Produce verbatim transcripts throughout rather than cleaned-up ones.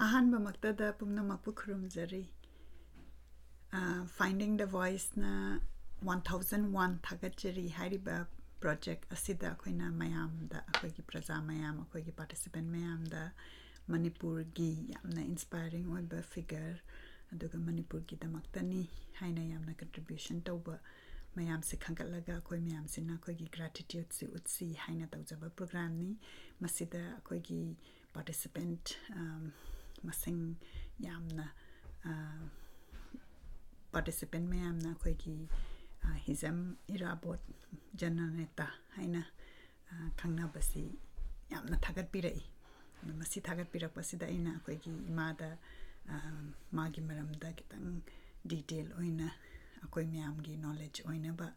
ꯑꯍꯥꯟꯕꯃꯛꯇꯗ ꯄꯨꯝꯅꯃꯛꯄꯨ ꯈꯨꯔꯨꯝꯖꯔꯤ꯫ Finding the Voiceꯅ one thousand one ꯊꯥꯒꯠꯆꯔꯤ ꯍꯥꯏꯔꯤꯕ project ꯑꯁꯤꯗ ꯑꯩꯈꯣꯏꯅ ꯃꯌꯥꯝꯗ, ꯑꯩꯈꯣꯏꯒꯤ ꯄ꯭ꯔꯖꯥ ꯃꯌꯥꯝ, ꯑꯩꯈꯣꯏꯒꯤ participant ꯃꯌꯥꯝꯗ ꯃꯅꯤꯄꯨꯔꯒꯤ ꯌꯥꯝꯅ inspiring ꯑꯣꯏꯕ figure, ꯑꯗꯨꯒ ꯃꯅꯤꯄꯨꯔꯒꯤꯗꯃꯛꯇꯅꯤ ꯍꯥꯏꯅ ꯌꯥꯝꯅ contribution ꯇꯧꯕ ꯃꯌꯥꯝꯁꯦ ꯈꯟꯒꯠꯂꯒ ꯑꯩꯈꯣꯏ ꯃꯌꯥꯝꯁꯤꯅ ꯑꯩꯈꯣꯏꯒꯤ gratitudeꯁꯤ ꯎꯠꯁꯤ ꯍꯥꯏꯅ ꯇꯧꯖꯕ programꯅꯤ꯫ ꯃꯁꯤꯗ ꯑꯩꯈꯣꯏꯒꯤ participant ꯃꯁꯤꯡ ꯌꯥꯝꯅ, participant ꯃꯌꯥꯝꯅ ꯑꯩꯈꯣꯏꯒꯤ ꯍꯤꯖꯝ ꯏꯔꯥꯕꯣꯠ ꯖꯅꯅꯦꯇꯥ ꯍꯥꯏꯅ ꯈꯪꯅꯕꯁꯤ ꯌꯥꯝꯅ ꯊꯥꯒꯠꯄꯤꯔꯛꯏ꯫ ꯑꯗꯣ ꯃꯁꯤ ꯊꯥꯒꯠꯄꯤꯔꯛꯄꯁꯤꯗ ꯑꯩꯅ ꯑꯩꯈꯣꯏꯒꯤ ꯏꯃꯥꯗ ꯃꯥꯒꯤ ꯃꯔꯝꯗ ꯈꯤꯇꯪ detail ꯑꯣꯏꯅ ꯑꯩꯈꯣꯏ ꯃꯌꯥꯝꯒꯤ knowledge ꯑꯣꯏꯅꯕ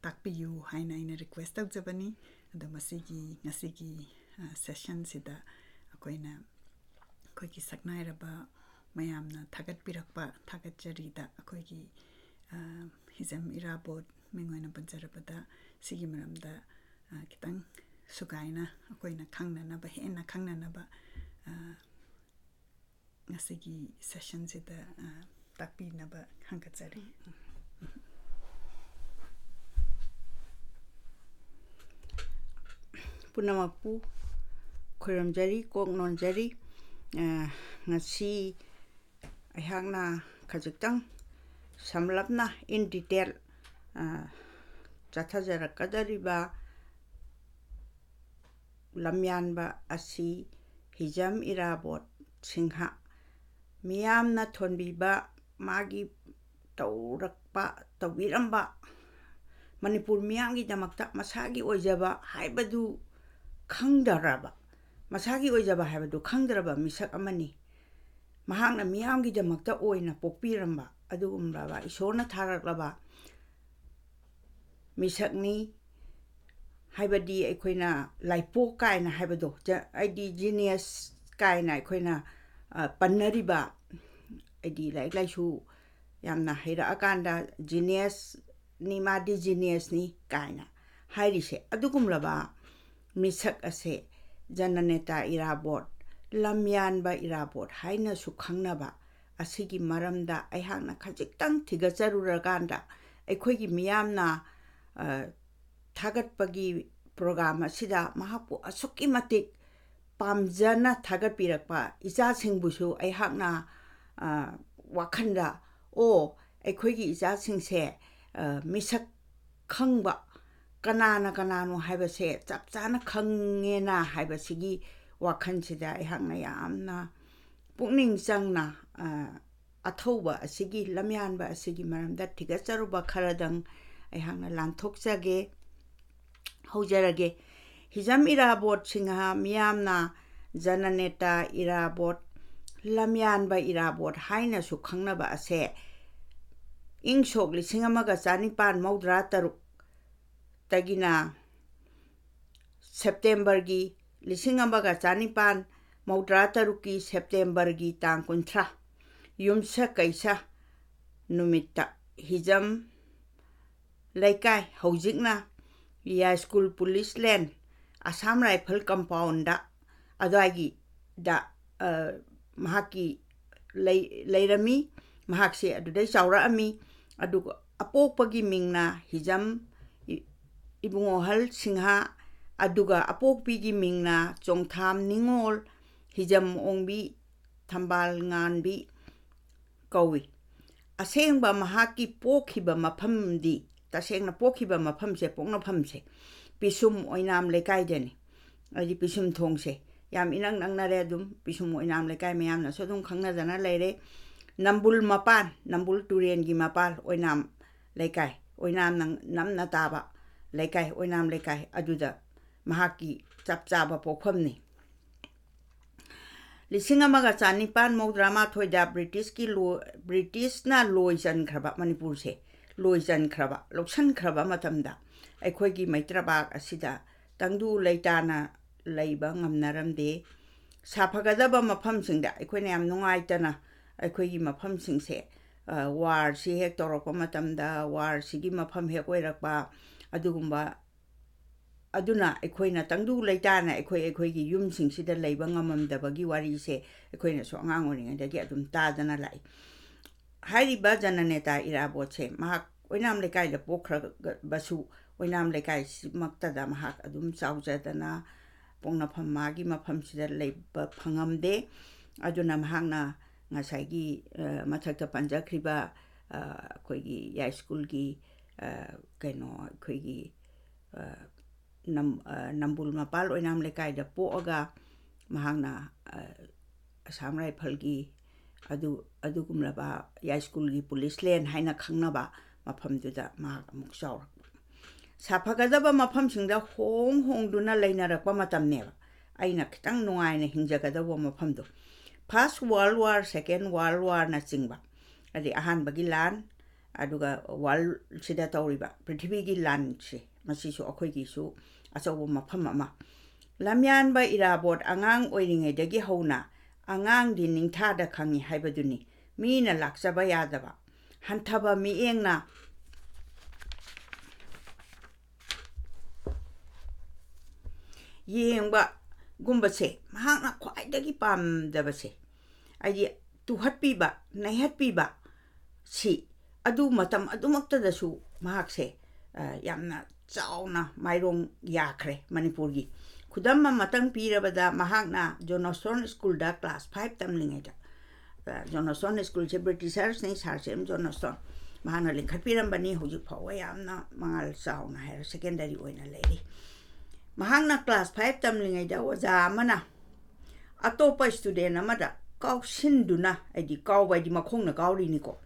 ꯇꯥꯛꯄꯤꯌꯨ ꯍꯥꯏꯅ ꯑꯩꯅ request ꯇꯧꯖꯕꯅꯤ꯫ ꯑꯗꯣ ꯃꯁꯤꯒꯤ, ꯉꯁꯤꯒꯤ sessionꯁꯤꯗ ꯑꯩꯈꯣꯏꯅ ꯑꯩꯈꯣꯏꯒꯤ ꯁꯛꯅꯥꯏꯔꯕ ꯃꯌꯥꯝꯅ ꯊꯥꯒꯠꯄꯤꯔꯛꯄ ꯊꯥꯒꯠꯆꯔꯤꯗ ꯑꯩꯈꯣꯏꯒꯤ ꯍꯤꯖꯝ ꯏꯔꯥꯕꯣꯠ ꯃꯤꯡ ꯑꯣꯏꯅ ꯄꯟꯖꯔꯕꯗ ꯁꯤꯒꯤ ꯃꯔꯝꯗ ꯈꯤꯇꯪ ꯁꯨꯒꯥꯏꯅ ꯑꯩꯈꯣꯏꯅ ꯈꯪꯅꯅꯕ, ꯍꯦꯟꯅ ꯈꯪꯅꯅꯕ ꯉꯁꯤꯒꯤ sessionꯁꯤꯗ ꯇꯥꯛꯄꯤꯅꯕ ꯈꯟꯒꯠꯆꯔꯤ꯫ ꯄꯨꯝꯅꯃꯛꯄꯨ ꯈꯨꯔꯨꯝꯖꯔꯤ, ꯀꯣꯛ ꯅꯣꯟꯖꯔꯤ꯫ ꯉꯁꯤ ꯑꯩꯍꯥꯛꯅ ꯈꯖꯤꯛꯇꯪ ꯁꯝꯂꯞꯅ in detail ꯆꯠꯊꯖꯔꯛꯀꯗꯧꯔꯤꯕ ꯂꯝꯌꯥꯟꯕ ꯑꯁꯤ ꯍꯤꯖꯝ ꯏꯔꯥꯕꯣꯠ ꯁꯤꯡꯍ, ꯃꯤꯌꯥꯝꯅ ꯊꯣꯟꯕꯤꯕ, ꯃꯥꯒꯤ ꯇꯧꯔꯛꯄ, ꯇꯧꯕꯤꯔꯝꯕ, ꯃꯅꯤꯄꯨꯔ ꯃꯤꯌꯥꯝꯒꯤꯗꯃꯛꯇ ꯃꯁꯥꯒꯤ ꯑꯣꯏꯖꯕ ꯍꯥꯏꯕꯗꯨ ꯈꯪꯗ꯭ꯔꯕ, ꯃꯁꯥꯒꯤ ꯑꯣꯏꯖꯕ ꯍꯥꯏꯕꯗꯨ ꯈꯪꯗ꯭ꯔꯕ ꯃꯤꯁꯛ ꯑꯃꯅꯤ꯫ ꯃꯍꯥꯛꯅ ꯃꯤꯌꯥꯝꯒꯤꯗꯃꯛꯇ ꯑꯣꯏꯅ ꯄꯣꯛꯄꯤꯔꯝꯕ ꯑꯗꯨꯒꯨꯝꯂꯕ ꯏꯁꯣꯔꯅ ꯊꯥꯔꯛꯂꯕ ꯃꯤꯁꯛꯅꯤ꯫ ꯍꯥꯏꯕꯗꯤ ꯑꯩꯈꯣꯏꯅ ꯂꯥꯏꯄꯣꯛ ꯀꯥꯏꯅ ꯍꯥꯏꯕꯗꯣ, ꯑꯩꯗꯤ genius ꯀꯥꯏꯅ ꯑꯩꯈꯣꯏꯅ ꯄꯟꯅꯔꯤꯕ, ꯑꯩꯗꯤ ꯂꯥꯏꯔꯤꯛ ꯂꯥꯏꯁꯨ ꯌꯥꯝꯅ ꯍꯩꯔꯛꯑꯀꯥꯟꯗ geniusꯅꯤ, ꯃꯥꯗꯤ geniusꯅꯤ ꯀꯥꯏꯅ ꯍꯥꯏꯔꯤꯁꯦ, ꯑꯗꯨꯒꯨꯝꯂꯕ ꯃꯤꯁꯛ ꯑꯁꯦ ꯖꯅꯅꯦꯇꯥ ꯏꯔꯥꯕꯣꯠ ꯂꯝꯌꯥꯟꯕ ꯏꯔꯥꯕꯣꯠ ꯍꯥꯏꯅꯁꯨ ꯈꯪꯅꯕ ꯑꯁꯤꯒꯤ ꯃꯔꯝꯗ ꯑꯩꯍꯥꯛꯅ ꯈꯖꯤꯛꯇꯪ ꯊꯤꯒꯠꯆꯔꯨꯔꯀꯥꯟꯗ, ꯑꯩꯈꯣꯏꯒꯤ ꯃꯤꯌꯥꯝꯅ, ꯑ, ꯊꯥꯒꯠꯄꯒꯤ ꯄ꯭ꯔꯣꯒ꯭ꯔꯥꯝ ꯑꯁꯤꯗ ꯃꯍꯥꯛꯄꯨ ꯑꯁꯨꯛꯀꯤ ꯃꯇꯤꯛ ꯄꯥꯝꯖꯅ ꯊꯥꯒꯠꯄꯤꯔꯛꯄ ꯏꯆꯥꯁꯤꯡꯕꯨꯁꯨ ꯑꯩꯍꯥꯛꯅ, ꯑ, ꯋꯥꯈꯜꯗ, "ꯑꯣ, ꯑꯩꯈꯣꯏꯒꯤ ꯏꯆꯥꯁꯤꯡꯁꯦ, ꯑ, ꯃꯤꯁꯛ ꯈꯪꯕ ꯀꯅꯥꯅ ꯀꯅꯥꯅꯣ ꯍꯥꯏꯕꯁꯦ ꯆꯞ ꯆꯥꯅ ꯈꯪꯉꯦꯅ" ꯍꯥꯏꯕꯁꯤꯒꯤ ꯋꯥꯈꯜꯁꯤꯗ ꯑꯩꯍꯥꯛꯅ ꯌꯥꯝꯅ ꯄꯨꯛꯅꯤꯡ ꯆꯪꯅ, ꯑ, ꯑꯊꯧꯕ ꯑꯁꯤꯒꯤ, ꯂꯝꯌꯥꯟꯕ ꯑꯁꯤꯒꯤ ꯃꯔꯝꯗ ꯊꯤꯒꯠꯆꯔꯨꯕ ꯈꯔꯗꯪ ꯑꯩꯍꯥꯛꯅ ꯂꯥꯟꯊꯣꯛꯆꯒꯦ, ꯍꯧꯖꯔꯒꯦ꯫ ꯍꯤꯖꯝ ꯏꯔꯥꯕꯣꯠ ꯁꯤꯡꯍ, ꯃꯤꯌꯥꯝꯅ ꯖꯅꯅꯦꯇꯥ ꯏꯔꯥꯕꯣꯠ, ꯂꯝꯌꯥꯟꯕ ꯏꯔꯥꯕꯣꯠ ꯍꯥꯏꯅꯁꯨ ꯈꯪꯅꯕ ꯑꯁꯦ ꯏꯪ ꯁꯣꯛ ꯂꯤꯁꯤꯡ ꯑꯃꯒ ꯆꯥꯅꯤꯄꯥꯟ ꯃꯧꯗ꯭ꯔꯥ ꯇꯔꯨꯛꯇꯒꯤꯅ ꯁꯦꯞꯇꯦꯝꯕꯔꯒꯤ, ꯂꯤꯁꯤꯡ ꯑꯃꯒ ꯆꯥꯅꯤꯄꯥꯟ ꯃꯧꯗ꯭ꯔꯥ ꯇꯔꯨꯛꯀꯤ ꯁꯦꯞꯇꯦꯝꯕꯔꯒꯤ ꯇꯥꯡ ꯀꯨꯟꯊ꯭ꯔꯥ, ꯌꯨꯝꯁꯀꯩꯁ ꯅꯨꯃꯤꯠꯇ ꯍꯤꯖꯝ ꯂꯩꯀꯥꯏ, ꯍꯧꯖꯤꯛꯅ ꯌꯥꯏꯁ꯭ꯀꯨꯜ ꯄꯨꯂꯤꯁ ꯂꯦꯟ, ꯑꯁꯥꯝ ꯔꯥꯏꯐꯜ ꯀꯝꯄꯥꯎꯟꯗ ꯑꯗꯨꯋꯥꯏꯒꯤꯗ, ꯑ, ꯃꯍꯥꯛꯀꯤ ꯂꯩ-, ꯂꯩꯔꯝꯃꯤ꯫ ꯃꯍꯥꯛꯁꯦ ꯑꯗꯨꯗꯩ ꯆꯥꯎꯔꯛꯑꯝꯃꯤ꯫ ꯑꯗꯨꯒ ꯑꯄꯣꯛꯄꯒꯤ ꯃꯤꯡꯅ ꯍꯤꯖꯝ ꯏ-, ꯏꯕꯨꯡꯉꯣꯍꯜ ꯁꯤꯡꯍ, ꯑꯗꯨꯒ ꯑꯄꯣꯛꯄꯤꯒꯤ ꯃꯤꯡꯅ ꯆꯣꯡꯊꯥꯝ ꯅꯤꯉꯣꯜ, ꯍꯤꯖꯝ ꯑꯣꯡꯕꯤ, ꯊꯝꯕꯥꯜ ꯉꯥꯟꯕꯤ ꯀꯧꯏ꯫ ꯑꯁꯦꯡꯕ ꯃꯍꯥꯛꯀꯤ ꯄꯣꯛꯈꯤꯕ ꯃꯐꯝꯗꯤ, ꯇꯁꯦꯡꯅ ꯄꯣꯛꯈꯤꯕ ꯃꯐꯝꯁꯦ, ꯄꯣꯛꯅꯐꯝꯁꯦ ꯄꯤꯁꯨꯝ ꯑꯣꯏꯅꯥꯝ ꯂꯩꯀꯥꯏꯗꯅꯤ꯫ ꯍꯥꯏꯗꯤ ꯄꯤꯁꯨꯝ ꯊꯣꯡꯁꯦ ꯌꯥꯝ ꯏꯅꯛ ꯅꯛꯅꯔꯦ, ꯑꯗꯨꯝ ꯄꯤꯁꯨꯝ ꯑꯣꯏꯅꯥꯝ ꯂꯩꯀꯥꯏ ꯃꯌꯥꯝꯅꯁꯨ ꯑꯗꯨꯝ ꯈꯪꯅꯗꯅ ꯂꯩꯔꯦ꯫ ꯅꯝꯕꯨꯜ ꯃꯄꯥꯟ, ꯅꯝꯕꯨꯜ ꯇꯨꯔꯦꯟꯒꯤ ꯃꯄꯥꯜ ꯑꯣꯏꯅꯥꯝ ꯂꯩꯀꯥꯏ, ꯑꯣꯏꯅꯥꯝ ꯅꯪ-, ꯅꯝꯅ ꯇꯥꯕ ꯂꯩꯀꯥꯏ, ꯑꯣꯏꯅꯥꯝ ꯂꯩꯀꯥꯏ ꯑꯗꯨꯗ ꯃꯍꯥꯛꯀꯤ ꯆꯞ ꯆꯥꯕ ꯄꯣꯛꯐꯝꯅꯤ꯫ ꯂꯤꯁꯤꯡ ꯑꯃꯒ ꯆꯥꯅꯤꯄꯥꯟ ꯃꯧꯗ꯭ꯔꯥ ꯃꯥꯊꯣꯏꯗ ꯕ꯭ꯔꯤꯇꯤꯁꯀꯤ ꯂꯣ-, ꯕ꯭ꯔꯤꯇꯤꯁꯅ ꯂꯣꯏ ꯆꯟꯈ꯭ꯔꯕ, ꯃꯅꯤꯄꯨꯔꯁꯦ ꯂꯣꯏ ꯆꯟꯈ꯭ꯔꯕ, ꯂꯧꯁꯟꯈ꯭ꯔꯕ ꯃꯇꯝꯗ ꯑꯩꯈꯣꯏꯒꯤ ꯃꯩꯇ꯭ꯔꯕꯥꯛ ꯑꯁꯤꯗ ꯇꯪꯗꯨ ꯂꯩꯇꯥꯅ ꯂꯩꯕ ꯉꯝꯅꯔꯝꯗꯦ꯫ ꯁꯥꯐꯒꯗꯕ ꯃꯐꯝꯁꯤꯡꯗ ꯑꯩꯈꯣꯏꯅ ꯌꯥꯝ ꯅꯨꯡꯉꯥꯏꯇꯅ ꯑꯩꯈꯣꯏꯒꯤ ꯃꯐꯝꯁꯤꯡꯁꯦ, ꯑ, ꯋꯥꯔꯁꯤ ꯍꯦꯛ ꯇꯧꯔꯛꯄ ꯃꯇꯝꯗ, ꯋꯥꯔꯁꯤꯒꯤ ꯃꯐꯝ ꯍꯦꯛ ꯑꯣꯏꯔꯛꯄ, ꯑꯗꯨꯒꯨꯝꯕ ꯑꯗꯨꯅ ꯑꯩꯈꯣꯏꯅ ꯇꯪꯗꯨ ꯂꯩꯇꯥꯅ ꯑꯩꯈꯣꯏ ꯑꯩꯈꯣꯏꯒꯤ ꯌꯨꯝꯁꯤꯡꯁꯤꯗ ꯂꯩꯕ ꯉꯝꯃꯝꯗꯕꯒꯤ ꯋꯥꯔꯤꯁꯦ ꯑꯩꯈꯣꯏꯅꯁꯨ ꯑꯉꯥꯡ ꯑꯣꯏꯔꯤꯉꯩꯗꯒꯤ ꯑꯗꯨꯝ ꯇꯥꯗꯅ ꯂꯥꯛꯏ꯫ ꯍꯥꯏꯔꯤꯕ ꯖꯅꯅꯦꯇꯥ ꯏꯔꯥꯕꯣꯠꯁꯦ ꯃꯍꯥꯛ ꯑꯣꯏꯅꯥꯝ ꯂꯩꯀꯥꯏꯗ ꯄꯣꯛꯈ꯭ꯔꯕꯁꯨ, ꯑꯣꯏꯅꯥꯝ ꯂꯩꯀꯥꯏꯁꯤꯃꯛꯇꯗ ꯃꯍꯥꯛ ꯑꯗꯨꯝ ꯆꯥꯎꯖꯗꯅ ꯄꯣꯛꯅꯐꯝ, ꯃꯥꯒꯤ ꯃꯐꯝꯁꯤꯗ ꯂꯩꯕ ꯐꯪꯉꯝꯗꯦ꯫ ꯑꯗꯨꯅ ꯃꯍꯥꯛꯅ ꯉꯁꯥꯏꯒꯤ, ꯑ, ꯃꯊꯛꯇ ꯄꯟꯖꯈ꯭ꯔꯤꯕ, ꯑ, ꯑꯩꯈꯣꯏꯒꯤ ꯌꯥꯏꯁ꯭ꯀꯨꯜꯒꯤ, ꯑ, ꯀꯩꯅꯣ, ꯑꯩꯈꯣꯏꯒꯤ, ꯑ, ꯅꯝ-, ꯑ, ꯅꯝꯕꯨꯜ ꯃꯄꯥꯜ ꯑꯣꯏꯅꯥꯝ ꯂꯩꯀꯥꯏꯗ ꯄꯣꯛꯑꯒ ꯃꯍꯥꯛꯅ, ꯑ, ꯑꯁꯥꯝ ꯔꯥꯏꯐꯜꯒꯤ ꯑꯗꯨ, ꯑꯗꯨꯒꯨꯝꯂꯕ ꯌꯥꯏꯁ꯭ꯀꯨꯜꯒꯤ ꯄꯨꯂꯤꯁ ꯂꯦꯟ ꯍꯥꯏꯅ ꯈꯪꯅꯕ ꯃꯐꯝꯗꯨꯗ ꯃꯍꯥꯛ ꯑꯃꯨꯛ ꯆꯥꯎꯔꯛꯄ꯫ ꯁꯥꯐꯒꯗꯕ ꯃꯐꯝꯁꯤꯡꯗ ꯍꯣꯡ ꯍꯣꯡꯗꯨꯅ ꯂꯩꯅꯔꯛꯄ ꯃꯇꯝꯅꯦꯕ꯫ ꯑꯩꯅ ꯈꯤꯇꯪ ꯅꯨꯡꯉꯥꯏꯅ ꯍꯤꯡꯖꯒꯗꯧꯕ ꯃꯐꯝꯗꯣ꯫ First World War, Second World Warꯅꯆꯤꯡꯕ, ꯑꯗꯩ ꯑꯍꯥꯟꯕꯒꯤ ꯂꯥꯟ, ꯑꯗꯨꯒ ꯋꯥꯔꯜꯁꯤꯗ ꯇꯧꯔꯤꯕ ꯄ꯭ꯔꯤꯊꯤꯕꯤꯒꯤ ꯂꯥꯟꯁꯦ, ꯃꯁꯤꯁꯨ ꯑꯩꯈꯣꯏꯒꯤꯁꯨ ꯑꯆꯧꯕ ꯃꯐꯝ ꯑꯃ꯫ ꯂꯝꯌꯥꯟꯕ ꯏꯔꯥꯕꯣꯠ ꯑꯉꯥꯡ ꯑꯣꯏꯔꯤꯉꯩꯗꯒꯤ ꯍꯧꯅ ꯑꯉꯥꯡꯗꯤ ꯅꯤꯡꯊꯥꯗ ꯈꯪꯉꯤ ꯍꯥꯏꯕꯗꯨꯅꯤ꯫ ꯃꯤꯅ ꯂꯥꯛꯆꯕ ꯌꯥꯗꯕ, ꯍꯟꯊꯕ ꯃꯤꯠꯌꯦꯡꯅ ꯌꯦꯡꯕꯒꯨꯝꯕꯁꯦ ꯃꯍꯥꯛꯅ ꯈ꯭ꯋꯥꯏꯗꯒꯤ ꯄꯥꯝꯗꯕꯁꯦ꯫ ꯍꯥꯏꯗꯤ ꯇꯨꯍꯠꯄꯤꯕ, ꯅꯩꯍꯠꯄꯤꯕ ꯁꯤ ꯑꯗꯨ ꯃꯇꯝ ꯑꯗꯨꯃꯛꯇꯗꯁꯨ ꯃꯍꯥꯛꯁꯦ, ꯑ, ꯌꯥꯝꯅ ꯆꯥꯎꯅ ꯃꯥꯏꯔꯣꯡ ꯌꯥꯈ꯭ꯔꯦ ꯃꯅꯤꯄꯨꯔꯒꯤ꯫ ꯈꯨꯗꯝ ꯑꯃꯇꯪ ꯄꯤꯔꯕꯗ, ꯃꯍꯥꯛꯅ ꯖꯣꯅꯣꯁꯇꯣꯟ ꯁ꯭ꯀꯨꯜꯗ ꯀ꯭ꯂꯥꯁ ꯐꯥꯏꯚ ꯇꯝꯂꯤꯉꯩꯗ, ꯑ, ꯖꯣꯅꯣꯁꯇꯣꯟ ꯁ꯭ꯀꯨꯜꯁꯦ ꯕ꯭ꯔꯤꯇꯤꯁꯔꯁꯅꯤ, ꯁꯥꯔ ꯁꯤ ꯑꯦꯝ ꯖꯣꯅꯣꯁꯇꯣꯟ꯫ ꯃꯍꯥꯛꯅ ꯂꯤꯡꯈꯠꯄꯤꯔꯝꯕꯅꯤ, ꯍꯧꯖꯤꯛ ꯐꯥꯎꯕ ꯌꯥꯝꯅ ꯃꯉꯥꯜ ꯆꯥꯎꯅ ꯍꯥꯏꯌꯔ ꯁꯦꯀꯦꯟꯗꯔꯤ ꯑꯣꯏꯅ ꯂꯩꯔꯤ꯫ ꯃꯍꯥꯛꯅ ꯀ꯭ꯂꯥꯁ ꯐꯥꯏꯚ ꯇꯝꯂꯤꯉꯩꯗ ꯑꯣꯖꯥ ꯑꯃꯅ ꯑꯇꯣꯞꯄ ꯁ꯭ꯇꯨꯗꯦꯟ ꯑꯃꯗ ꯀꯥꯎꯁꯤꯟꯗꯨꯅ, ꯍꯥꯏꯗꯤ ꯀꯥꯎꯕ ꯍꯥꯏꯗꯤ ꯃꯈꯣꯡꯅ ꯀꯥꯎꯔꯤꯅꯤꯀꯣ,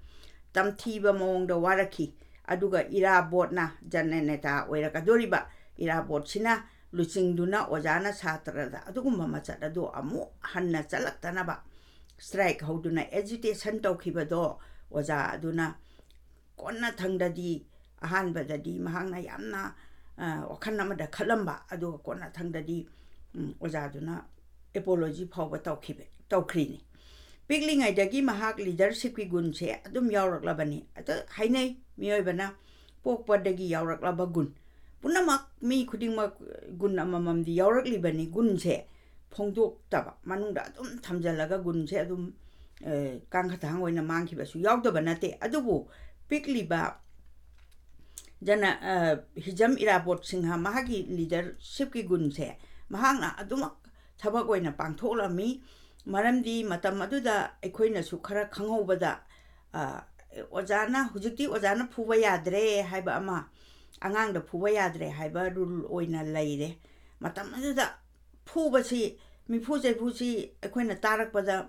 ꯇꯝꯊꯤꯕ ꯃꯑꯣꯡꯗ ꯋꯥꯔꯛꯈꯤ꯫ ꯑꯗꯨꯒ ꯏꯔꯥꯕꯣꯠꯅ, ꯖꯅꯅꯦꯇꯥ ꯑꯣꯏꯔꯛꯀꯗꯣꯔꯤꯕ ꯏꯔꯥꯕꯣꯠꯁꯤꯅ ꯂꯨꯆꯤꯡꯗꯨꯅ ꯑꯣꯖꯥꯅ ꯁꯥꯇ꯭ꯔꯗ ꯑꯗꯨꯒꯨꯝꯕ ꯃꯆꯠ ꯑꯗꯨ ꯑꯃꯨꯛ ꯍꯟꯅ ꯆꯠꯂꯛꯇꯅꯕ ꯁ꯭ꯇ꯭ꯔꯥꯏꯛ ꯍꯧꯗꯨꯅ ꯑꯦꯖꯤꯇꯦꯁꯟ ꯇꯧꯈꯤꯕꯗꯣ ꯑꯣꯖꯥ ꯑꯗꯨꯅ ꯀꯣꯟꯅꯊꯪꯗꯗꯤ, ꯑꯍꯥꯟꯕꯗꯗꯤ ꯃꯍꯥꯛꯅ ꯌꯥꯝꯅ, ꯑ, ꯋꯥꯈꯜ ꯑꯃꯗ ꯈꯜꯂꯝꯕ, ꯑꯗꯨꯒ ꯀꯣꯟꯅꯊꯪꯗꯗꯤ, ꯎꯝ, ꯑꯣꯖꯥꯗꯨꯅ ꯑꯦꯄꯣꯂꯣꯖꯤ ꯐꯥꯎꯕ ꯇꯧꯈꯤꯕ, ꯇꯧꯈ꯭ꯔꯤꯅꯤ꯫ ꯄꯤꯛꯂꯤꯉꯩꯗꯒꯤ ꯃꯍꯥꯛ ꯂꯤꯗꯔꯁꯤꯞꯀꯤ ꯒꯨꯟꯁꯦ ꯑꯗꯨꯝ ꯌꯥꯎꯔꯛꯂꯕꯅꯤ꯫ ꯑꯗ ꯍꯥꯏꯅꯩ, ꯃꯤꯑꯣꯏꯕꯅ ꯄꯣꯛꯄꯗꯒꯤ ꯌꯥꯎꯔꯛꯂꯕ ꯒꯨꯟ꯫ ꯄꯨꯝꯅꯃꯛ, ꯃꯤ ꯈꯨꯗꯤꯡꯃꯛ ꯒꯨꯟ ꯑꯃꯃꯝꯗꯤ ꯌꯥꯎꯔꯛꯂꯤꯕꯅꯤ꯫ ꯒꯨꯟꯁꯦ ꯐꯣꯡꯗꯣꯛꯇꯕ, ꯃꯅꯨꯡꯗ ꯑꯗꯨꯝ ꯊꯝꯖꯤꯜꯂꯒ ꯒꯨꯟꯁꯦ ꯑꯗꯨꯝ, ꯑ, ꯀꯥꯡꯈꯊꯥꯡ ꯑꯣꯏꯅ ꯃꯥꯡꯈꯤꯕꯁꯨ ꯌꯥꯎꯗꯕ ꯅꯠꯇꯦ꯫ ꯑꯗꯨꯕꯨ ꯄꯤꯛꯂꯤꯕ ꯖꯅ-, ꯑ, ꯍꯤꯖꯝ ꯏꯔꯥꯕꯣꯠ ꯁꯤꯡꯍ, ꯃꯍꯥꯛꯀꯤ ꯂꯤꯗꯔꯁꯤꯞꯀꯤ ꯒꯨꯟꯁꯦ ꯃꯍꯥꯛꯅ ꯑꯗꯨꯃꯛ ꯊꯕꯛ ꯑꯣꯏꯅ ꯄꯥꯡꯊꯣꯛꯂꯝꯃꯤ꯫ ꯃꯔꯝꯗꯤ ꯃꯇꯝ ꯑꯗꯨꯗ ꯑꯩꯈꯣꯏꯅꯁꯨ ꯈꯔ ꯈꯪꯍꯧꯕꯗ, ꯑ, ꯑꯣꯖꯥꯅ, ꯍꯧꯖꯤꯛꯇꯤ ꯑꯣꯖꯥꯅ ꯐꯨꯕ ꯌꯥꯗ꯭ꯔꯦ ꯍꯥꯏꯕ ꯑꯃ, ꯑꯉꯥꯡꯗ ꯐꯨꯕ ꯌꯥꯗ꯭ꯔꯦ ꯍꯥꯏꯕ ꯔꯨꯜ ꯑꯣꯏꯅ ꯂꯩꯔꯦ꯫ ꯃꯇꯝ ꯑꯗꯨꯗ ꯐꯨꯕꯁꯤ, ꯃꯤꯐꯨ ꯆꯩꯐꯨꯁꯤ ꯑꯩꯈꯣꯏꯅ ꯇꯥꯔꯛꯄꯗ,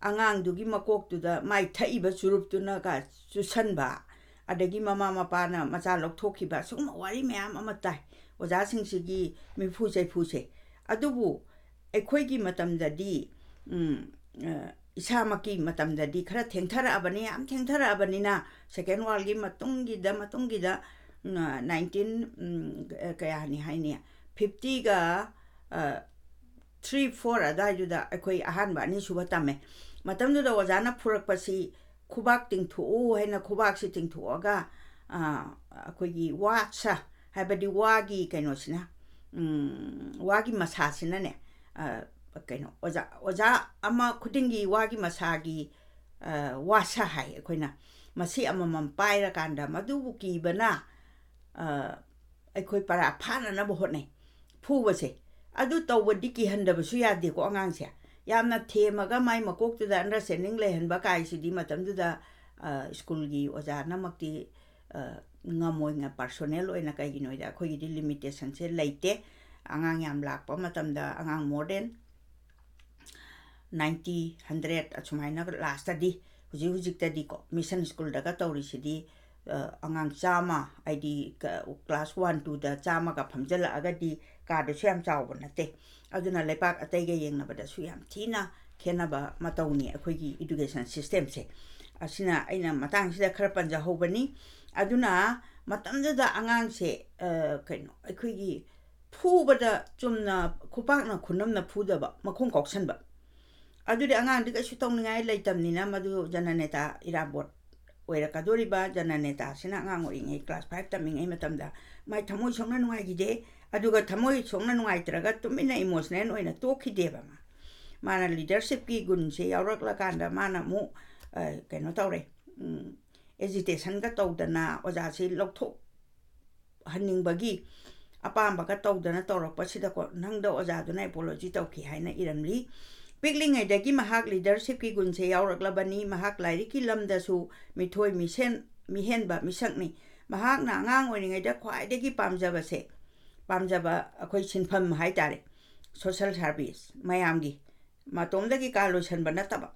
ꯑꯉꯥꯡꯗꯨꯒꯤ ꯃꯀꯣꯛꯇꯨꯗ ꯃꯥꯏ ꯊꯛꯏꯕ ꯆꯨꯔꯨꯞꯇꯨꯅꯒ ꯆꯨꯁꯟꯕ, ꯑꯗꯒꯤ ꯃꯃꯥ ꯃꯄꯥꯅ ꯃꯆꯥ ꯂꯧꯊꯣꯛꯈꯤꯕ, ꯁꯤꯒꯨꯝꯕ ꯋꯥꯔꯤ ꯃꯌꯥꯝ ꯑꯃ ꯇꯥꯏ ꯑꯣꯖꯥꯁꯤꯡꯁꯤꯒꯤ ꯃꯤꯐꯨ ꯆꯩꯐꯨꯁꯦ꯫ ꯑꯗꯨꯕꯨ ꯑꯩꯈꯣꯏꯒꯤ ꯃꯇꯝꯗꯗꯤ, ꯎꯝ, ꯑ, ꯏꯁꯥꯃꯛꯀꯤ ꯃꯇꯝꯗꯗꯤ ꯈꯔ ꯊꯦꯡꯊꯔꯛꯑꯕꯅꯤ, ꯌꯥꯝ ꯊꯦꯡꯊꯔꯛꯑꯕꯅꯤꯅ, ꯁꯦꯀꯦꯟ ꯋꯥꯔꯜꯒꯤ ꯃꯇꯨꯡꯒꯤꯗ, ꯃꯇꯨꯡꯒꯤꯗ, ꯎꯝ, ꯑ, ꯅꯥꯏꯟꯇꯤꯟ, ꯎꯝ, ꯑ, ꯀꯌꯥꯅꯤ ꯍꯥꯏꯅꯤ, ꯐꯤꯐꯇꯤꯒ, ꯑ, ꯊ꯭ꯔꯤ, ꯐꯣꯔ ꯑꯗꯨꯋꯥꯏꯗꯨꯗ ꯑꯩꯈꯣꯏ ꯑꯍꯥꯟꯕ, ꯑꯅꯤꯁꯨꯕ ꯇꯝꯃꯦ꯫ ꯃꯇꯝꯗꯨꯗ ꯑꯣꯖꯥꯅ ꯐꯨꯔꯛꯄꯁꯤ ꯈꯨꯕꯥꯛ ꯇꯤꯡꯊꯣꯛꯎ ꯍꯥꯏꯅ ꯈꯨꯕꯥꯛꯁꯤ ꯇꯤꯡꯊꯣꯛꯑꯒ, ꯑ, ꯑꯩꯈꯣꯏꯒꯤ ꯋꯥꯁ ꯍꯥꯏꯕꯗꯤ ꯋꯥꯒꯤ ꯀꯩꯅꯣꯁꯤꯅ, ꯎꯝ, ꯋꯥꯒꯤ ꯃꯁꯥꯁꯤꯅꯅꯦ, ꯑ, ꯀꯩꯅꯣ, ꯑꯣꯖꯥ, ꯑꯣꯖꯥ ꯑꯃ ꯈꯨꯗꯤꯡꯒꯤ ꯋꯥꯒꯤ ꯃꯁꯥꯒꯤ, ꯑ, ꯋꯥꯁ ꯍꯥꯏ ꯑꯩꯈꯣꯏꯅ꯫ ꯃꯁꯤ ꯑꯃꯃꯝ ꯄꯥꯏꯔꯀꯥꯟꯗ ꯃꯗꯨꯕꯨ ꯀꯤꯕꯅ, ꯑ, ꯑꯩꯈꯣꯏ ꯄꯔꯥ ꯐꯥꯅꯅꯕ ꯍꯣꯠꯅꯩ꯫ ꯐꯨꯕꯁꯦ, ꯑꯗꯨ ꯇꯧꯕꯗꯤ ꯀꯤꯍꯟꯗꯕꯁꯨ ꯌꯥꯗꯦꯀꯣ ꯑꯉꯥꯡꯁꯦ꯫ ꯌꯥꯝꯅ ꯊꯦꯝꯃꯒ ꯃꯥꯏ ꯃꯀꯣꯛꯇꯨꯗ understanding ꯂꯩꯍꯟꯕ ꯀꯥꯏꯁꯤꯗꯤ ꯃꯇꯝꯗꯨꯗ, ꯑ, ꯁ꯭ꯀꯨꯜꯒꯤ ꯑꯣꯖꯥꯅꯃꯛꯇꯤ, ꯑ, ꯉꯝꯃꯣꯏ, ꯉ-, personal ꯑꯣꯏꯅ꯫ ꯀꯩꯒꯤꯅꯣ ꯍꯥꯏꯗꯤ ꯑꯩꯈꯣꯏꯒꯤꯗꯤ limitationꯁꯦ ꯂꯩꯇꯦ꯫ ꯑꯉꯥꯡ ꯌꯥꯝ ꯂꯥꯛꯄ ꯃꯇꯝꯗ, ꯑꯉꯥꯡ more than ninety, hundred ꯑꯁꯨꯃꯥꯏꯅ lastꯇꯗꯤ, ꯍꯧꯖꯤꯛ ꯍꯧꯖꯤꯛꯇꯗꯤꯀꯣ, mission schoolꯗꯒ ꯇꯧꯔꯤꯁꯤꯗꯤ, ꯑ, ꯑꯉꯥꯡ ꯆꯥꯝꯃ, ꯍꯥꯏꯗꯤ ꯀ-, class one, twoꯗ ꯆꯥꯝꯃꯒ ꯐꯝꯖꯜꯂꯛꯑꯒꯗꯤ ꯀꯥꯗꯨꯁꯨ ꯌꯥꯝ ꯆꯥꯎꯕ ꯅꯠꯇꯦ꯫ ꯑꯗꯨꯅ ꯂꯩꯄꯥꯛ ꯑꯇꯩꯒ ꯌꯦꯡꯅꯕꯗꯁꯨ ꯌꯥꯝ ꯊꯤꯅ ꯈꯦꯠꯅꯕ ꯑꯃ ꯇꯧꯅꯤ ꯑꯩꯈꯣꯏꯒꯤ education systemꯁꯦ꯫ ꯑꯁꯤꯅ ꯑꯩꯅ ꯃꯇꯥꯡꯁꯤꯗ ꯈꯔ ꯄꯟꯖꯍꯧꯕꯅꯤ꯫ ꯑꯗꯨꯅ ꯃꯇꯝꯗꯨꯗ ꯑꯉꯥꯡꯁꯦ, ꯑ, ꯀꯩꯅꯣ, ꯑꯩꯈꯣꯏꯒꯤ ꯐꯨꯕꯗ ꯆꯨꯝꯅ ꯈꯨꯄꯥꯛꯅ ꯈꯨꯅꯝꯅ ꯐꯨꯗꯕ, ꯃꯈꯣꯡ ꯀꯥꯎꯁꯟꯕ꯫ ꯑꯗꯨꯗꯤ ꯑꯉꯥꯡꯗꯤ ꯀꯩꯁꯨ ꯇꯧꯅꯤꯡꯉꯥꯏ ꯂꯩꯇꯕꯅꯤꯅ, ꯃꯗꯨ ꯖꯅꯅꯦꯇꯥ ꯏꯔꯥꯕꯣꯠ ꯑꯣꯏꯔꯛꯀꯗꯣꯔꯤꯕ ꯖꯅꯅꯦꯇꯥꯁꯤꯅ ꯑꯉꯥꯡ ꯑꯣꯏꯔꯤꯉꯩ class five ꯇꯝꯃꯤꯉꯩ ꯃꯇꯝꯗ ꯃꯥꯏ ꯊꯃꯣꯏ ꯁꯣꯛꯅ ꯅꯨꯡꯉꯥꯏꯈꯤꯗꯦ꯫ ꯑꯗꯨꯒ ꯊꯃꯣꯏ ꯁꯣꯛꯅ ꯅꯨꯡꯉꯥꯏꯇ꯭ꯔꯒ ꯇꯨꯃꯤꯟꯅ emotional ꯑꯣꯏꯅ ꯇꯣꯛꯈꯤꯗꯦꯕ꯫ ꯃꯥ ꯃꯥꯅ leadershipꯀꯤ ꯒꯨꯟꯁꯦ ꯌꯥꯎꯔꯛꯂꯀꯥꯟꯗ ꯃꯥꯅ ꯑꯃꯨꯛ ꯑ, ꯀꯩꯅꯣ ꯇꯧꯔꯦ, ꯎꯝ, agitationꯒ ꯇꯧꯗꯅ ꯑꯣꯖꯥꯁꯤ ꯂꯧꯊꯣꯛꯍꯟꯅꯤꯡꯕꯒꯤ ꯑꯄꯥꯝꯕꯒ ꯇꯧꯗꯅ ꯇꯧꯔꯛꯄꯁꯤꯗꯀꯣ, ꯅꯪꯗ ꯑꯣꯖꯥꯗꯨꯅ apology ꯇꯧꯈꯤ ꯍꯥꯏꯅ ꯏꯔꯝꯂꯤ꯫ ꯄꯤꯛꯂꯤꯉꯩꯗꯒꯤ ꯃꯍꯥꯛ leadershipꯀꯤ ꯒꯨꯟꯁꯦ ꯌꯥꯎꯔꯛꯂꯕꯅꯤ꯫ ꯃꯍꯥꯛ ꯂꯥꯏꯔꯤꯛꯀꯤ ꯂꯝꯗꯁꯨ ꯃꯤꯊꯣꯏ ꯃꯤꯁꯦꯟ, ꯃꯤꯍꯦꯟꯕ ꯃꯤꯁꯛꯅꯤ꯫ ꯃꯍꯥꯛꯅ ꯑꯉꯥꯡ ꯑꯣꯏꯔꯤꯉꯩꯗ ꯈ꯭ꯋꯥꯏꯗꯒꯤ ꯄꯥꯝꯖꯕꯁꯦ, ꯄꯥꯝꯖꯕ ꯑꯩꯈꯣꯏ ꯁꯤꯟꯐꯝ ꯍꯥꯏ ꯇꯥꯔꯦ, social service, ꯃꯌꯥꯝꯒꯤ, ꯃꯇꯣꯝꯗꯒꯤ ꯀꯥ ꯂꯣꯏꯁꯟꯕ ꯅꯠꯇꯕ,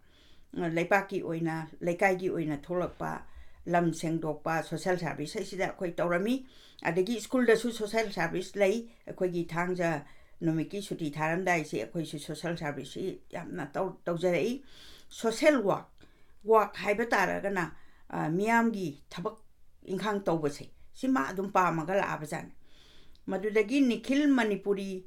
ꯂꯩꯄꯥꯛꯀꯤ ꯑꯣꯏꯅ, ꯂꯩꯀꯥꯏꯒꯤ ꯑꯣꯏꯅ ꯊꯣꯛꯂꯛꯄ, ꯂꯝ ꯁꯦꯡꯗꯣꯛꯄ, social service ꯍꯥꯏꯁꯤꯗ ꯑꯩꯈꯣꯏ ꯇꯧꯔꯝꯃꯤ꯫ ꯑꯗꯒꯤ ꯁ꯭ꯀꯨꯜꯗꯁꯨ social service ꯂꯩ꯫ ꯑꯩꯈꯣꯏꯒꯤ ꯊꯥꯡꯖ ꯅꯨꯃꯤꯠꯀꯤ ꯁꯨꯇꯤ ꯊꯥꯔꯝꯗꯥꯏꯁꯤ ꯑꯩꯈꯣꯏꯁꯨ social serviceꯁꯤ ꯌꯥꯝꯅ ꯇꯧ-, ꯇꯧꯖꯔꯛꯏ꯫ Social work, work ꯍꯥꯏꯕ ꯇꯥꯔꯒꯅ, ꯑ, ꯃꯤꯌꯥꯝꯒꯤ ꯊꯕꯛ ꯏꯪꯈꯥꯡ ꯇꯧꯕꯁꯦ, ꯁꯤ ꯃꯥ ꯑꯗꯨꯝ ꯄꯥꯝꯃꯒ ꯂꯥꯛꯑꯕꯖꯥꯠꯅꯤ꯫ ꯃꯗꯨꯗꯒꯤ ꯅꯤꯈꯤꯜ ꯃꯅꯤꯄꯨꯔꯤ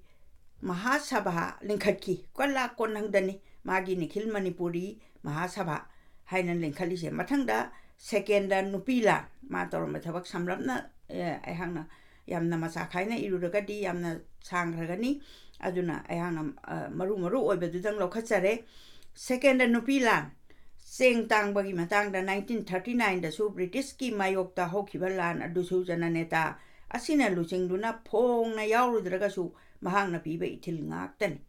ꯃꯍꯥꯁꯚꯥ ꯂꯤꯡꯈꯠꯈꯤ꯫ ꯀꯣꯏꯂꯥ ꯀꯣꯟꯍꯪꯗꯅꯤ ꯃꯥꯒꯤ ꯅꯤꯈꯤꯜ ꯃꯅꯤꯄꯨꯔꯤ ꯃꯍꯥꯁꯚꯥ ꯍꯥꯏꯅ ꯂꯤꯡꯈꯠꯂꯤꯁꯦ꯫ ꯃꯊꯪꯗ secondꯗ ꯅꯨꯄꯤ ꯂꯥꯟ, ꯃꯥ ꯇꯧꯔꯝꯕ ꯊꯕꯛ ꯁꯝꯂꯞꯅ, ꯑꯦ, ꯑꯩꯍꯥꯛꯅ ꯌꯥꯝꯅ ꯃꯆꯥ ꯈꯥꯏꯅ ꯏꯔꯨꯔꯒꯗꯤ ꯌꯥꯝꯅ ꯁꯥꯡꯈ꯭ꯔꯒꯅꯤ꯫ ꯑꯗꯨꯅ ꯑꯩꯍꯥꯛꯅ, ꯑ, ꯃꯔꯨ ꯃꯔꯨ ꯑꯣꯏꯕꯗꯨꯗꯪ ꯂꯧꯈꯠꯆꯔꯦ꯫ Secondꯗ ꯅꯨꯄꯤ ꯂꯥꯟ, ꯆꯦꯡ ꯇꯥꯡꯕꯒꯤ ꯃꯇꯥꯡꯗ nineteen thirty nineꯗꯁꯨ Britishꯀꯤ ꯃꯥꯌꯣꯛꯇ ꯍꯧꯈꯤꯕ ꯂꯥꯟ ꯑꯗꯨꯁꯨ ꯖꯅꯅꯦꯇꯥ ꯑꯁꯤꯅ ꯂꯨꯆꯤꯡꯗꯨꯅ ꯐꯣꯡꯅ ꯌꯥꯎꯔꯨꯗ꯭ꯔꯒꯁꯨ ꯃꯍꯥꯛꯅ ꯄꯤꯕ ꯏꯊꯤꯜ ꯉꯥꯛꯇꯅꯤ꯫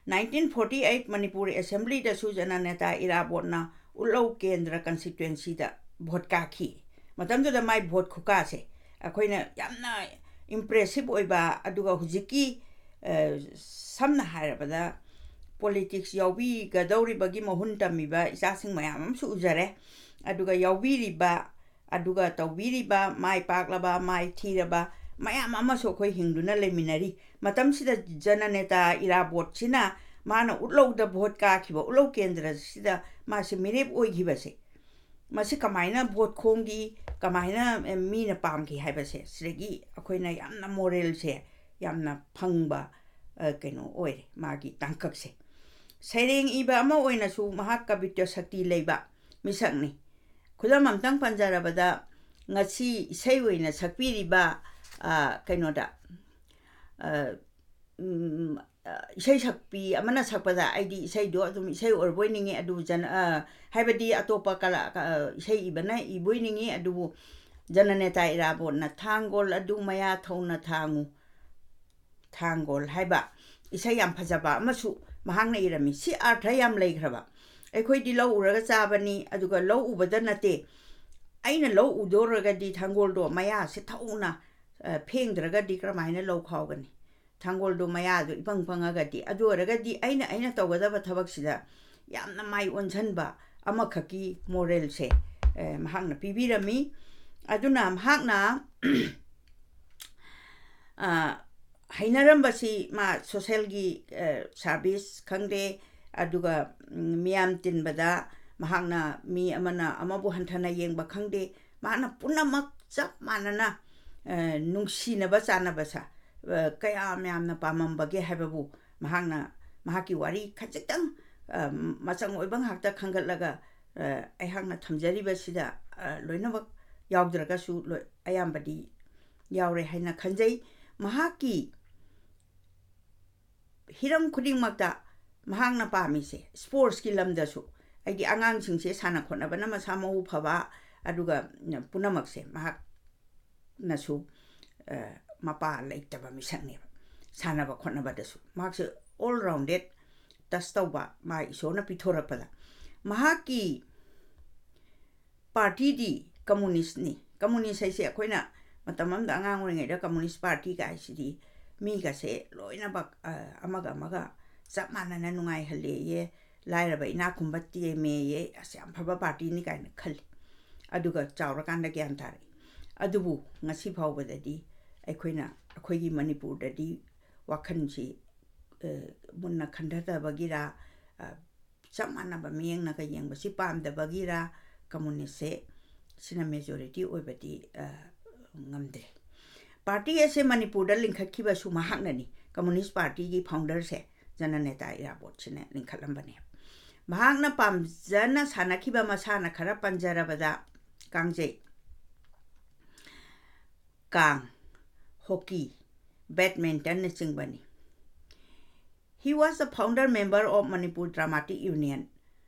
Nineteen forty eight ꯃꯅꯤꯄꯨꯔ Assemblyꯗꯁꯨ ꯖꯅꯅꯦꯇꯥ ꯏꯔꯥꯕꯣꯠꯅ ꯎꯠꯂꯧ ꯀꯦꯟꯗ꯭ꯔ constituencyꯗ vote ꯀꯥꯈꯤ꯫ ꯃꯇꯝꯗꯨꯗ ꯃꯥꯏ vote ꯈꯨꯀꯥꯁꯦ ꯑꯩꯈꯣꯏꯅ ꯌꯥꯝꯅ impressive ꯑꯣꯏꯕ, ꯑꯗꯨꯒ ꯍꯧꯖꯤꯛꯀꯤ, ꯑ, ꯁꯝꯅ ꯍꯥꯏꯔꯕꯗ politics ꯌꯥꯎꯕꯤꯒꯗꯧꯔꯤꯕꯒꯤ ꯃꯍꯨꯟ ꯇꯝꯃꯤꯕ ꯏꯆꯥꯁꯤꯡ ꯃꯌꯥꯝ ꯑꯃꯁꯨ ꯎꯖꯔꯦ꯫ ꯑꯗꯨꯒ ꯌꯥꯎꯕꯤꯔꯤꯕ, ꯑꯗꯨꯒ ꯇꯧꯕꯤꯔꯤꯕ ꯃꯥꯏ ꯄꯥꯛꯂꯕ, ꯃꯥꯏ ꯊꯤꯔꯕ ꯃꯌꯥꯝ ꯑꯃꯁꯨ ꯑꯩꯈꯣꯏ ꯍꯤꯡꯗꯨꯅ ꯂꯩꯃꯤꯟꯅꯔꯤ꯫ ꯃꯇꯝꯁꯤꯗ ꯖꯅꯅꯦꯇꯥ ꯏꯔꯥꯕꯣꯠꯁꯤꯅ ꯃꯥꯅ ꯎꯠꯂꯧꯗ vote ꯀꯥꯈꯤꯕ, ꯎꯠꯂꯧ ꯀꯦꯟꯗ꯭ꯔꯁꯤꯗ ꯃꯥꯁꯤ ꯃꯤꯔꯦꯞ ꯑꯣꯏꯈꯤꯕꯁꯦ, ꯃꯁꯤ ꯀꯃꯥꯏꯅ vote ꯈꯣꯡꯈꯤ, ꯀꯃꯥꯏꯅ, ꯑꯦ, ꯃꯤꯅ ꯄꯥꯝꯈꯤ ꯍꯥꯏꯕꯁꯦ, ꯁꯤꯗꯒꯤ ꯑꯩꯈꯣꯏꯅ ꯌꯥꯝꯅ moralꯁꯦ ꯌꯥꯝꯅ ꯐꯪꯕ, ꯑ, ꯀꯩꯅꯣ ꯑꯣꯏꯔꯦ ꯃꯥꯒꯤ ꯇꯥꯡꯀꯛꯁꯦ꯫ ꯁꯩꯔꯦꯡ ꯏꯕ ꯑꯃ ꯑꯣꯏꯅꯁꯨ ꯃꯍꯥꯛ ꯀꯕꯤꯇ꯭ꯋ ꯁꯛꯇꯤ ꯂꯩꯕ, ꯃꯤꯁꯛꯅꯤ꯫ ꯈꯨꯗꯝ ꯑꯝꯇꯪ ꯄꯟꯖꯔꯕꯗ, ꯉꯁꯤ ꯏꯁꯩ ꯑꯣꯏꯅ ꯁꯛꯄꯤꯔꯤꯕ, ꯑ, ꯀꯩꯅꯣꯗ, ꯑ, ꯎꯝ, ꯑ, ꯏꯁꯩ ꯁꯛꯄꯤ ꯑꯃꯅ ꯁꯛꯄꯗ ꯑꯩꯗꯤ ꯏꯁꯩꯗꯣ ꯑꯗꯨꯝ ꯏꯁꯩ ꯑꯣꯏꯔꯕꯣꯏ ꯅꯤꯡꯉꯤ, ꯑꯗꯨꯕꯨ ꯖꯅ-, ꯑ, ꯍꯥꯏꯕꯗꯤ ꯑꯇꯣꯞꯄ ꯀꯂꯥ-, ꯀ-, ꯑ, ꯏꯁꯩ ꯏꯕꯅ ꯏꯕꯣꯏ ꯅꯤꯡꯉꯤ, ꯑꯗꯨꯕꯨ ꯖꯅꯅꯦꯇꯥ ꯏꯔꯥꯕꯣꯠꯅ "ꯊꯥꯡꯒꯣꯜ ꯑꯗꯨ ꯃꯌꯥ ꯊꯧꯅ ꯊꯥꯡꯉꯨ, ꯊꯥꯡꯒꯣꯜ" ꯍꯥꯏꯕ ꯏꯁꯩ ꯌꯥꯝ ꯐꯖꯕ ꯑꯃꯁꯨ ꯃꯍꯥꯛꯅ ꯏꯔꯝꯃꯤ꯫ ꯁꯤ ꯑꯥꯔꯊ ꯌꯥꯝ ꯂꯩꯈ꯭ꯔꯕ꯫ ꯑꯩꯈꯣꯏꯗꯤ ꯂꯧ ꯎꯔꯒ ꯆꯥꯕꯅꯤ, ꯑꯗꯨꯒ ꯂꯧ ꯎꯕꯗ ꯅꯠꯇꯦ, ꯑꯩꯅ ꯂꯧ ꯎꯗꯣꯔꯒꯗꯤ ꯊꯥꯡꯒꯣꯜꯗꯣ ꯃꯌꯥꯁꯦ ꯊꯧꯅ, ꯑ, ꯐꯦꯡꯗ꯭ꯔꯒꯗꯤ ꯀꯔꯝꯍꯥꯏꯅ ꯂꯧ ꯈꯥꯎꯒꯅꯤ? ꯊꯥꯡꯒꯣꯜꯗꯣ ꯃꯌꯥꯗꯣ ꯏꯄꯪ ꯄꯪꯉꯒꯗꯤ, ꯑꯗꯨ ꯑꯣꯏꯔꯒꯗꯤ ꯑꯩꯅ, ꯑꯩꯅ ꯇꯧꯒꯗꯕ ꯊꯕꯛꯁꯤꯗ ꯌꯥꯝꯅ ꯃꯥꯏ ꯑꯣꯟꯁꯤꯟꯕ ꯑꯃꯈꯛꯀꯤ ꯃꯣꯔꯦꯜꯁꯦ, ꯑ, ꯃꯍꯥꯛꯅ ꯄꯤꯕꯤꯔꯝꯃꯤ꯫ ꯑꯗꯨꯅ ꯃꯍꯥꯛꯅ ꯑ, ꯍꯩꯅꯔꯝꯕꯁꯤ ꯃꯥ ꯁꯣꯁꯦꯜꯒꯤ, ꯑ, ꯁꯥꯔꯚꯤꯁ ꯈꯪꯗꯦ, ꯑꯗꯨꯒ, ꯎꯝ, ꯃꯤꯌꯥꯝ ꯇꯤꯟꯕꯗ ꯃꯍꯥꯛꯅ ꯃꯤ ꯑꯃꯅ ꯑꯃꯕꯨ ꯍꯟꯊꯅ ꯌꯦꯡꯕ ꯈꯪꯗꯦ, ꯃꯍꯥꯛꯅ ꯄꯨꯝꯅꯃꯛ ꯆꯞ ꯃꯥꯟꯅꯅ, ꯑ, ꯅꯨꯡꯁꯤꯅꯕ ꯆꯥꯟꯅꯕ ꯁꯥ-, ꯑ, ꯀꯌꯥꯝ ꯌꯥꯝꯅ ꯄꯥꯝꯃꯝꯕꯒꯦ ꯍꯥꯏꯕꯕꯨ ꯃꯍꯥꯛꯅ ꯃꯍꯥꯛꯀꯤ ꯋꯥꯔꯤ ꯈꯖꯤꯛꯇꯪ, ꯑ, ꯃꯆꯪ ꯑꯣꯏꯕ ꯉꯥꯛꯇ ꯈꯟꯒꯠꯂꯒ, ꯑ, ꯑꯩꯍꯥꯛꯅ ꯊꯝꯖꯔꯤꯕꯁꯤꯗ, ꯑ, ꯂꯣꯏꯅꯃꯛ ꯌꯥꯎꯗ꯭ꯔꯒꯁꯨ ꯂꯣꯏ-, ꯑꯌꯥꯝꯕꯗꯤ ꯌꯥꯎꯔꯦ ꯍꯥꯏꯅ ꯈꯟꯖꯩ꯫ ꯃꯍꯥꯛꯀꯤ ꯍꯤꯔꯝ ꯈꯨꯗꯤꯡꯃꯛꯇ ꯃꯍꯥꯛꯅ ꯄꯥꯝꯃꯤꯁꯦ, ꯁ꯭ꯄꯣꯔꯠꯁꯀꯤ ꯂꯝꯗꯁꯨ, ꯑꯩꯗꯤ ꯑꯉꯥꯡꯁꯤꯡꯁꯦ ꯁꯥꯟꯅ ꯈꯣꯠꯅꯕꯅ ꯃꯁꯥ ꯃꯎ ꯐꯕ, ꯑꯗꯨꯒ ꯄꯨꯝꯅꯃꯛꯁꯦ ꯃꯍꯥꯛꯅꯁꯨ, ꯑ, ꯃꯄꯥ ꯂꯩꯇꯕ ꯃꯤꯁꯛꯅꯦꯕ꯫ ꯁꯥꯟꯅꯕ ꯈꯣꯠꯅꯕꯗꯁꯨ ꯃꯍꯥꯛꯁꯦ all rounded touch ꯇꯧꯕ, ꯃꯥ ꯏꯁꯣꯔꯅ ꯄꯤꯊꯣꯔꯛꯄꯗ꯫ ꯃꯍꯥꯛꯀꯤ ꯄꯥꯔꯇꯤꯗꯤ ꯀꯝꯃꯨꯅꯤꯁ꯭ꯠꯅꯤ꯫ ꯀꯝꯃꯨꯅꯤꯁ꯭ꯠ ꯍꯥꯏꯁꯦ ꯑꯩꯈꯣꯏꯅ ꯃꯇꯝ ꯑꯃꯗ ꯑꯉꯥꯡ ꯑꯣꯏꯔꯤꯉꯩꯗ ꯀꯝꯃꯨꯅꯤꯁ꯭ꯠ ꯄꯥꯔꯇꯤ ꯀꯥꯏꯁꯤꯗꯤ ꯃꯤꯒꯁꯦ ꯂꯣꯏꯅꯃꯛ, ꯑ, ꯑꯃꯒ ꯑꯃꯒ ꯆꯞ ꯃꯥꯟꯅꯅ ꯅꯨꯡꯉꯥꯏꯍꯜꯂꯦꯌꯦ, ꯂꯥꯏꯔꯕ ꯏꯅꯥꯛ ꯈꯨꯟꯕ ꯇꯦꯝꯃꯦꯌꯦ, ꯑꯁ, ꯌꯥꯝ ꯐꯕ ꯄꯥꯔꯇꯤꯅꯤ ꯀꯥꯏꯅ ꯈꯜꯂꯤ꯫ ꯑꯗꯨꯒ ꯆꯥꯎꯔꯀꯥꯟꯗ ꯒ꯭ꯌꯥꯟ ꯇꯥꯔꯛꯏ꯫ ꯑꯗꯨꯕꯨ ꯉꯁꯤ ꯐꯥꯎꯕꯗꯗꯤ ꯑꯩꯈꯣꯏꯅ, ꯑꯩꯈꯣꯏꯒꯤ ꯃꯅꯤꯄꯨꯔꯗꯗꯤ ꯋꯥꯈꯜꯁꯤ, ꯑ, ꯃꯨꯟꯅ ꯈꯟꯊꯗꯕꯒꯤꯔ, ꯑ, ꯆꯞ ꯃꯥꯟꯅꯕ ꯃꯤꯠꯌꯦꯡꯅꯒ ꯌꯦꯡꯕꯁꯤ ꯄꯥꯝꯗꯕꯒꯤꯔ, ꯀꯝꯃꯨꯅꯤꯁ꯭ꯠꯁꯦ ꯁꯤꯅ ꯃꯦꯖꯣꯔꯤꯇꯤ ꯑꯣꯏꯕꯗꯤ, ꯑ, ꯉꯝꯗ꯭ꯔꯦ꯫ ꯄꯥꯔꯇꯤ ꯑꯁꯦ ꯃꯅꯤꯄꯨꯔꯗ ꯂꯤꯡꯈꯠꯈꯤꯕꯁꯨ ꯃꯍꯥꯛꯅꯅꯤ꯫ ꯀꯝꯃꯨꯅꯤꯁ꯭ꯠ ꯄꯥꯔꯇꯤꯒꯤ ꯐꯥꯎꯟꯗꯔꯁꯦ ꯖꯅꯅꯦꯇꯥ ꯏꯔꯥꯕꯣꯠꯁꯤꯅ ꯂꯤꯡꯈꯠꯂꯝꯕꯅꯦ꯫ ꯃꯍꯥꯛꯅ ꯄꯥꯝꯖꯅ ꯁꯥꯟꯅꯈꯤꯕ ꯃꯁꯥꯟꯅ ꯈꯔ ꯄꯟꯖꯔꯕꯗ, ꯀꯥꯡꯖꯩ, ꯀꯥꯡ, ꯍꯣꯀꯤ, ꯕꯦꯗꯃꯤꯟꯇꯟꯅꯆꯤꯡꯕꯅꯤ꯫ He was the founder member of Manipur Dramatic Union.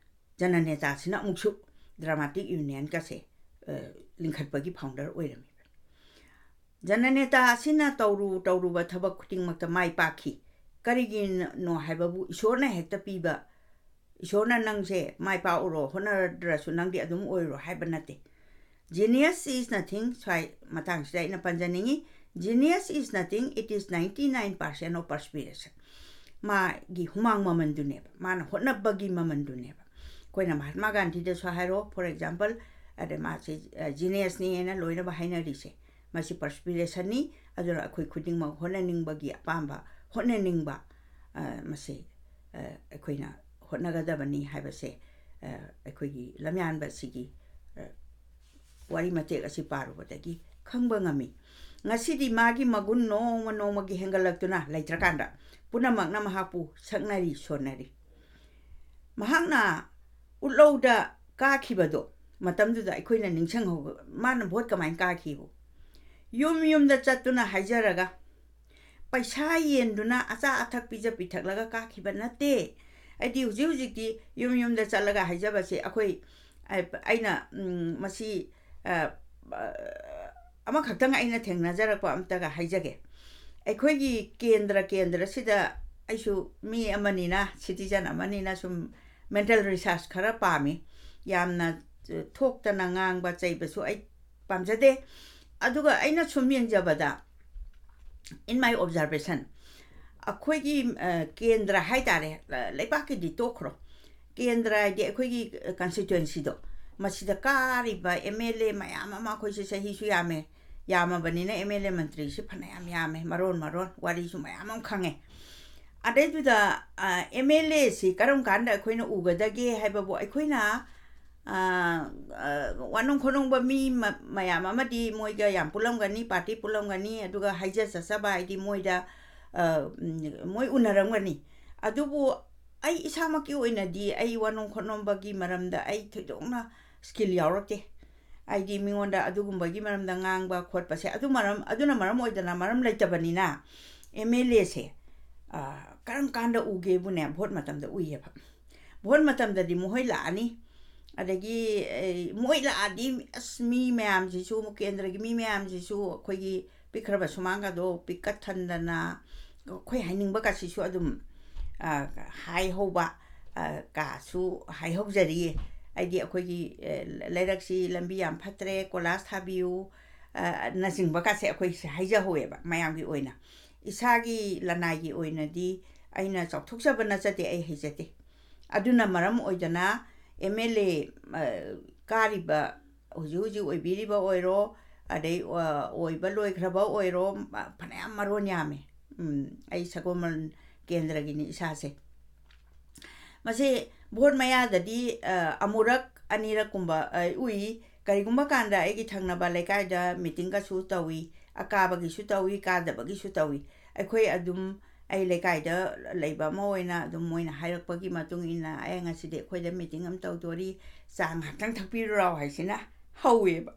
ꯖꯅꯅꯦꯇꯥꯁꯤꯅ ꯑꯃꯨꯛꯁꯨ ꯗ꯭ꯔꯃꯥꯇꯤꯛ ꯌꯨꯅꯤꯌꯟꯒꯁꯦ ꯂꯤꯡꯈꯠꯄꯒꯤ ꯐꯥꯎꯟꯗꯔ ꯑꯣꯏꯔꯝꯃꯤ꯫ ꯖꯅꯅꯦꯇꯥ ꯑꯁꯤꯅ ꯇꯧꯔꯨ ꯇꯧꯔꯨꯕ ꯊꯕꯛ ꯈꯨꯗꯤꯡꯃꯛꯇ ꯃꯥꯏ ꯄꯥꯛꯈꯤ꯫ ꯀꯔꯤꯒꯤꯅꯣ ꯍꯥꯏꯕꯕꯨ ꯏꯁꯣꯔꯅ ꯍꯦꯛꯇ ꯄꯤꯕ, ꯏꯁꯣꯔꯅ ꯅꯪꯁꯦ ꯃꯥꯏ ꯄꯥꯛꯎꯔꯣ, ꯍꯣꯠꯅꯗ꯭ꯔꯁꯨ ꯅꯪꯗꯤ ꯑꯗꯨꯝ ꯑꯣꯏꯔꯣ ꯍꯥꯏꯕ ꯅꯠꯇꯦ꯫ Genius is nothing, ꯁ꯭ꯋꯥꯏ ꯃꯇꯥꯡꯁꯤꯗ ꯑꯩꯅ ꯄꯟꯖꯅꯤꯡꯉꯤ, genius is nothing, it is ninety nine percent of perspiration. ꯃꯥꯒꯤ ꯍꯨꯃꯥꯡ ꯃꯃꯟꯗꯨꯅꯦꯕ, ꯃꯥꯅ ꯍꯣꯠꯅꯕꯒꯤ ꯃꯃꯟꯗꯨꯅꯦꯕ꯫ ꯑꯩꯈꯣꯏꯅ ꯃꯍꯥꯠꯃꯥ ꯒꯥꯟꯙꯤꯗꯁꯨ ꯍꯥꯏꯔꯣ, for example, ꯑꯗ ꯃꯥꯁꯦ ꯖꯤꯅꯤꯌꯁꯅꯤ ꯍꯥꯏꯅ ꯂꯣꯏꯅꯃꯛ ꯍꯥꯏꯅꯔꯤꯁꯦ, ꯃꯁꯤ ꯄꯔꯁꯄꯤꯔꯦꯁꯟꯅꯤ꯫ ꯑꯗꯨꯅ ꯑꯩꯈꯣꯏ ꯈꯨꯗꯤꯡꯃꯛ ꯍꯣꯠꯅꯅꯤꯡꯕꯒꯤ ꯑꯄꯥꯝꯕ, ꯍꯣꯠꯅꯅꯤꯡꯕ, ꯃꯁꯤ ꯑꯩꯈꯣꯏꯅ ꯍꯣꯠꯅꯒꯗꯕꯅꯤ ꯍꯥꯏꯕꯁꯦ ꯑꯩꯈꯣꯏꯒꯤ ꯂꯝꯌꯥꯟꯕ ꯑꯁꯤꯒꯤ ꯋꯥꯔꯤ ꯃꯇꯦꯛ ꯑꯁꯤ ꯄꯥꯔꯨꯕꯗꯒꯤ ꯈꯪꯕ ꯉꯝꯃꯤ꯫ ꯉꯁꯤꯗꯤ ꯃꯥꯒꯤ ꯃꯒꯨꯟ ꯅꯣꯡꯃ ꯅꯣꯡꯃꯒꯤ ꯍꯦꯟꯒꯠꯂꯛꯇꯨꯅ ꯂꯩꯇ꯭ꯔꯀꯥꯟꯗ ꯄꯨꯝꯅꯃꯛꯅ ꯃꯍꯥꯛꯄꯨ ꯁꯛꯅꯔꯤ ꯁꯣꯟꯅꯔꯤ꯫ ꯃꯍꯥꯛꯅ ꯎꯠꯂꯧꯗ ꯀꯥꯈꯤꯕꯗꯣ ꯃꯇꯝꯗꯨꯗ ꯑꯩꯈꯣꯏꯅ ꯅꯤꯡꯁꯤꯡꯍꯧꯕ, ꯃꯥꯅ ꯚꯣꯠ ꯀꯃꯥꯏꯅ ꯀꯥꯈꯤꯕꯣ? ꯌꯨꯝ ꯌꯨꯝꯗ ꯆꯠꯇꯨꯅ ꯍꯥꯏꯖꯔꯒ ꯄꯩꯁꯥ ꯌꯦꯟꯗꯨꯅ ꯑꯆꯥ ꯑꯊꯛ ꯄꯤꯖ ꯄꯤꯊꯛꯂꯒ ꯀꯥꯈꯤꯕ ꯅꯠꯇꯦ꯫ ꯍꯥꯏꯗꯤ ꯍꯧꯖꯤꯛ ꯍꯧꯖꯤꯛꯇꯤ ꯌꯨꯝ ꯌꯨꯝꯗ ꯆꯠꯂꯒ ꯍꯥꯏꯖꯕꯁꯦ ꯑꯩꯈꯣꯏ, ꯑꯩꯅ ꯃꯁꯤ ꯑꯃꯈꯛꯇꯪ ꯑꯩꯅ ꯊꯦꯡꯅꯖꯔꯛꯄ ꯑꯝꯇꯒ ꯍꯥꯏꯖꯒꯦ꯫ ꯑꯩꯈꯣꯏꯒꯤ ꯀꯦꯟꯗ꯭ꯔ, ꯀꯦꯟꯗ꯭ꯔꯁꯤꯗ ꯑꯩꯁꯨ ꯃꯤ ꯑꯃꯅꯤꯅ, ꯁꯤꯇꯤꯖꯟ ꯑꯃꯅꯤꯅ ꯁꯨꯝ ꯃꯦꯟꯇꯦꯜ ꯔꯤꯁꯥꯔꯁ ꯈꯔ ꯄꯥꯝꯃꯤ꯫ ꯌꯥꯝꯅ ꯊꯣꯛꯇꯅ ꯉꯥꯡꯕ ꯆꯩꯕꯁꯨ ꯑꯩ ꯄꯥꯝꯖꯗꯦ꯫ ꯑꯗꯨꯒ ꯑꯩꯅ ꯁꯨꯝ ꯌꯦꯡꯖꯕꯗ, in my observation, ꯑꯩꯈꯣꯏꯒꯤ ꯀꯦꯟꯗ꯭ꯔ ꯍꯥꯏ ꯇꯥꯔꯦ, ꯂꯩꯕꯥꯛꯀꯤꯗꯤ ꯇꯣꯛꯈ꯭ꯔꯣ, ꯀꯦꯟꯗ꯭ꯔ ꯍꯥꯏꯗꯤ ꯑꯩꯈꯣꯏꯒꯤ ꯀꯟꯁꯇꯤꯇ꯭ꯋꯦꯟꯁꯤꯗꯣ, ꯃꯁꯤꯗ ꯀꯥꯔꯤꯕ ꯑꯦꯝ ꯑꯦꯜ ꯑꯦ ꯃꯌꯥꯝ ꯑꯃ, ꯑꯩꯈꯣꯏꯁꯦ ꯆꯍꯤꯁꯨ ꯌꯥꯝꯃꯦ, ꯌꯥꯝꯃꯕꯅꯤꯅ ꯑꯦꯝ ꯑꯦꯜ ꯑꯦ ꯃꯟꯇ꯭ꯔꯤꯁꯤ ꯐꯅꯌꯥꯝ ꯌꯥꯝꯃꯦ, ꯃꯔꯣꯟ ꯃꯔꯣꯟ ꯋꯥꯔꯤꯁꯨ ꯃꯌꯥꯝ ꯑꯃ ꯈꯪꯉꯦ꯫ ꯑꯗꯩꯗꯨꯗ ꯑꯦꯝ ꯑꯦꯜ ꯑꯦꯁꯤ ꯀꯔꯝ ꯀꯥꯟꯗ ꯑꯩꯈꯣꯏꯅ ꯎꯒꯗꯒꯦ ꯍꯥꯏꯕꯕꯨ, ꯑꯩꯈꯣꯏꯅ ꯋꯥꯅꯣꯡ ꯈꯣꯠꯅꯣꯡꯕ ꯃꯤ ꯃꯌꯥꯝ ꯑꯃꯗꯤ ꯃꯣꯏꯒ ꯌꯥꯝ ꯄꯨꯜꯂꯝꯒꯅꯤ, ꯄꯥꯔꯇꯤ ꯄꯨꯜꯂꯝꯒꯅꯤ, ꯑꯗꯨꯒ ꯍꯥꯏꯖ ꯆꯠꯆꯕ ꯍꯥꯏꯗꯤ ꯃꯣꯏꯗ ꯃꯣꯏ ꯎꯅꯔꯝꯒꯅꯤ꯫ ꯑꯗꯨꯕꯨ ꯑꯩ ꯏꯁꯥꯃꯛꯀꯤ ꯑꯣꯏꯅꯗꯤ ꯑꯩ ꯋꯥꯅꯣꯝ ꯈꯣꯠꯅꯣꯝꯕꯒꯤ ꯃꯔꯝꯗ ꯑꯩ ꯊꯣꯏꯗꯣꯛꯅ skill ꯌꯥꯎꯔꯛꯇꯦ꯫ ꯍꯥꯏꯗꯤ ꯃꯤꯉꯣꯟꯗ ꯑꯗꯨꯒꯨꯝꯕꯒꯤ ꯃꯔꯝꯗ ꯉꯥꯡꯕ ꯈꯣꯠꯄꯁꯦ, ꯑꯗꯨ ꯃꯔꯝ, ꯑꯗꯨꯅ ꯃꯔꯝ ꯑꯣꯏꯗꯅ, ꯃꯔꯝ ꯂꯩꯇꯕꯅꯤꯅ, MLAꯁꯦ, ꯑ, ꯀꯔꯝ ꯀꯥꯟꯗ ꯎꯒꯦꯕꯨꯅꯦ, vote ꯃꯇꯝꯗ ꯎꯏꯌꯦꯕ꯫ Vote ꯃꯇꯝꯗꯗꯤ ꯃꯈꯣꯏ ꯂꯥꯛꯑꯅꯤ, ꯑꯗꯒꯤ, ꯑꯦ, ꯃꯣꯏ ꯂꯥꯛꯑꯗꯤ, ꯑꯁ, ꯃꯤ ꯃꯌꯥꯝꯁꯤꯁꯨ, ꯀꯦꯟꯗ꯭ꯔꯒꯤ ꯃꯤ ꯃꯌꯥꯝꯁꯤꯁꯨ ꯑꯩꯈꯣꯏꯒꯤ ꯄꯤꯛꯈ꯭ꯔꯕ ꯁꯨꯃꯥꯡꯒꯗꯣ ꯄꯤꯛꯀꯠꯊꯟꯗꯅ, ꯑꯩꯈꯣꯏ ꯍꯥꯏꯅꯤꯡꯕ ꯀꯥꯁꯤꯁꯨ ꯑꯗꯨꯝ, ꯑ, ꯍꯥꯏꯍꯧꯕ, ꯑ, ꯀꯥꯁꯨ ꯍꯥꯏꯍꯧꯖꯔꯤ꯫ ꯍꯥꯏꯗꯤ ꯑꯩꯈꯣꯏꯒꯤ, ꯑ, ꯂꯩꯔꯛꯁꯤ ꯂꯝꯕꯤ ꯌꯥꯝ ꯐꯠꯇ꯭ꯔꯦ, ꯀꯣꯏꯂꯥꯁ ꯊꯥꯕꯤꯌꯨ, ꯑ, ꯅꯆꯤꯡꯕ ꯀꯥꯁꯦ ꯑꯩꯈꯣꯏꯁꯦ ꯍꯥꯏꯖꯍꯧꯋꯦꯕ ꯃꯌꯥꯝꯒꯤ ꯑꯣꯏꯅ꯫ ꯏꯁꯥꯒꯤ ꯂꯅꯥꯏꯒꯤ ꯑꯣꯏꯅꯗꯤ ꯑꯩꯅ ꯆꯥꯎꯊꯣꯛꯆꯕ ꯅꯠꯆꯗꯦ, ꯑꯩ ꯍꯩꯖꯗꯦ꯫ ꯑꯗꯨꯅ ꯃꯔꯝ ꯑꯣꯏꯗꯅ MLA, ꯑ, ꯀꯥꯔꯤꯕ, ꯍꯧꯖꯤꯛ ꯍꯧꯖꯤꯛ ꯑꯣꯏꯕꯤꯔꯤꯕ ꯑꯣꯏꯔꯣ, ꯑꯗꯩ, ꯑ, ꯑꯣꯏꯕ ꯂꯣꯏꯈ꯭ꯔꯕ ꯑꯣꯏꯔꯣ, ꯃ-, ꯐꯅꯌꯥꯝ ꯃꯔꯣꯟ ꯌꯥꯝꯃꯦ꯫ ꯎꯝ, ꯑꯩ ꯁꯒꯣꯜꯕꯟ ꯀꯦꯟꯗ꯭ꯔꯒꯤꯅꯤ ꯏꯁꯥꯁꯦ꯫ ꯃꯁꯤ vote ꯃꯌꯥꯗꯗꯤ, ꯑ, ꯑꯃꯨꯔꯛ ꯑꯅꯤꯔꯛꯀꯨꯝꯕ, ꯑ, ꯎꯏ꯫ ꯀꯔꯤꯒꯨꯝꯕ ꯀꯥꯟꯗ ꯑꯩꯒꯤ ꯊꯪꯅꯕ ꯂꯩꯀꯥꯏꯗ meetingꯒꯁꯨ ꯇꯧꯏ, ꯑꯀꯥꯕꯒꯤꯁꯨ ꯇꯧꯏ, ꯀꯥꯗꯕꯒꯤꯁꯨ ꯇꯧꯏ꯫ ꯑꯩꯈꯣꯏ ꯑꯗꯨꯝ, ꯑꯩ ꯂꯩꯀꯥꯏꯗ ꯂꯩꯕ ꯑꯃ ꯑꯣꯏꯅ ꯑꯗꯨꯝ ꯃꯣꯏꯅ ꯍꯥꯏꯔꯛꯄꯒꯤ ꯃꯇꯨꯡ ꯏꯟꯅ, "ꯑꯦ, ꯉꯁꯤꯗꯤ ꯑꯩꯈꯣꯏꯗ meeting ꯑꯃ ꯇꯧꯗꯣꯔꯤ, ꯆꯥ ꯉꯥꯏꯍꯥꯛꯇꯪ ꯊꯛꯄꯤꯔꯨꯔꯥꯎ" ꯍꯥꯏꯁꯤꯅ ꯍꯧꯋꯦꯕ꯫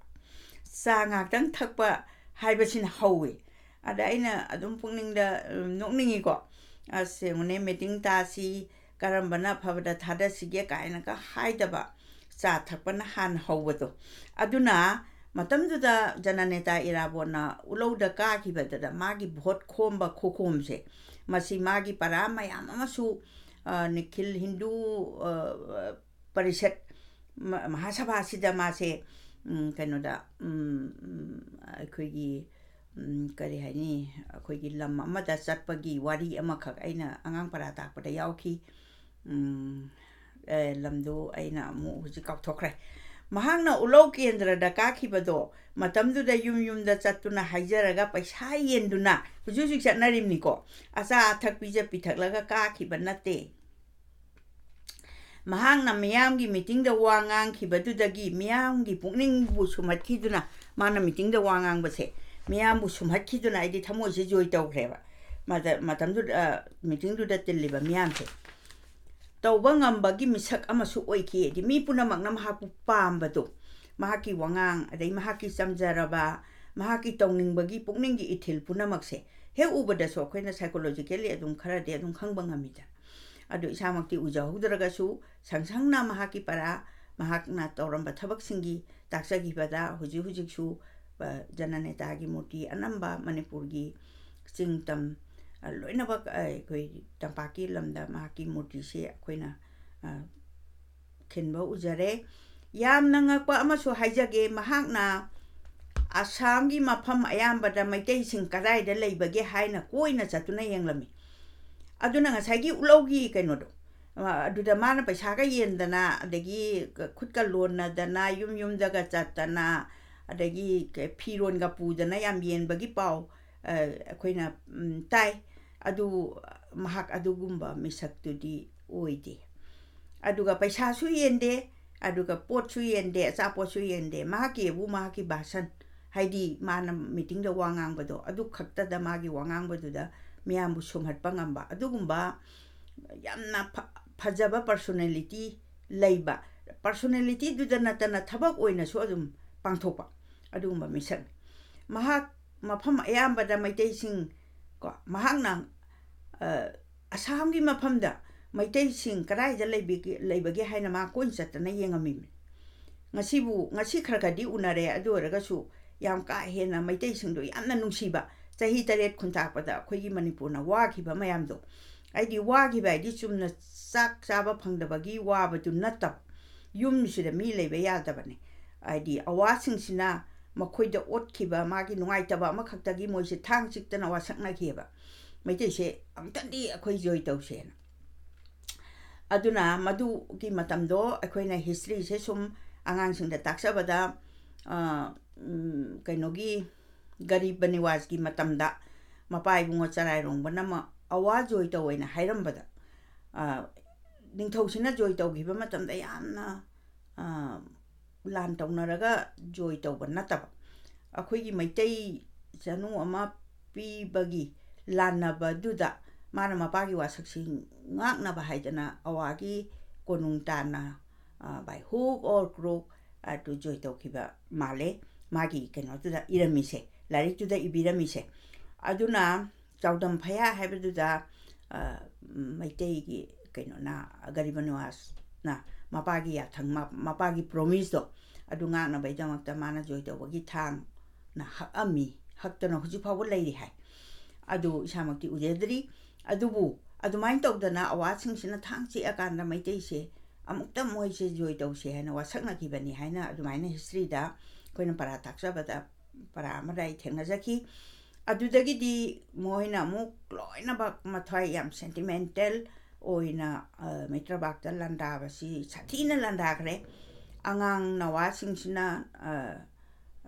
ꯆꯥ ꯉꯥꯏꯍꯥꯛꯇꯪ ꯊꯛꯄ ꯍꯥꯏꯕꯁꯤꯅ ꯍꯧꯋꯦ꯫ ꯑꯗ ꯑꯩꯅ ꯑꯗꯨꯝ ꯄꯨꯛꯅꯤꯡꯗ, ꯎꯝ, ꯅꯣꯛꯅꯤꯡꯉꯤꯀꯣ꯫ "ꯑꯁ, ꯌꯦꯡꯉꯨꯅꯦ, meeting ꯇꯥꯁꯤ, ꯀꯔꯝꯕꯅ ꯑꯐꯕꯗ ꯊꯥꯗꯁꯤꯒꯦ?" ꯀꯥꯏꯅꯒ ꯍꯥꯏꯗꯕ, ꯆꯥ ꯊꯛꯄꯅ ꯍꯥꯟꯅ ꯍꯧꯕꯗꯣ꯫ ꯑꯗꯨꯅ ꯃꯇꯝꯗꯨꯗ ꯖꯅꯅꯦꯇꯥ ꯏꯔꯥꯕꯣꯠꯅ ꯎꯂꯧꯗ ꯀꯥꯈꯤꯕꯗꯨꯗ ꯃꯥꯒꯤ vote ꯈꯣꯝꯕ ꯈꯨꯈꯣꯝꯁꯦ, ꯃꯁꯤ ꯃꯥꯒꯤ ꯄꯔꯥ ꯃꯌꯥꯝ ꯑꯃꯁꯨ, ꯑ, ꯅꯤꯈꯤꯜ ꯍꯤꯟꯗꯨ, ꯑ, ꯄꯔꯤꯁꯠ ꯃ-, ꯃꯍꯥꯁꯚꯥꯁꯤꯗ ꯃꯥꯁꯦ, ꯎꯝ, ꯀꯩꯅꯣꯗ, ꯎꯝ, ꯎꯝ, ꯑꯩꯈꯣꯏꯒꯤ, ꯎꯝ, ꯀꯔꯤ ꯍꯥꯏꯅꯤ, ꯑꯩꯈꯣꯏꯒꯤ ꯂꯝ ꯑꯃꯗ ꯆꯠꯄꯒꯤ ꯋꯥꯔꯤ ꯑꯃꯈꯛ ꯑꯩꯅ ꯑꯉꯥꯡ ꯄꯔꯥ ꯇꯥꯛꯄꯗ ꯌꯥꯎꯈꯤ꯫ ꯎꯝ, ꯑꯦ, ꯂꯝꯗꯨ ꯑꯩꯅ ꯑꯃꯨꯛ ꯍꯧꯖꯤꯛ ꯀꯥꯎꯊꯣꯛꯈ꯭ꯔꯦ꯫ ꯃꯍꯥꯛꯅ ꯎꯂꯧ ꯀꯦꯟꯗ꯭ꯔꯗ ꯀꯥꯈꯤꯕꯗꯣ, ꯃꯇꯝꯗꯨꯗ ꯌꯨꯝ ꯌꯨꯝꯗ ꯆꯠꯇꯨꯅ ꯍꯥꯏꯖꯔꯒ ꯄꯩꯁꯥ ꯌꯦꯟꯗꯨꯅ ꯍꯧꯖꯤꯛ ꯍꯧꯖꯤꯛ ꯆꯠꯅꯔꯤꯕꯅꯤꯀꯣ꯫ ꯑꯆꯥ ꯑꯊꯛ ꯄꯤꯖ ꯄꯤꯊꯛꯂꯒ ꯀꯥꯈꯤꯕ ꯅꯠꯇꯦ꯫ ꯃꯍꯥꯛꯅ ꯃꯤꯌꯥꯝꯒꯤ meetingꯗ ꯋꯥ ꯉꯥꯡꯈꯤꯕꯗꯨꯗꯒꯤ ꯃꯤꯌꯥꯝꯒꯤ ꯄꯨꯛꯅꯤꯡꯕꯨ ꯁꯨꯝꯍꯠꯈꯤꯗꯨꯅ, ꯃꯥꯅ meetingꯗ ꯋꯥ ꯉꯥꯡꯕꯁꯦ ꯃꯤꯌꯥꯝꯕꯨ ꯁꯨꯝꯍꯠꯈꯤꯗꯨꯅ ꯑꯩꯗꯤ ꯊꯃꯣꯏꯁꯦ ꯖꯣꯏ ꯇꯧꯈ꯭ꯔꯦꯕ꯫ ꯃꯇꯝꯗꯨꯗ, meetingꯗꯨꯗ ꯇꯤꯜꯂꯤꯕ ꯃꯤꯌꯥꯝꯁꯦ꯫ ꯇꯧꯕ ꯉꯝꯕꯒꯤ ꯃꯤꯁꯛ ꯑꯃꯁꯨ ꯑꯣꯏꯈꯤ꯫ ꯍꯥꯏꯗꯤ ꯃꯤ ꯄꯨꯝꯅꯃꯛꯅ ꯃꯍꯥꯛꯄꯨ ꯄꯥꯝꯕꯗꯣ, ꯃꯍꯥꯛꯀꯤ ꯋꯥꯉꯥꯡ, ꯑꯗꯩ ꯃꯍꯥꯛꯀꯤ ꯆꯝꯖꯔꯕ, ꯃꯍꯥꯛꯀꯤ ꯇꯧꯅꯤꯡꯕꯒꯤ ꯄꯨꯛꯅꯤꯡꯒꯤ ꯏꯊꯤꯜ ꯄꯨꯝꯅꯃꯛꯁꯦ ꯍꯦꯛ ꯎꯕꯗꯁꯨ ꯑꯩꯈꯣꯏꯅ psychologically ꯑꯗꯨꯝ ꯈꯔꯗꯤ ꯑꯗꯨꯝ ꯈꯪꯕ ꯉꯝꯃꯤꯗꯅ꯫ ꯑꯗꯨ ꯏꯁꯥꯃꯛꯇꯤ ꯎꯖꯍꯧꯗ꯭ꯔꯒꯁꯨ ꯁꯪ ꯁꯪꯅ ꯃꯍꯥꯛꯀꯤ ꯄꯔꯥ, ꯃꯍꯥꯛꯅ ꯇꯧꯔꯝꯕ ꯊꯕꯛꯁꯤꯡꯒꯤ ꯇꯥꯛꯆꯈꯤꯕꯗ ꯍꯧꯖꯤꯛ ꯍꯧꯖꯤꯛꯁꯨ, ꯑ, ꯖꯅꯅꯦꯇꯥꯒꯤ ꯃꯨꯔꯇꯤ ꯑꯅꯝꯕ ꯃꯅꯤꯄꯨꯔꯒꯤ ꯆꯤꯡ ꯇꯝ, ꯑ, ꯂꯣꯏꯅꯃꯛ, ꯑ, ꯑꯩꯈꯣꯏ ꯇꯝꯄꯥꯛꯀꯤ ꯂꯝꯗ ꯃꯍꯥꯛꯀꯤ ꯃꯨꯔꯇꯤꯁꯦ ꯑꯩꯈꯣꯏꯅ, ꯑ, ꯈꯤꯟꯕ ꯎꯖꯔꯦ꯫ ꯌꯥꯝꯅ ꯉꯛꯄ ꯑꯃꯁꯨ ꯍꯥꯏꯖꯒꯦ, ꯃꯍꯥꯛꯅ ꯑꯁꯥꯝꯒꯤ ꯃꯐꯝ ꯑꯌꯥꯝꯕꯗ ꯃꯩꯇꯩꯁꯤꯡ ꯀꯗꯥꯏꯗ ꯂꯩꯕꯒꯦ ꯍꯥꯏꯅ ꯀꯣꯏꯅ ꯆꯠꯇꯨꯅ ꯌꯦꯡꯂꯝꯃꯤ꯫ ꯑꯗꯨꯅ ꯉꯁꯥꯏꯒꯤ ꯎꯂꯧꯒꯤ ꯀꯩꯅꯣꯗꯣ, ꯑ, ꯑꯗꯨꯗ ꯃꯥꯅ ꯄꯩꯁꯥꯒ ꯌꯦꯟꯗꯅ, ꯑꯗꯒꯤ ꯈꯨꯠꯀ ꯂꯣꯟꯅꯗꯅ, ꯌꯨꯝ ꯌꯨꯝꯗꯒ ꯆꯠꯇꯅ, ꯑꯗꯒꯤ ꯀ-, ꯐꯤꯔꯣꯟꯒ ꯄꯨꯗꯅ ꯌꯥꯝ ꯌꯦꯟꯕꯒꯤ ꯄꯥꯎ, ꯑ, ꯑꯩꯈꯣꯏꯅ, ꯎꯝ, ꯇꯥꯏ꯫ ꯑꯗꯨ ꯃꯍꯥꯛ ꯑꯗꯨꯒꯨꯝꯕ ꯃꯤꯁꯛꯇꯨꯗꯤ ꯑꯣꯏꯗꯦ꯫ ꯑꯗꯨꯒ ꯄꯩꯁꯥꯁꯨ ꯌꯦꯟꯗꯦ, ꯑꯗꯨꯒ ꯄꯣꯠꯁꯨ ꯌꯦꯟꯗꯦ, ꯑꯆꯥꯄꯣꯠꯁꯨ ꯌꯦꯟꯗꯦ꯫ ꯃꯍꯥꯛꯀꯤ ꯑꯕꯨ ꯃꯍꯥꯛꯀꯤ ꯚꯥꯁꯟ, ꯍꯥꯏꯗꯤ ꯃꯥꯅ ꯃꯤꯇꯤꯡꯗ ꯋꯥ ꯉꯥꯡꯕꯗꯣ, ꯑꯗꯨ ꯈꯛꯇꯗ ꯃꯥꯒꯤ ꯋꯥ ꯉꯥꯡꯕꯗꯨꯗ ꯃꯤꯌꯥꯝꯕꯨ ꯁꯨꯝꯍꯠꯄ ꯉꯝꯕ, ꯑꯗꯨꯒꯨꯝꯕ ꯌꯥꯝꯅ ꯐ-, ꯐꯖꯕ personality ꯂꯩꯕ, personalityꯗꯨꯗ ꯅꯠꯇꯅ ꯊꯕꯛ ꯑꯣꯏꯅꯁꯨ ꯑꯗꯨꯝ ꯄꯥꯡꯊꯣꯛꯄ, ꯑꯗꯨꯒꯨꯝꯕ ꯃꯤꯁꯛꯅꯤ꯫ ꯃꯍꯥꯛ ꯃꯐꯝ ꯑꯌꯥꯝꯕꯗ ꯃꯩꯇꯩꯁꯤꯡ, ꯀꯣ, ꯃꯍꯥꯛꯅ, ꯑ, ꯑꯁꯥꯝꯒꯤ ꯃꯐꯝꯗ ꯃꯩꯇꯩꯁꯤꯡ ꯀꯗꯥꯏꯗ ꯂꯩꯕꯤꯒꯦ, ꯂꯩꯕꯒꯦ ꯍꯥꯏꯅ ꯃꯥ ꯀꯣꯏꯅ ꯆꯠꯇꯅ ꯌꯦꯡꯉꯝꯃꯤꯕꯅꯤ꯫ ꯉꯁꯤꯕꯨ, ꯉꯁꯤ ꯈꯔ ꯈꯔꯗꯤ ꯎꯅꯔꯦ, ꯑꯗꯨ ꯑꯣꯏꯔꯒꯁꯨ ꯌꯥꯝ ꯀꯥ ꯍꯦꯟꯅ ꯃꯩꯇꯩꯁꯤꯡꯗꯣ ꯌꯥꯝꯅ ꯅꯨꯡꯁꯤꯕ, ꯆꯍꯤ ꯇꯔꯦꯠ ꯈꯨꯟꯇꯥꯛꯄꯗ ꯑꯩꯈꯣꯏꯒꯤ ꯃꯅꯤꯄꯨꯔꯅ ꯋꯥꯈꯤꯕ ꯃꯌꯥꯝꯗꯣ, ꯑꯩꯗꯤ ꯋꯥꯈꯤꯕ ꯍꯥꯏꯗꯤ ꯆꯨꯝꯅ ꯆꯥꯛ ꯆꯥꯕ ꯐꯪꯗꯕꯒꯤ ꯋꯥꯕꯗꯨ ꯅꯠꯇꯕ, ꯌꯨꯝꯁꯤꯗ ꯃꯤ ꯂꯩꯕ ꯌꯥꯗꯕꯅꯤ꯫ ꯍꯥꯏꯗꯤ ꯑꯋꯥꯁꯤꯡꯁꯤꯅ ꯃꯈꯣꯏꯗ ꯑꯣꯠꯈꯤꯕ, ꯃꯥꯒꯤ ꯅꯨꯡꯉꯥꯏꯇꯕ ꯑꯃꯈꯛꯇꯒꯤ ꯃꯣꯏꯁꯦ ꯊꯥꯡ ꯆꯤꯛꯇꯅ ꯋꯥꯁꯛꯅꯈꯤꯑꯕ꯫ ꯃꯩꯇꯩꯁꯦ ꯑꯃꯨꯛꯇꯪꯗꯤ ꯑꯩꯈꯣꯏ join ꯇꯧꯁꯦꯅ꯫ ꯑꯗꯨꯅ ꯃꯗꯨꯒꯤ ꯃꯇꯝꯗꯣ ꯑꯩꯈꯣꯏꯅ historyꯁꯦ ꯁꯨꯝ ꯑꯉꯥꯡꯁꯤꯡꯗ ꯇꯥꯛꯆꯕꯗ, ꯑ, ꯎꯝ, ꯀꯩꯅꯣꯒꯤ ꯒꯔꯤꯕ ꯅꯤꯋꯥꯖꯀꯤ ꯃꯇꯝꯗ ꯃꯄꯥ ꯏꯕꯨꯡꯉꯣ ꯆꯔꯥꯏꯔꯣꯡꯕꯅ ꯑꯃ ꯑꯋꯥ join ꯇꯧꯋꯦꯅ ꯍꯥꯏꯔꯝꯕꯗ, ꯑ, ꯅꯤꯡꯊꯧꯁꯤꯅ join ꯇꯧꯈꯤꯕ ꯃꯇꯝꯗ ꯌꯥꯝꯅ, ꯑ, ꯂꯥꯟ ꯇꯧꯅꯔꯒ join ꯇꯧꯕ ꯅꯠꯇꯕ, ꯑꯩꯈꯣꯏꯒꯤ ꯃꯩꯇꯩ ꯆꯅꯨ ꯑꯃ ꯄꯤꯕꯒꯤ ꯂꯥꯟꯅꯕꯗꯨꯗ ꯃꯥꯅ ꯃꯄꯥꯒꯤ ꯋꯥꯁꯛꯁꯤ ꯉꯥꯛꯅꯕ ꯍꯥꯏꯗꯅ ꯑꯋꯥꯒꯤ ꯀꯣꯅꯨꯡ ꯇꯥꯟꯅ, ꯑ, by hook or crook ꯑꯗꯨ ꯖꯣꯏ ꯇꯧꯈꯤꯕ ꯃꯥꯜꯂꯦ, ꯃꯥꯒꯤ ꯀꯩꯅꯣꯗꯨꯗ ꯏꯔꯝꯃꯤꯁꯦ, ꯂꯥꯏꯔꯤꯛꯇꯨꯗ ꯏꯕꯤꯔꯝꯃꯤꯁꯦ꯫ ꯑꯗꯨꯅ ꯆꯥꯎꯗꯝ ꯐꯌꯥ ꯍꯥꯏꯕꯗꯨꯗ, ꯑ, ꯃꯩꯇꯩꯒꯤ ꯀꯩꯅꯣꯅ, ꯒꯔꯤꯕ ꯅꯤꯋꯥꯁꯅ ꯃꯄꯥꯒꯤ ꯌꯥꯊꯪ, ꯃ-, ꯃꯄꯥꯒꯤ ꯄ꯭ꯔꯣꯃꯤꯁꯇꯣ ꯑꯗꯨ ꯉꯥꯛꯅꯕꯒꯤꯗꯃꯛꯇ ꯃꯥꯅ ꯖꯣꯏ ꯇꯧꯕꯒꯤ ꯊꯥꯡꯅ ꯍꯛꯑꯝꯃꯤ, ꯍꯛꯇꯅ ꯍꯧꯖꯤꯛ ꯐꯥꯎꯕ ꯂꯩꯔꯤ ꯍꯥꯏ꯫ ꯑꯗꯨ ꯏꯁꯥꯃꯛꯇꯤ ꯎꯖꯗ꯭ꯔꯤ꯫ ꯑꯗꯨꯕꯨ ꯑꯗꯨꯃꯥꯏꯅ ꯇꯧꯗꯅ ꯑꯋꯥꯁꯤꯡꯁꯤꯅ ꯊꯥꯡ ꯆꯤꯛꯑꯀꯥꯟꯗ ꯃꯩꯇꯩꯁꯦ ꯑꯃꯨꯛꯇ ꯃꯣꯏꯁꯦ ꯖꯣꯏ ꯇꯧꯁꯦ ꯍꯥꯏꯅ ꯋꯥꯁꯛꯅꯈꯤꯕꯅꯤ ꯍꯥꯏꯅ ꯑꯗꯨꯃꯥꯏꯅ ꯍꯤꯁꯇ꯭ꯔꯤꯗ ꯑꯩꯈꯣꯏꯅ ꯄꯔꯥ ꯇꯥꯛꯆꯕꯗ ꯄꯔꯥ ꯑꯃꯗ ꯑꯩ ꯊꯦꯡꯅꯖꯈꯤ꯫ ꯑꯗꯨꯗꯒꯤꯗꯤ ꯃꯣꯏꯅ ꯑꯃꯨꯛ ꯂꯣꯏꯅꯃꯛ ꯃꯊ꯭ꯋꯥꯏ ꯌꯥꯝ ꯁꯦꯟꯇꯤꯃꯦꯟꯇꯦꯜ ꯑꯣꯏꯅ, ꯑ, ꯃꯩꯇ꯭ꯔꯕꯥꯛꯇ ꯂꯥꯟꯗꯥꯕꯁꯤ ꯁꯥꯊꯤꯅ ꯂꯥꯟꯗꯥꯈ꯭ꯔꯦ꯫ ꯑꯉꯥꯡ ꯅꯋꯥꯁꯤꯡꯁꯤꯅ, ꯑ,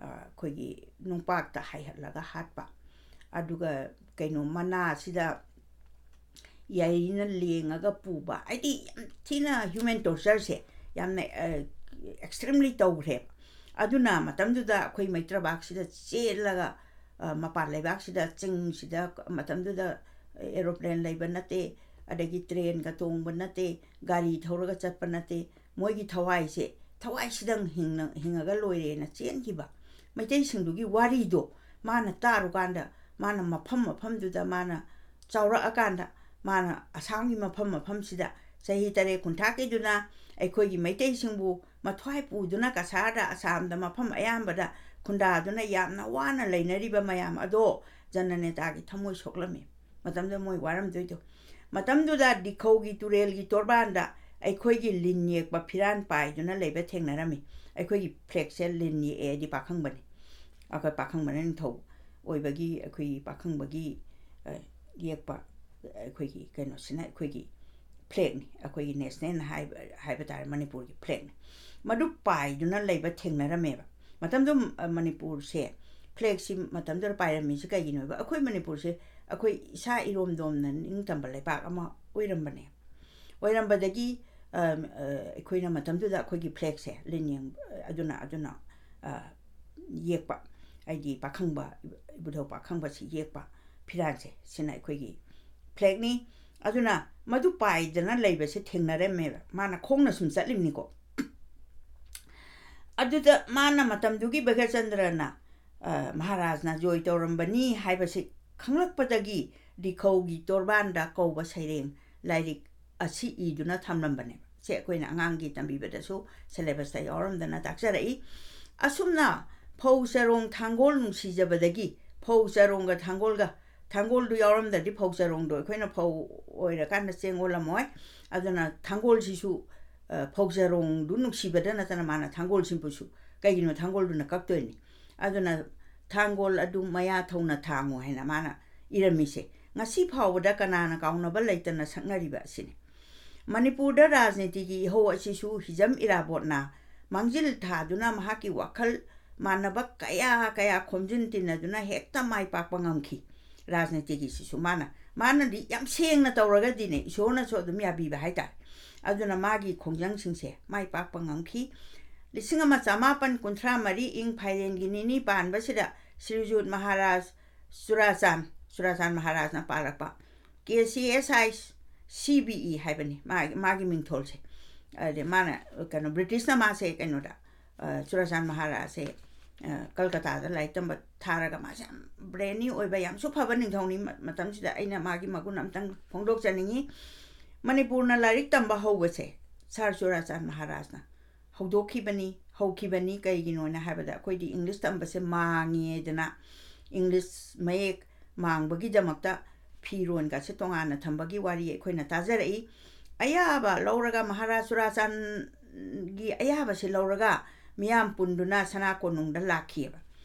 ꯑ, ꯑꯩꯈꯣꯏꯒꯤ ꯅꯨꯡꯄꯥꯛꯇ ꯍꯥꯏꯍꯠꯂꯒ ꯍꯥꯠꯄ, ꯑꯗꯨꯒ ꯀꯩꯅꯣ ꯃꯅꯥꯁꯤꯗ ꯌꯥꯏꯔꯤꯅ ꯂꯦꯡꯉꯒ ꯄꯨꯕ, ꯍꯥꯏꯗꯤ ꯌꯥꯝ ꯊꯤꯅ ꯍ꯭ꯌꯨꯃꯦꯟ ꯇꯣꯔꯆꯔꯁꯦ ꯌꯥꯝꯅ, ꯑ, ꯑꯦꯛꯁꯇ꯭ꯔꯤꯝꯂꯤ ꯇꯧꯈ꯭ꯔꯦꯕ꯫ ꯑꯗꯨꯅ ꯃꯇꯝꯗꯨꯗ ꯑꯩꯈꯣꯏ ꯃꯩꯇ꯭ꯔꯕꯥꯛꯁꯤꯗ ꯆꯦꯜꯂꯒ, ꯑ, ꯃꯄꯥꯟ ꯂꯩꯕꯥꯛꯁꯤꯗ, ꯆꯤꯡꯁꯤꯗ, ꯃꯇꯝꯗꯨꯗ ꯑꯦꯔꯣꯄ꯭ꯂꯦꯟ ꯂꯩꯕ ꯅꯠꯇꯦ, ꯑꯗꯒꯤ ꯇ꯭ꯔꯦꯟꯒ ꯇꯣꯡꯕ ꯅꯠꯇꯦ, ꯒꯥꯔꯤ ꯊꯧꯔꯒ ꯆꯠꯄ ꯅꯠꯇꯦ, ꯃꯣꯏꯒꯤ ꯊꯋꯥꯏꯁꯦ, ꯊꯋꯥꯏꯁꯤꯗꯪ ꯍꯤꯡꯅ-, ꯍꯤꯡꯉꯒ ꯂꯣꯏꯔꯦꯅ ꯆꯦꯟꯈꯤꯕ ꯃꯩꯇꯩꯁꯤꯡꯗꯨꯒꯤ ꯋꯥꯔꯤꯗꯣ ꯃꯥꯅ ꯇꯥꯔꯨꯀꯥꯟꯗ, ꯃꯥꯅ ꯃꯐꯝ ꯃꯐꯝꯗꯨꯗ ꯃꯥꯅ ꯆꯥꯎꯔꯛꯑꯀꯥꯟꯗ, ꯃꯥꯅ ꯑꯁꯥꯝꯒꯤ ꯃꯐꯝ ꯃꯐꯝꯁꯤꯗ ꯆꯍꯤ ꯇꯔꯦꯠ ꯀꯨꯟꯊ꯭ꯔꯥ ꯀꯩꯗꯨꯅ ꯑꯩꯈꯣꯏꯒꯤ ꯃꯩꯇꯩꯁꯤꯡꯕꯨ ꯃꯊ꯭ꯋꯥꯏ ꯄꯨꯗꯨꯅ ꯀꯁꯥꯔꯗ, ꯑꯁꯥꯝꯗ ꯃꯐꯝ ꯑꯌꯥꯝꯕꯗ ꯈꯨꯟꯗꯥꯗꯨꯅ ꯌꯥꯝꯅ ꯋꯥꯅ ꯂꯩꯅꯔꯤꯕ ꯃꯌꯥꯝ ꯑꯗꯣ ꯖꯅꯅꯦꯇꯥꯒꯤ ꯊꯃꯣꯏ ꯁꯣꯛꯂꯝꯃꯤ꯫ ꯃꯇꯝꯗꯨꯗ ꯃꯣꯏ ꯋꯥꯔꯝꯗꯣꯏꯗꯣ꯫ ꯃꯇꯝꯗꯨꯗ ꯗꯤꯈꯧꯒꯤ ꯇꯨꯔꯦꯜꯒꯤ ꯇꯣꯔꯕꯥꯟꯗ ꯑꯩꯈꯣꯏꯒꯤ ꯂꯤꯟ ꯌꯦꯛꯄ ꯐꯤꯔꯥꯟ ꯄꯥꯏꯗꯨꯅ ꯂꯩꯕ ꯊꯦꯡꯅꯔꯝꯃꯤ꯫ ꯑꯩꯈꯣꯏꯒꯤ ꯐ꯭ꯂꯦꯛꯁꯦ ꯂꯤꯟ ꯌꯦꯛꯑꯦꯗꯤ ꯄꯥꯈꯪꯕꯅꯤ꯫ ꯑꯩꯈꯣꯏ ꯄꯥꯈꯪꯕꯅ ꯅꯤꯡꯊꯧ ꯑꯣꯏꯕꯒꯤ ꯑꯩꯈꯣꯏꯒꯤ ꯄꯥꯈꯪꯕꯒꯤ, ꯑ, ꯌꯦꯛꯄ, ꯑꯩꯈꯣꯏꯒꯤ ꯀꯩꯅꯣꯁꯤꯅ ꯑꯩꯈꯣꯏꯒꯤ ꯐ꯭ꯂꯦꯛꯅꯤ, ꯑꯩꯈꯣꯏꯒꯤ ꯅꯦꯁꯅꯦꯜ ꯍꯥꯏꯕ, ꯍꯥꯏꯕ ꯇꯥꯔꯦ, ꯃꯅꯤꯄꯨꯔꯒꯤ ꯐ꯭ꯂꯦꯛꯅꯤ꯫ ꯃꯗꯨ ꯄꯥꯏꯗꯨꯅ ꯂꯩꯕ ꯊꯦꯡꯅꯔꯝꯃꯦꯕ꯫ ꯃꯇꯝꯗꯨ, ꯑ, ꯃꯅꯤꯄꯨꯔꯁꯦ, ꯐ꯭ꯂꯦꯛꯁꯤ ꯃꯇꯝꯗꯨꯗ ꯄꯥꯏꯔꯝꯃꯤꯁꯤ ꯀꯩꯒꯤꯅꯣꯕ? ꯑꯩꯈꯣꯏ ꯃꯅꯤꯄꯨꯔꯁꯦ ꯑꯩꯈꯣꯏ ꯏꯁꯥ ꯏꯔꯣꯝꯗꯣꯝꯅ ꯅꯤꯡꯇꯝꯕ ꯂꯩꯕꯥꯛ ꯑꯃ ꯑꯣꯏꯔꯝꯕꯅꯦ꯫ ꯑꯣꯏꯔꯝꯕꯗꯒꯤ, ꯑ, ꯑ, ꯑꯩꯈꯣꯏꯅ ꯃꯇꯝꯗꯨꯗ ꯑꯩꯈꯣꯏꯒꯤ ꯐ꯭ꯂꯦꯛꯁꯦ ꯂꯤꯟ ꯌꯦꯡ-, ꯑꯗꯨꯅ, ꯑꯗꯨꯅ, ꯑ, ꯌꯦꯛꯄ, ꯍꯥꯏꯗꯤ ꯄꯥꯈꯪꯕ, ꯏꯕꯨꯙꯧ ꯄꯥꯈꯪꯕꯁꯤ ꯌꯦꯛꯄ ꯐꯤꯔꯥꯟꯁꯦ, ꯁꯤꯅ ꯑꯩꯈꯣꯏꯒꯤ ꯂꯥꯏꯔꯤꯛꯅꯤ꯫ ꯑꯗꯨꯅ ꯃꯗꯨ ꯄꯥꯏꯗꯅ ꯂꯩꯕꯁꯦ ꯊꯦꯡꯅꯔꯝꯃꯦꯕ꯫ ꯃꯥꯅ ꯈꯣꯡꯅ ꯁꯨꯝ ꯆꯠꯂꯤꯕꯅꯤꯀꯣ꯫ ꯑꯗꯨꯗ ꯃꯥꯅ ꯃꯇꯝꯗꯨꯒꯤ ꯚꯒ꯭ꯔꯆꯟꯗ꯭ꯔꯅ, ꯑ, ꯃꯍꯥꯔꯥꯖꯅ ꯖꯣꯏ ꯇꯧꯔꯝꯕꯅꯤ ꯍꯥꯏꯕꯁꯤ ꯈꯪꯂꯛꯄꯗꯒꯤ ꯔꯤꯈꯧꯒꯤ ꯇꯣꯔꯕꯥꯟꯗ ꯀꯧꯕ ꯁꯩꯔꯦꯡ ꯂꯥꯏꯔꯤꯛ ꯑꯁꯤ ꯏꯗꯨꯅ ꯊꯝꯂꯝꯕꯅꯦꯕ꯫ ꯁꯦ ꯑꯩꯈꯣꯏꯅ ꯑꯉꯥꯡꯒꯤ ꯇꯝꯕꯤꯕꯗꯁꯨ syllabusꯇ ꯌꯥꯎꯔꯝꯗꯅ ꯇꯥꯛꯆꯔꯛꯏ꯫ ꯑꯁꯨꯝꯅ ꯐꯧ ꯆꯔꯣꯡ ꯊꯥꯡꯒꯣꯜ ꯅꯨꯡꯁꯤꯖꯕꯗꯒꯤ ꯐꯧ ꯆꯔꯣꯡꯒ ꯊꯥꯡꯒꯣꯜꯒ, ꯊꯥꯡꯒꯣꯜꯗꯨ ꯌꯥꯎꯔꯝꯗ꯭ꯔꯗꯤ ꯐꯧ ꯆꯔꯣꯡꯗꯣ ꯑꯩꯈꯣꯏꯅ ꯐꯧ ꯑꯣꯏꯔꯀꯥꯟꯗ ꯆꯦꯡ ꯑꯣꯜꯂꯝꯃꯣꯏ꯫ ꯑꯗꯨꯅ ꯊꯥꯡꯒꯣꯜꯁꯤꯁꯨ, ꯑ, ꯐꯧ ꯆꯔꯣꯡꯗꯨ ꯅꯨꯡꯁꯤꯕꯗ ꯅꯠꯇꯅ ꯃꯥꯅ ꯊꯥꯡꯒꯣꯜ ꯁꯤꯟꯕꯁꯨ, ꯀꯩꯒꯤꯅꯣ ꯊꯥꯡꯒꯣꯜꯗꯨꯅ ꯀꯛꯇꯣꯏꯅꯤ꯫ ꯑꯗꯨꯅ ꯊꯥꯡꯒꯣꯜ ꯑꯗꯨ ꯃꯌꯥ ꯊꯧꯅ ꯊꯥꯡꯉꯨ ꯍꯥꯏꯅ ꯃꯥꯅ ꯏꯔꯝꯃꯤꯁꯦ ꯉꯁꯤ ꯐꯥꯎꯕꯗ ꯀꯅꯥꯅ ꯀꯥꯎꯅꯕ ꯂꯩꯇꯅ ꯁꯛꯅꯔꯤꯕ ꯑꯁꯤꯅꯤ꯫ ꯃꯅꯤꯄꯨꯔꯗ ꯔꯥꯖꯅꯤꯇꯤꯒꯤ ꯏꯍꯧ ꯑꯁꯤꯁꯨ ꯍꯤꯖꯝ ꯏꯔꯥꯕꯣꯠꯅ ꯃꯥꯡꯖꯤꯜ ꯊꯥꯗꯨꯅ ꯃꯍꯥꯛꯀꯤ ꯋꯥꯈꯜ ꯃꯥꯟꯅꯕ ꯀꯌꯥ ꯀꯌꯥ ꯈꯣꯝꯖꯤꯟ ꯇꯤꯟꯅꯗꯨꯅ ꯍꯦꯛꯇ ꯃꯥꯏ ꯄꯥꯛꯄ ꯉꯝꯈꯤ꯫ ꯔꯥꯖꯅꯤꯇꯤꯒꯤꯁꯤꯁꯨ ꯃꯥꯅ, ꯃꯥꯅꯗꯤ ꯌꯥꯝ ꯁꯦꯡꯅ ꯇꯧꯔꯒꯗꯤꯅꯦ, ꯏꯁꯣꯔꯅꯁꯨ ꯑꯗꯨꯝ ꯌꯥꯕꯤꯕ ꯍꯥꯏꯇꯥꯔꯦ꯫ ꯑꯗꯨꯅ ꯃꯥꯒꯤ ꯈꯣꯡꯖꯪꯁꯤꯡꯁꯦ ꯃꯥꯏ ꯄꯥꯛꯄ ꯉꯝꯈꯤ꯫ ꯂꯤꯁꯤꯡ ꯑꯃ ꯆꯃꯥꯄꯟ ꯀꯨꯟꯊ꯭ꯔꯥ ꯃꯔꯤ ꯏꯪ ꯐꯥꯏꯔꯦꯟꯒꯤ ꯅꯤꯅꯤ ꯄꯥꯟꯕꯁꯤꯗ ꯁ꯭ꯔꯤꯖꯨꯠ ꯃꯍꯥꯔꯥꯖ ꯆꯨꯔꯥꯆꯥꯟ, ꯆꯨꯔꯥꯆꯥꯟ ꯃꯍꯥꯔꯥꯖꯅ ꯄꯥꯜꯂꯛꯄ K C S I C B E ꯍꯥꯏꯕꯅꯤ ꯃꯥꯒꯤ, ꯃꯥꯒꯤ ꯃꯤꯡꯊꯣꯜꯁꯦ꯫ ꯑꯗꯩ ꯃꯥꯅ, ꯀꯩꯅꯣ, ꯕ꯭ꯔꯤꯇꯤꯁꯅ ꯃꯥꯁꯦ ꯀꯩꯅꯣꯗ, ꯑ, ꯆꯨꯔꯥꯆꯥꯟ ꯃꯍꯥꯔꯥꯖꯁꯦ, ꯑ, ꯀꯜꯀꯇꯥꯗ ꯂꯥꯏꯔꯤꯛ ꯇꯝꯕ ꯊꯥꯔꯒ ꯃꯥꯁꯦ ꯌꯥꯝ brainy ꯑꯣꯏꯕ, ꯌꯥꯝꯁꯨ ꯐꯕ ꯅꯤꯡꯊꯧꯅꯤ꯫ ꯃ-, ꯃꯇꯝꯁꯤꯗ ꯑꯩꯅ ꯃꯥꯒꯤ ꯃꯒꯨꯟ ꯑꯝꯇꯪ ꯐꯣꯡꯗꯣꯛꯆꯅꯤꯡꯉꯤ꯫ ꯃꯅꯤꯄꯨꯔꯅ ꯂꯥꯏꯔꯤꯛ ꯇꯝꯕ ꯍꯧꯕꯁꯦ ꯁꯥꯔ ꯆꯨꯔꯥꯆꯥꯟ ꯃꯍꯥꯔꯥꯖꯅ ꯍꯧꯗꯣꯛꯈꯤꯕꯅꯤ, ꯍꯧꯈꯤꯕꯅꯤ꯫ ꯀꯩꯒꯤꯅꯣꯅ ꯍꯥꯏꯕꯗ ꯑꯩꯈꯣꯏꯗꯤ English ꯇꯝꯕꯁꯦ ꯃꯥꯡꯉꯦꯗꯅ, English ꯃꯌꯦꯛ ꯃꯥꯡꯕꯒꯤꯗꯃꯛꯇ ꯐꯤꯔꯣꯟꯒꯁꯦ ꯇꯣꯉꯥꯟꯅ ꯊꯝꯕꯒꯤ ꯋꯥꯔꯤ ꯑꯩꯈꯣꯏꯅ ꯇꯥꯖꯔꯛꯏ꯫ ꯑꯌꯥꯕ ꯂꯧꯔꯒ ꯃꯍꯥꯔꯥꯖ ꯆꯨꯔꯥꯆꯥꯟꯒꯤ ꯑꯌꯥꯕꯁꯦ ꯂꯧꯔꯒ ꯃꯤꯌꯥꯝ ꯄꯨꯟꯗꯨꯅ ꯁꯅꯥ ꯀꯣꯅꯨꯡꯗ ꯂꯥꯛꯈꯤꯑꯕ꯫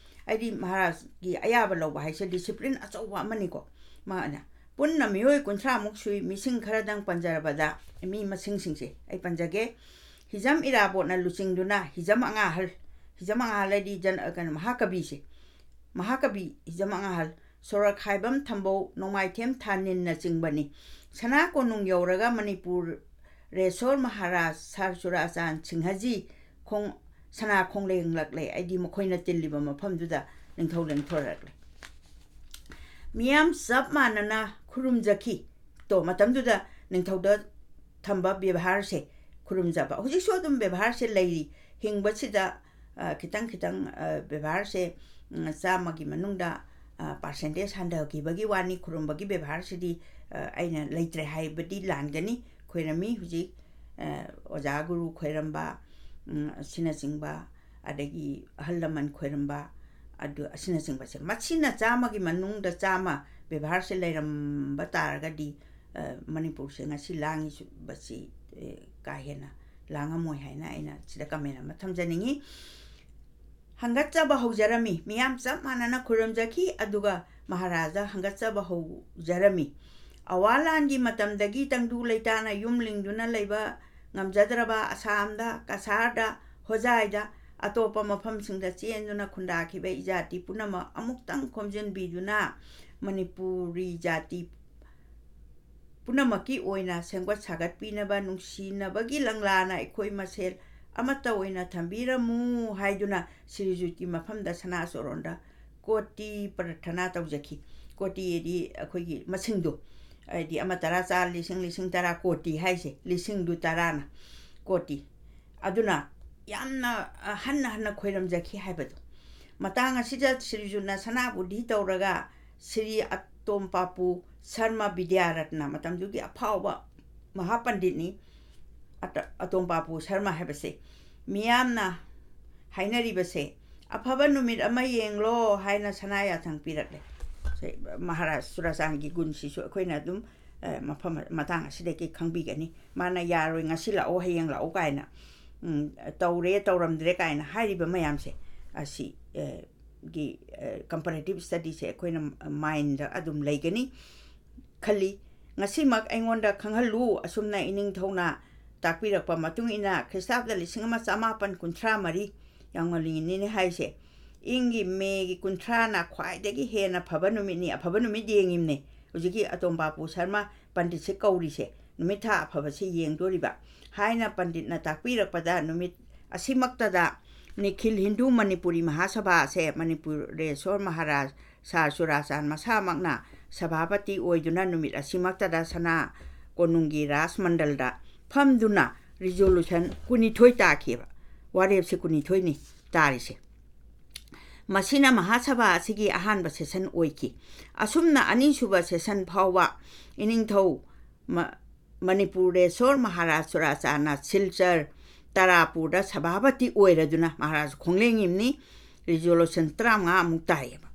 ꯍꯥꯏꯗꯤ ꯃꯍꯥꯔꯥꯖꯒꯤ ꯑꯌꯥꯕ ꯂꯧꯕ ꯍꯥꯏꯁꯦ discipline ꯑꯆꯧꯕ ꯑꯃꯅꯤꯀꯣ꯫ ꯃꯥꯅ ꯄꯨꯟꯅ ꯃꯤꯑꯣꯏ ꯀꯨꯟꯊ꯭ꯔꯥꯃꯨꯛ ꯁꯨꯏ, ꯃꯤꯁꯤꯡ ꯈꯔꯗꯪ ꯄꯟꯖꯔꯕꯗ, ꯃꯤ ꯃꯁꯤꯡꯁꯤꯡꯁꯦ ꯑꯩ ꯄꯟꯖꯒꯦ꯫ ꯍꯤꯖꯝ ꯏꯔꯥꯕꯣꯠꯅ ꯂꯨꯆꯤꯡꯗꯨꯅ ꯍꯤꯖꯝ ꯑꯉꯥꯍꯜ, ꯍꯤꯖꯝ ꯑꯉꯥꯍꯜ ꯍꯥꯏꯗꯤ ꯖꯟ-, ꯀꯩꯅꯣ, ꯃꯍꯥꯀꯕꯤꯁꯦ, ꯃꯍꯥꯀꯕꯤ ꯍꯤꯖꯝ ꯑꯉꯥꯍꯜ, ꯁꯣꯔꯣꯛꯈꯥꯏꯕꯝ ꯊꯝꯕꯧ, ꯅꯣꯡꯃꯥꯏꯊꯦꯝ ꯊꯥꯅꯤꯟꯅꯆꯤꯡꯕꯅꯤ꯫ ꯁꯅꯥ ꯀꯣꯅꯨꯡ ꯌꯧꯔꯒ ꯃꯅꯤꯄꯨꯔ ꯔꯦꯁꯣꯔ ꯃꯍꯥꯔꯥꯖ ꯁꯥꯔ ꯆꯨꯔꯥꯆꯥꯟ ꯁꯤꯡꯍꯖꯤ ꯈꯣꯡ-, ꯁꯅꯥ ꯈꯣꯡꯂꯦꯡꯂꯛꯂꯦ, ꯍꯥꯏꯗꯤ ꯃꯈꯣꯏꯅ ꯇꯤꯜꯂꯤꯕ ꯃꯐꯝꯗꯨꯗ ꯅꯤꯡꯊꯧ ꯂꯦꯡꯊꯣꯔꯛꯂꯦ꯫ ꯃꯤꯌꯥꯝ ꯆꯞ ꯃꯥꯟꯅꯅ ꯈꯨꯔꯨꯝꯖꯈꯤ꯫ ꯇꯣ, ꯃꯇꯝꯗꯨꯗ ꯅꯤꯡꯊꯧꯗ ꯊꯝꯕ ꯕꯦꯕꯥꯔꯁꯦ, ꯈꯨꯔꯨꯝꯖꯕ꯫ ꯍꯧꯖꯤꯛꯁꯨ ꯑꯗꯨꯝ ꯕꯦꯕꯥꯔꯁꯦ ꯂꯩꯔꯤ꯫ ꯍꯤꯡꯕꯁꯤꯗ, ꯑ, ꯈꯤꯇꯪ ꯈꯤꯇꯪ, ꯑ, ꯕꯦꯕꯥꯔꯁꯦ, ꯎꯝ, ꯆꯥꯝꯃꯒꯤ ꯃꯅꯨꯡꯗ, ꯑ, percentage ꯍꯟꯊꯈꯤꯕꯒꯤ ꯋꯥꯅꯤ꯫ ꯈꯨꯔꯨꯝꯕꯒꯤ ꯕꯦꯕꯥꯔꯁꯤꯗꯤ, ꯑ, ꯑꯩꯅ ꯂꯩꯇ꯭ꯔꯦ ꯍꯥꯏꯕꯗꯤ ꯂꯥꯟꯒꯅꯤ꯫ ꯈꯣꯏꯔꯝꯃꯤ ꯍꯧꯖꯤꯛ, ꯑ, ꯑꯣꯖꯥ ꯒꯨꯔꯨ ꯈꯣꯏꯔꯝꯕ, ꯎꯝ, ꯑꯁꯤꯅꯆꯤꯡꯕ, ꯑꯗꯒꯤ ꯑꯍꯜ ꯂꯃꯟ ꯈꯣꯏꯔꯝꯕ, ꯑꯗꯨ ꯑꯁꯤꯅꯆꯤꯡꯕꯁꯦ꯫ ꯃꯁꯤꯅ ꯆꯥꯝꯃꯒꯤ ꯃꯅꯨꯡꯗ ꯆꯥꯝꯃ ꯕꯦꯕꯥꯔꯁꯦ ꯂꯩꯔꯝꯕ ꯇꯥꯔꯒꯗꯤ, ꯑ, ꯃꯅꯤꯄꯨꯔꯁꯦ ꯉꯁꯤ ꯂꯥꯡꯉꯤꯕꯁꯤ, ꯑ, ꯀꯥ ꯍꯦꯟꯅ ꯂꯥꯡꯉꯝꯃꯣꯏ ꯍꯥꯏꯅ ꯑꯩꯅ ꯁꯤꯗ comment ꯑꯃ ꯊꯝꯖꯅꯤꯡꯉꯤ꯫ ꯍꯪꯒꯠꯆꯕ ꯍꯧꯖꯔꯝꯃꯤ꯫ ꯃꯤꯌꯥꯝ ꯆꯞ ꯃꯥꯟꯅꯅ ꯈꯨꯔꯨꯝꯖꯈꯤ, ꯑꯗꯨꯒ ꯃꯍꯥꯔꯥꯖꯥ ꯍꯪꯒꯠꯆꯕ ꯍꯧꯖꯔꯝꯃꯤ꯫ ꯑꯋꯥ ꯂꯥꯟꯒꯤ ꯃꯇꯝꯗꯒꯤ ꯇꯪꯗꯨ ꯂꯩꯇꯥꯅ ꯌꯨꯝ ꯂꯤꯡꯗꯨꯅ ꯂꯩꯕ ꯉꯝꯖꯗ꯭ꯔꯕ ꯑꯁꯥꯝꯗ, ꯀꯁꯥꯔꯗ, ꯍꯣꯖꯥꯏꯗ, ꯑꯇꯣꯞꯄ ꯃꯐꯝꯁꯤꯡꯗ ꯆꯦꯟꯗꯨꯅ ꯈꯨꯟꯗꯥꯈꯤꯕ ꯏꯖꯥꯇꯤ ꯄꯨꯝꯅꯃꯛ ꯑꯃꯨꯛꯇꯪ ꯈꯣꯝꯖꯤꯟꯕꯤꯗꯨꯅ ꯃꯅꯤꯄꯨꯔꯤ ꯖꯥꯇꯤ ꯄꯨꯝꯅꯃꯛꯀꯤ ꯑꯣꯏꯅ ꯁꯦꯝꯒꯠ ꯁꯥꯒꯠꯄꯤꯅꯕ ꯅꯨꯡꯁꯤꯅꯕꯒꯤ ꯂꯪꯂꯥꯅ ꯑꯩꯈꯣꯏ ꯃꯁꯦꯜ ꯑꯃꯠꯇ ꯑꯣꯏꯅ ꯊꯝꯕꯤꯔꯝꯃꯨ ꯍꯥꯏꯗꯨꯅ ꯁ꯭ꯔꯤꯖꯨꯠꯀꯤ ꯃꯐꯝꯗ ꯁꯅꯥ ꯆꯣꯔꯣꯟꯗ ꯀꯣꯇꯤ ꯄ꯭ꯔꯊꯅꯥ ꯇꯧꯖꯈꯤ꯫ ꯀꯣꯇꯤ ꯍꯥꯏꯗꯤ ꯑꯩꯈꯣꯏꯒꯤ ꯃꯁꯤꯡꯗꯣ, ꯍꯥꯏꯗꯤ ꯑꯃ ꯇꯔꯥ ꯆꯥ ꯂꯤꯁꯤꯡ, ꯂꯤꯁꯤꯡ ꯇꯔꯥ, ꯀꯣꯇꯤ ꯍꯥꯏꯁꯦ, ꯂꯤꯁꯤꯡꯗꯨ ꯇꯔꯥꯅ ꯀꯣꯇꯤ꯫ ꯑꯗꯨꯅ ꯌꯥꯝꯅ, ꯑ, ꯍꯟꯅ ꯍꯟꯅ ꯈꯣꯏꯔꯝꯖꯈꯤ ꯍꯥꯏꯕꯗꯣ꯫ ꯃꯇꯥꯡ ꯑꯁꯤꯗ ꯁ꯭ꯔꯤꯖꯨꯠꯅ ꯁꯅꯥꯕꯨꯗꯤ ꯇꯧꯔꯒ ꯁ꯭ꯔꯤ ꯑꯇꯣꯝꯄꯥꯄꯨ ꯁꯔꯃ ꯕꯤꯗ꯭ꯌꯥꯔꯠꯅ, ꯃꯇꯝꯗꯨꯒꯤ ꯑꯐꯥꯎꯕ ꯃꯍꯥꯄꯟꯗꯤꯠꯅꯤ, ꯑꯇ-, ꯑꯇꯣꯝꯄꯥꯄꯨ ꯁꯔꯃ ꯍꯥꯏꯕꯁꯦ, ꯃꯤꯌꯥꯝꯅ ꯍꯥꯏꯅꯔꯤꯕꯁꯦ, "ꯑꯐꯕ ꯅꯨꯃꯤꯠ ꯑꯃ ꯌꯦꯡꯂꯣ" ꯍꯥꯏꯅ ꯁꯅꯥ ꯌꯥꯊꯪ ꯄꯤꯔꯛꯂꯦ꯫ ꯁꯦ, ꯃꯍꯥꯔꯥꯖ ꯆꯨꯔꯥꯆꯥꯟꯒꯤ ꯒꯨꯟꯁꯤꯁꯨ ꯑꯩꯈꯣꯏꯅ ꯑꯗꯨꯝ, ꯑ, ꯃꯐꯝ, ꯃꯇꯥꯡ ꯑꯁꯤꯗꯒꯤ ꯈꯪꯕꯤꯒꯅꯤ꯫ ꯃꯥꯅ "ꯌꯥꯔꯣꯏ, ꯉꯁꯤ ꯂꯥꯛꯑꯣ, ꯍꯌꯦꯡ ꯂꯥꯛꯑꯣ" ꯀꯥꯏꯅ, ꯎꯝ, "ꯇꯧꯔꯦ, ꯇꯧꯔꯝꯗ꯭ꯔꯦ" ꯀꯥꯏꯅ ꯍꯥꯏꯔꯤꯕ ꯃꯌꯥꯝꯁꯦ, ꯑꯁꯤ, ꯑ, ꯒꯤ, ꯑ, comparative studyꯁꯦ ꯑꯩꯈꯣꯏꯅ mindꯗ ꯑꯗꯨꯝ ꯂꯩꯒꯅꯤ ꯈꯜꯂꯤ꯫ ꯉꯁꯤꯃꯛ ꯑꯩꯉꯣꯟꯗ ꯈꯪꯍꯜꯂꯨ꯫ ꯑꯁꯨꯝꯅ ꯏꯅꯤꯡꯊꯧꯅ ꯇꯥꯛꯄꯤꯔꯛꯄ ꯃꯇꯨꯡ ꯏꯟꯅ, ꯈ꯭ꯔꯤꯁꯇꯥꯕꯗ ꯂꯤꯁꯤꯡ ꯑꯃ ꯆꯃꯥꯄꯟ ꯀꯨꯟꯊ꯭ꯔꯥ ꯃꯔꯤ, ꯌꯥꯝ ꯉꯜꯂꯤꯉꯩꯅꯤꯅꯦ ꯍꯥꯏꯁꯦ, ꯏꯪꯒꯤ ꯃꯦꯒꯤ ꯀꯨꯟꯊ꯭ꯔꯥꯅ ꯈ꯭ꯋꯥꯏꯗꯒꯤ ꯍꯦꯟꯅ ꯐꯕ ꯅꯨꯃꯤꯠꯅꯤ, ꯑꯐꯕ ꯅꯨꯃꯤꯠ ꯌꯦꯡꯉꯤꯝꯅꯦ꯫ ꯍꯧꯖꯤꯛꯀꯤ ꯑꯇꯣꯝꯄꯥꯄꯨ ꯁꯔꯃ ꯄꯟꯗꯤꯠꯁꯦ ꯀꯧꯔꯤꯁꯦ, ꯅꯨꯃꯤꯠ ꯊꯥ ꯑꯐꯕꯁꯦ ꯌꯦꯡꯗꯣꯔꯤꯕ ꯍꯥꯏꯅ ꯄꯟꯗꯤꯠꯅ ꯇꯥꯛꯄꯤꯔꯛꯄꯗ, ꯅꯨꯃꯤꯠ ꯑꯁꯤꯃꯛꯇꯗ ꯅꯤꯈꯤꯜ ꯍꯤꯟꯗꯨ ꯃꯅꯤꯄꯨꯔꯤ ꯃꯍꯥꯁꯚꯥ ꯑꯁꯦ ꯃꯅꯤꯄꯨꯔꯦꯁꯣꯔ ꯃꯍꯥꯔꯥꯖ ꯁꯥꯔ ꯆꯨꯔꯥꯆꯥꯟ ꯃꯁꯥꯃꯛꯅ ꯁꯚꯥꯄꯇꯤ ꯑꯣꯏꯗꯨꯅ ꯅꯨꯃꯤꯠ ꯑꯁꯤꯃꯛꯇꯗ ꯁꯅꯥ ꯀꯣꯅꯨꯡꯒꯤ ꯔꯥꯖ ꯃꯟꯗꯜꯗ ꯐꯝꯗꯨꯅ ꯔꯤꯖꯣꯂꯨꯁꯟ ꯀꯨꯟꯅꯤꯊꯣꯏ ꯇꯥꯈꯤꯕ꯫ ꯋꯥꯔꯦꯞꯁꯦ ꯀꯨꯟꯅꯤꯊꯣꯏꯅꯤ ꯇꯥꯔꯤꯁꯦ꯫ ꯃꯁꯤꯅ ꯃꯍꯥꯁꯚꯥ ꯑꯁꯤꯒꯤ ꯑꯍꯥꯟꯕ ꯁꯦꯁꯟ ꯑꯣꯏꯈꯤ꯫ ꯑꯁꯨꯝꯅ ꯑꯅꯤꯁꯨꯕ ꯁꯦꯁꯟ ꯐꯥꯎꯕ ꯏꯅꯤꯡꯊꯧ ꯃ-, ꯃꯅꯤꯄꯨꯔꯦꯁꯣꯔ ꯃꯍꯥꯔꯥꯖ ꯆꯨꯔꯥꯆꯥꯟꯅ ꯁꯤꯜꯆꯔ ꯇꯔꯥꯄꯨꯔꯗ ꯁꯚꯥꯄꯇꯤ ꯑꯣꯏꯔꯗꯨꯅ ꯃꯍꯥꯔꯥꯖ ꯈꯣꯡꯂꯦꯡꯉꯤꯕꯅꯤ꯫ ꯔꯤꯖꯣꯂꯨꯁꯟ ꯇꯔꯥꯃꯉꯥ ꯑꯃꯨꯛ ꯇꯥꯏꯌꯦꯕ꯫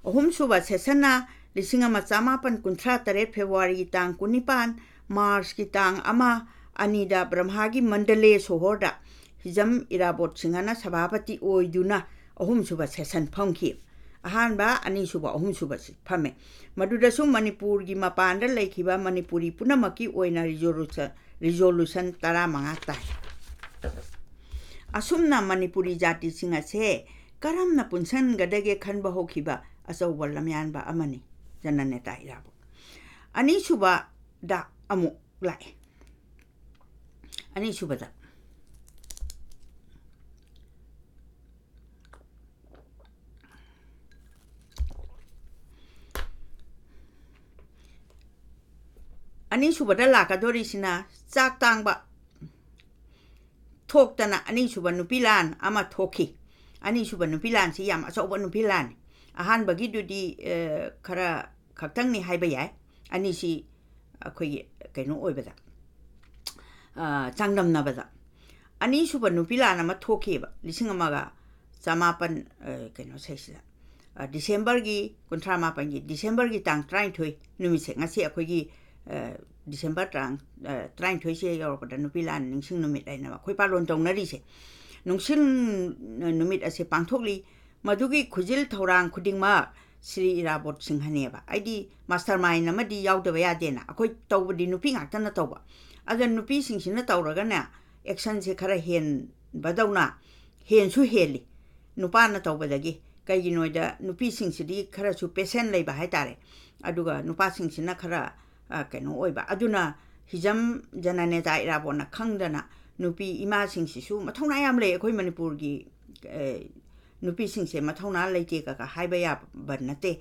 ꯑꯍꯨꯝꯁꯨꯕ ꯁꯦꯁꯟꯅ ꯂꯤꯁꯤꯡ ꯑꯃ ꯆꯃꯥꯄꯟ ꯀꯨꯟꯊ꯭ꯔꯥ ꯇꯔꯦꯠ ꯐꯦꯕ꯭ꯔꯨꯋꯥꯔꯤꯒꯤ ꯇꯥꯡ ꯀꯨꯟꯅꯤꯄꯥꯟ, ꯃꯥꯔꯆꯀꯤ ꯇꯥꯡ ꯑꯃ, ꯑꯅꯤꯗ ꯕ꯭ꯔꯍꯃꯥꯒꯤ ꯃꯟꯗꯂꯦ ꯁꯣꯍꯣꯔꯗ ꯍꯤꯖꯝ ꯏꯔꯥꯕꯣꯠ ꯁꯤꯡꯍꯅ ꯁꯚꯥꯄꯇꯤ ꯑꯣꯏꯗꯨꯅ ꯑꯍꯨꯝꯁꯨꯕ ꯁꯦꯁꯟ ꯐꯝꯈꯤ꯫ ꯑꯍꯥꯟꯕ, ꯑꯅꯤꯁꯨꯕ, ꯑꯍꯨꯝꯁꯨꯕꯁꯤ ꯐꯝꯃꯦ꯫ ꯃꯗꯨꯗꯁꯨ ꯃꯅꯤꯄꯨꯔꯒꯤ ꯃꯄꯥꯟꯗ ꯂꯩꯈꯤꯕ ꯃꯅꯤꯄꯨꯔꯤ ꯄꯨꯝꯅꯃꯛꯀꯤ ꯑꯣꯏꯅ ꯔꯤꯖꯣꯂꯨꯁꯟ, ꯔꯤꯖꯣꯂꯨꯁꯟ ꯇꯔꯥꯃꯉꯥ ꯇꯥꯏ꯫ ꯑꯁꯨꯝꯅ ꯃꯅꯤꯄꯨꯔꯤ ꯖꯥꯇꯤꯁꯤꯡ ꯑꯁꯦ ꯀꯔꯝꯅ ꯄꯨꯟꯁꯟꯒꯗꯒꯦ ꯈꯟꯕ ꯍꯧꯈꯤꯕ ꯑꯆꯧꯕ ꯂꯝꯌꯥꯟꯕ ꯑꯃꯅꯤ ꯖꯅꯅꯦꯇꯥ ꯏꯔꯥꯕꯣꯠ꯫ ꯑꯅꯤꯁꯨꯕꯗ ꯑꯃꯨꯛ ꯂꯥꯛꯑꯦ꯫ ꯑꯅꯤꯁꯨꯕꯗ ꯑꯅꯤꯁꯨꯕꯗ ꯂꯥꯛꯀꯗꯣꯔꯤꯁꯤꯅ ꯆꯥꯛ ꯇꯥꯡꯕ ꯊꯣꯛꯇꯅ ꯑꯅꯤꯁꯨꯕ ꯅꯨꯄꯤ ꯂꯥꯟ ꯑꯃ ꯊꯣꯛꯈꯤ꯫ ꯑꯅꯤꯁꯨꯕ ꯅꯨꯄꯤ ꯂꯥꯟꯁꯤ ꯌꯥꯝ ꯑꯆꯧꯕ ꯅꯨꯄꯤ ꯂꯥꯟꯅꯤ꯫ ꯑꯍꯥꯟꯕꯒꯤꯗꯨꯗꯤ, ꯑ, ꯈꯔ ꯈꯛꯇꯪꯅꯤ ꯍꯥꯏꯕ ꯌꯥꯏ꯫ ꯑꯅꯤꯁꯤ ꯑꯩꯈꯣꯏꯒꯤ ꯀꯩꯅꯣ ꯑꯣꯏꯕꯗ, ꯑ, ꯆꯥꯡꯗꯝꯅꯕꯗ꯫ ꯑꯅꯤꯁꯨꯕ ꯅꯨꯄꯤ ꯂꯥꯟ ꯑꯃ ꯊꯣꯛꯈꯤꯕ ꯂꯤꯁꯤꯡ ꯑꯃꯒ ꯆꯃꯥꯄꯟ, ꯑ, ꯀꯩꯅꯣ ꯁꯩꯁꯤꯗ, ꯑ, ꯗꯤꯁꯦꯝꯕꯔꯒꯤ ꯀꯨꯟꯊ꯭ꯔꯥ ꯃꯥꯄꯟꯒꯤ, ꯗꯤꯁꯦꯝꯕꯔꯒꯤ ꯇꯥꯡ ꯇꯔꯥꯅꯤꯊꯣꯏ ꯅꯨꯃꯤꯠꯁꯦ, ꯉꯁꯤ ꯑꯩꯈꯣꯏꯒꯤ, ꯑ, ꯗꯤꯁꯦꯝꯕꯔ ꯇꯥꯡ, ꯑ, ꯇꯔꯥꯅꯤꯊꯣꯏꯁꯦ ꯌꯧꯔꯛꯄꯗ ꯅꯨꯄꯤ ꯂꯥꯟ ꯅꯤꯡꯁꯤꯡ ꯅꯨꯃꯤꯠ ꯍꯥꯏꯅ ꯑꯩꯈꯣꯏ ꯄꯥꯂꯣꯟ ꯇꯧꯅꯔꯤꯁꯦ꯫ ꯅꯨꯡꯁꯤꯡ ꯅꯨꯃꯤꯠ ꯑꯁꯦ ꯄꯥꯡꯊꯣꯛꯂꯤ꯫ ꯃꯗꯨꯒꯤ ꯈꯨꯖꯤꯜ ꯊꯧꯔꯥꯡ ꯈꯨꯗꯤꯡꯃꯛ ꯁ꯭ꯔꯤ ꯏꯔꯥꯕꯣꯠ ꯁꯤꯡꯍꯅꯦꯕ꯫ ꯑꯩꯗꯤ ꯃꯥꯁꯇꯔ ꯃꯥꯏꯟ ꯑꯃꯗꯤ ꯌꯥꯎꯗꯕ ꯌꯥꯗꯦꯅ꯫ ꯑꯩꯈꯣꯏ ꯇꯧꯕꯗꯤ ꯅꯨꯄꯤ ꯉꯥꯛꯇꯅ ꯇꯧꯕ꯫ ꯑꯗ ꯅꯨꯄꯤꯁꯤꯡꯁꯤꯅ ꯇꯧꯔꯒꯅꯦ, ꯑꯦꯛꯁꯟꯁꯦ ꯈꯔ ꯍꯦꯟꯕꯗꯧꯅ, ꯍꯦꯟꯁꯨ ꯍꯦꯜꯂꯤ ꯅꯨꯄꯥꯅ ꯇꯧꯕꯗꯒꯤ꯫ ꯀꯩꯒꯤꯅꯣꯗ ꯅꯨꯄꯤꯁꯤꯡꯁꯤꯗꯤ ꯈꯔꯁꯨ ꯄꯦꯁꯦꯟ ꯂꯩꯕ ꯍꯥꯏꯇꯥꯔꯦ꯫ ꯑꯗꯨꯒ ꯅꯨꯄꯥꯁꯤꯡꯁꯤꯅ ꯈꯔ, ꯑ, ꯀꯩꯅꯣ ꯑꯣꯏꯕ꯫ ꯑꯗꯨꯅ ꯍꯤꯖꯝ ꯖꯅꯅꯦꯇꯥ ꯏꯔꯥꯕꯣꯠꯅ ꯈꯪꯗꯅ ꯅꯨꯄꯤ ꯏꯃꯥꯁꯤꯡꯁꯤꯁꯨ ꯃꯊꯧꯅꯥ ꯌꯥꯝ ꯂꯩ ꯑꯩꯈꯣꯏ ꯃꯅꯤꯄꯨꯔꯒꯤ ꯑꯦ, ꯅꯨꯄꯤꯁꯤꯡꯁꯦ ꯃꯊꯧꯅꯥ ꯂꯩꯇꯦ ꯀꯀꯥ ꯍꯥꯏꯕ ꯌꯥꯕ ꯅꯠꯇꯦ꯫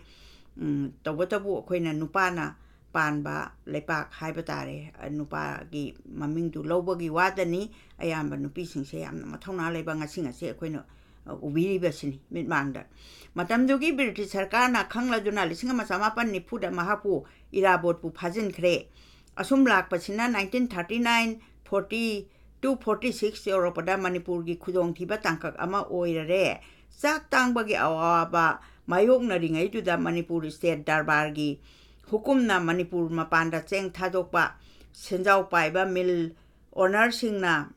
ꯎꯝ, ꯇꯧꯕꯇꯕꯨ ꯑꯩꯈꯣꯏꯅ ꯅꯨꯄꯥꯅ ꯄꯥꯟꯕ ꯂꯩꯄꯥꯛ ꯍꯥꯏꯕ ꯇꯥꯔꯦ꯫ ꯑ, ꯅꯨꯄꯥꯒꯤ ꯃꯃꯤꯡꯗꯨ ꯂꯧꯕꯒꯤ ꯋꯥꯗꯅꯤ꯫ ꯑꯌꯥꯝꯕ ꯅꯨꯄꯤꯁꯤꯡꯁꯦ ꯌꯥꯝꯅ ꯃꯊꯧꯅꯥ ꯂꯩꯕ ꯉꯁꯤ ꯉꯁꯤ ꯑꯩꯈꯣꯏꯅ, ꯑ, ꯎꯕꯤꯔꯤꯕꯁꯤꯅꯤ ꯃꯤꯠꯃꯥꯡꯗ꯫ ꯃꯇꯝꯗꯨꯒꯤ ꯕ꯭ꯔꯤꯇꯤꯁ ꯁꯔꯀꯥꯔꯅ ꯈꯪꯂꯗꯨꯅ ꯂꯤꯁꯤꯡ ꯑꯃ ꯆꯃꯥꯄꯟ ꯅꯤꯐꯨꯗ ꯃꯍꯥꯛꯄꯨ ꯏꯔꯥꯕꯣꯠꯄꯨ ꯐꯥꯖꯤꯟꯈ꯭ꯔꯦ꯫ ꯑꯁꯨꯝ ꯂꯥꯛꯄꯁꯤꯅ nineteen thirty nine, forty to forty six ꯌꯧꯔꯛꯄꯗ ꯃꯅꯤꯄꯨꯔꯒꯤ ꯈꯨꯗꯣꯡꯊꯤꯕ ꯇꯥꯡꯀꯛ ꯑꯃ ꯑꯣꯏꯔꯔꯦ꯫ ꯆꯥꯛ ꯇꯥꯡꯕꯒꯤ ꯑꯋꯥꯕ ꯃꯥꯌꯣꯛꯅꯔꯤꯉꯩꯗꯨꯗ ꯃꯅꯤꯄꯨꯔ ꯁ꯭ꯇꯦꯠ ꯗꯔꯕꯥꯔꯒꯤ ꯍꯨꯀꯨꯝꯅ ꯃꯅꯤꯄꯨꯔ ꯃꯄꯥꯟꯗ ꯆꯦꯡ ꯊꯥꯗꯣꯛꯄ, ꯁꯦꯟꯖꯥꯎ ꯄꯥꯏꯕ ꯃꯤꯜ ꯑꯣꯅꯔꯁꯤꯡꯅ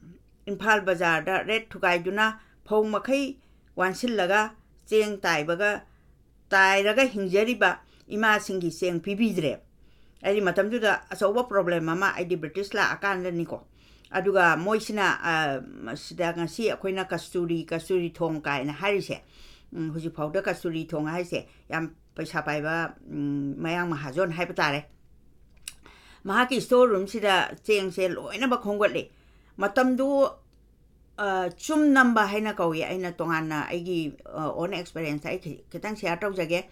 ꯏꯝꯐꯥꯜ ꯕꯖꯥꯔꯗ ꯔꯦꯠ ꯊꯨꯒꯥꯏꯗꯨꯅ ꯐꯧ ꯃꯈꯩ ꯋꯥꯟꯁꯤꯜꯂꯒ ꯆꯦꯡ ꯇꯥꯏꯕꯒ, ꯇꯥꯏꯔꯒ ꯍꯤꯡꯖꯔꯤꯕ ꯏꯃꯥꯁꯤꯡꯒꯤ ꯆꯦꯡ ꯄꯤꯕꯤꯗ꯭ꯔꯦ꯫ ꯍꯥꯏꯗꯤ ꯃꯇꯝꯗꯨꯗ ꯑꯆꯧꯕ ꯄ꯭ꯔꯣꯕ꯭ꯂꯦꯝ ꯑꯃ, ꯍꯥꯏꯗꯤ ꯕ꯭ꯔꯤꯇꯤꯁ ꯂꯥꯛꯑꯀꯥꯟꯗꯅꯤꯀꯣ꯫ ꯑꯗꯨꯒ ꯃꯣꯏꯁꯤꯅ, ꯑ, ꯁꯤꯗ ꯉꯁꯤ ꯑꯩꯈꯣꯏꯅ ꯀꯁꯇꯨꯔꯤ, ꯀꯁꯇꯨꯔꯤ ꯊꯣꯡ ꯀꯥꯏꯅ ꯍꯥꯏꯔꯤꯁꯦ, ꯎꯝ, ꯍꯧꯖꯤꯛꯐꯥꯎꯗ ꯀꯁꯇꯨꯔꯤ ꯊꯣꯡ ꯍꯥꯏꯁꯦ ꯌꯥꯝ ꯄꯩꯁꯥ ꯄꯥꯏꯕ, ꯎꯝ, ꯃꯌꯥꯡ ꯃꯍꯥꯖꯣꯟ ꯍꯥꯏꯕ ꯇꯥꯔꯦ꯫ ꯃꯍꯥꯛꯀꯤ ꯁ꯭ꯇꯣꯔ ꯔꯨꯝꯁꯤꯗ ꯆꯦꯡꯁꯦ ꯂꯣꯏꯅꯃꯛ ꯈꯣꯝꯒꯠꯂꯤ꯫ ꯃꯇꯝꯗꯨ, ꯑ, ꯆꯨꯝ ꯅꯝꯕ ꯍꯥꯏꯅ ꯀꯧꯏ꯫ ꯑꯩꯅ ꯇꯣꯉꯥꯟꯅ ꯑꯩꯒꯤ, ꯑ, own experience ꯑꯩ ꯈꯤ-, ꯈꯤꯇꯪ ꯁꯤꯌꯥꯔ ꯇꯧꯖꯒꯦ꯫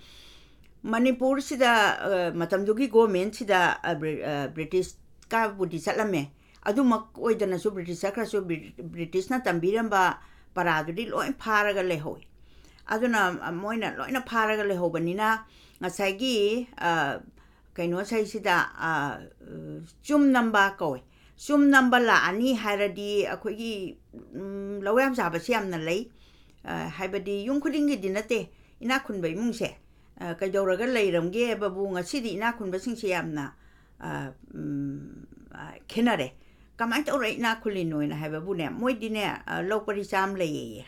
ꯃꯅꯤꯄꯨꯔꯁꯤꯗ, ꯑ, ꯃꯇꯝꯗꯨꯒꯤ ꯒꯣꯔꯃꯦꯟꯁꯤꯗ, ꯑ, ꯕ꯭ꯔꯤ-, ꯑ, ꯕ꯭ꯔꯤꯇꯤꯁꯀꯕꯨꯗꯤ ꯆꯠꯂꯝꯃꯦ꯫ ꯑꯗꯨꯃꯛ ꯑꯣꯏꯗꯅꯁꯨ ꯕ꯭ꯔꯤꯇꯤꯁ ꯆꯠꯈ꯭ꯔꯁꯨ ꯕ꯭ꯔꯤ-, ꯕ꯭ꯔꯤꯇꯤꯁꯅ ꯇꯝꯕꯤꯔꯝꯕ ꯄꯔꯥꯗꯨꯗꯤ ꯂꯣꯏ ꯐꯥꯔꯒ ꯂꯩꯍꯧꯏ꯫ ꯑꯗꯨꯅ, ꯑ, ꯃꯣꯏꯅ ꯂꯣꯏꯅ ꯐꯥꯔꯒ ꯂꯩꯍꯧꯕꯅꯤꯅ ꯉꯁꯥꯏꯒꯤ, ꯑ, ꯀꯩꯅꯣꯁꯤꯗꯩꯁꯤꯗ, ꯑ, ꯆꯨꯝ ꯅꯝꯕ ꯀꯧꯏ꯫ ꯆꯨꯝ ꯅꯝꯕ ꯂꯥꯛꯑꯅꯤ ꯍꯥꯏꯔꯗꯤ ꯑꯩꯈꯣꯏꯒꯤ, ꯎꯝ, ꯂꯧ ꯌꯥꯝ ꯆꯥꯕꯁꯤ ꯌꯥꯝꯅ ꯂꯩ꯫ ꯑ, ꯍꯥꯏꯕꯗꯤ ꯌꯨꯝ ꯈꯨꯗꯤꯡꯒꯤꯗꯤ ꯅꯠꯇꯦ, ꯏꯅꯥꯛ ꯈꯨꯟꯕ ꯏꯃꯨꯡꯁꯦ, ꯑ, ꯀꯩꯗꯧꯔꯒ ꯂꯩꯔꯝꯒꯦ ꯍꯥꯏꯕꯕꯨ ꯉꯁꯤꯗꯤ ꯏꯅꯥꯛ ꯈꯨꯟꯕꯁꯤꯡꯁꯦ ꯌꯥꯝꯅ, ꯑ, ꯎꯝ, ꯑ, ꯈꯦꯠꯅꯔꯦ꯫ ꯀꯃꯥꯏꯅ ꯇꯧꯔ ꯏꯅꯥꯛ ꯈꯨꯜꯂꯤꯅꯣꯅ ꯍꯥꯏꯕꯕꯨꯅꯦ, ꯃꯣꯏꯗꯤꯅꯦ, ꯑ, ꯂꯧ ꯄꯔꯤ ꯆꯥꯝ ꯂꯩꯌꯦꯌꯦ꯫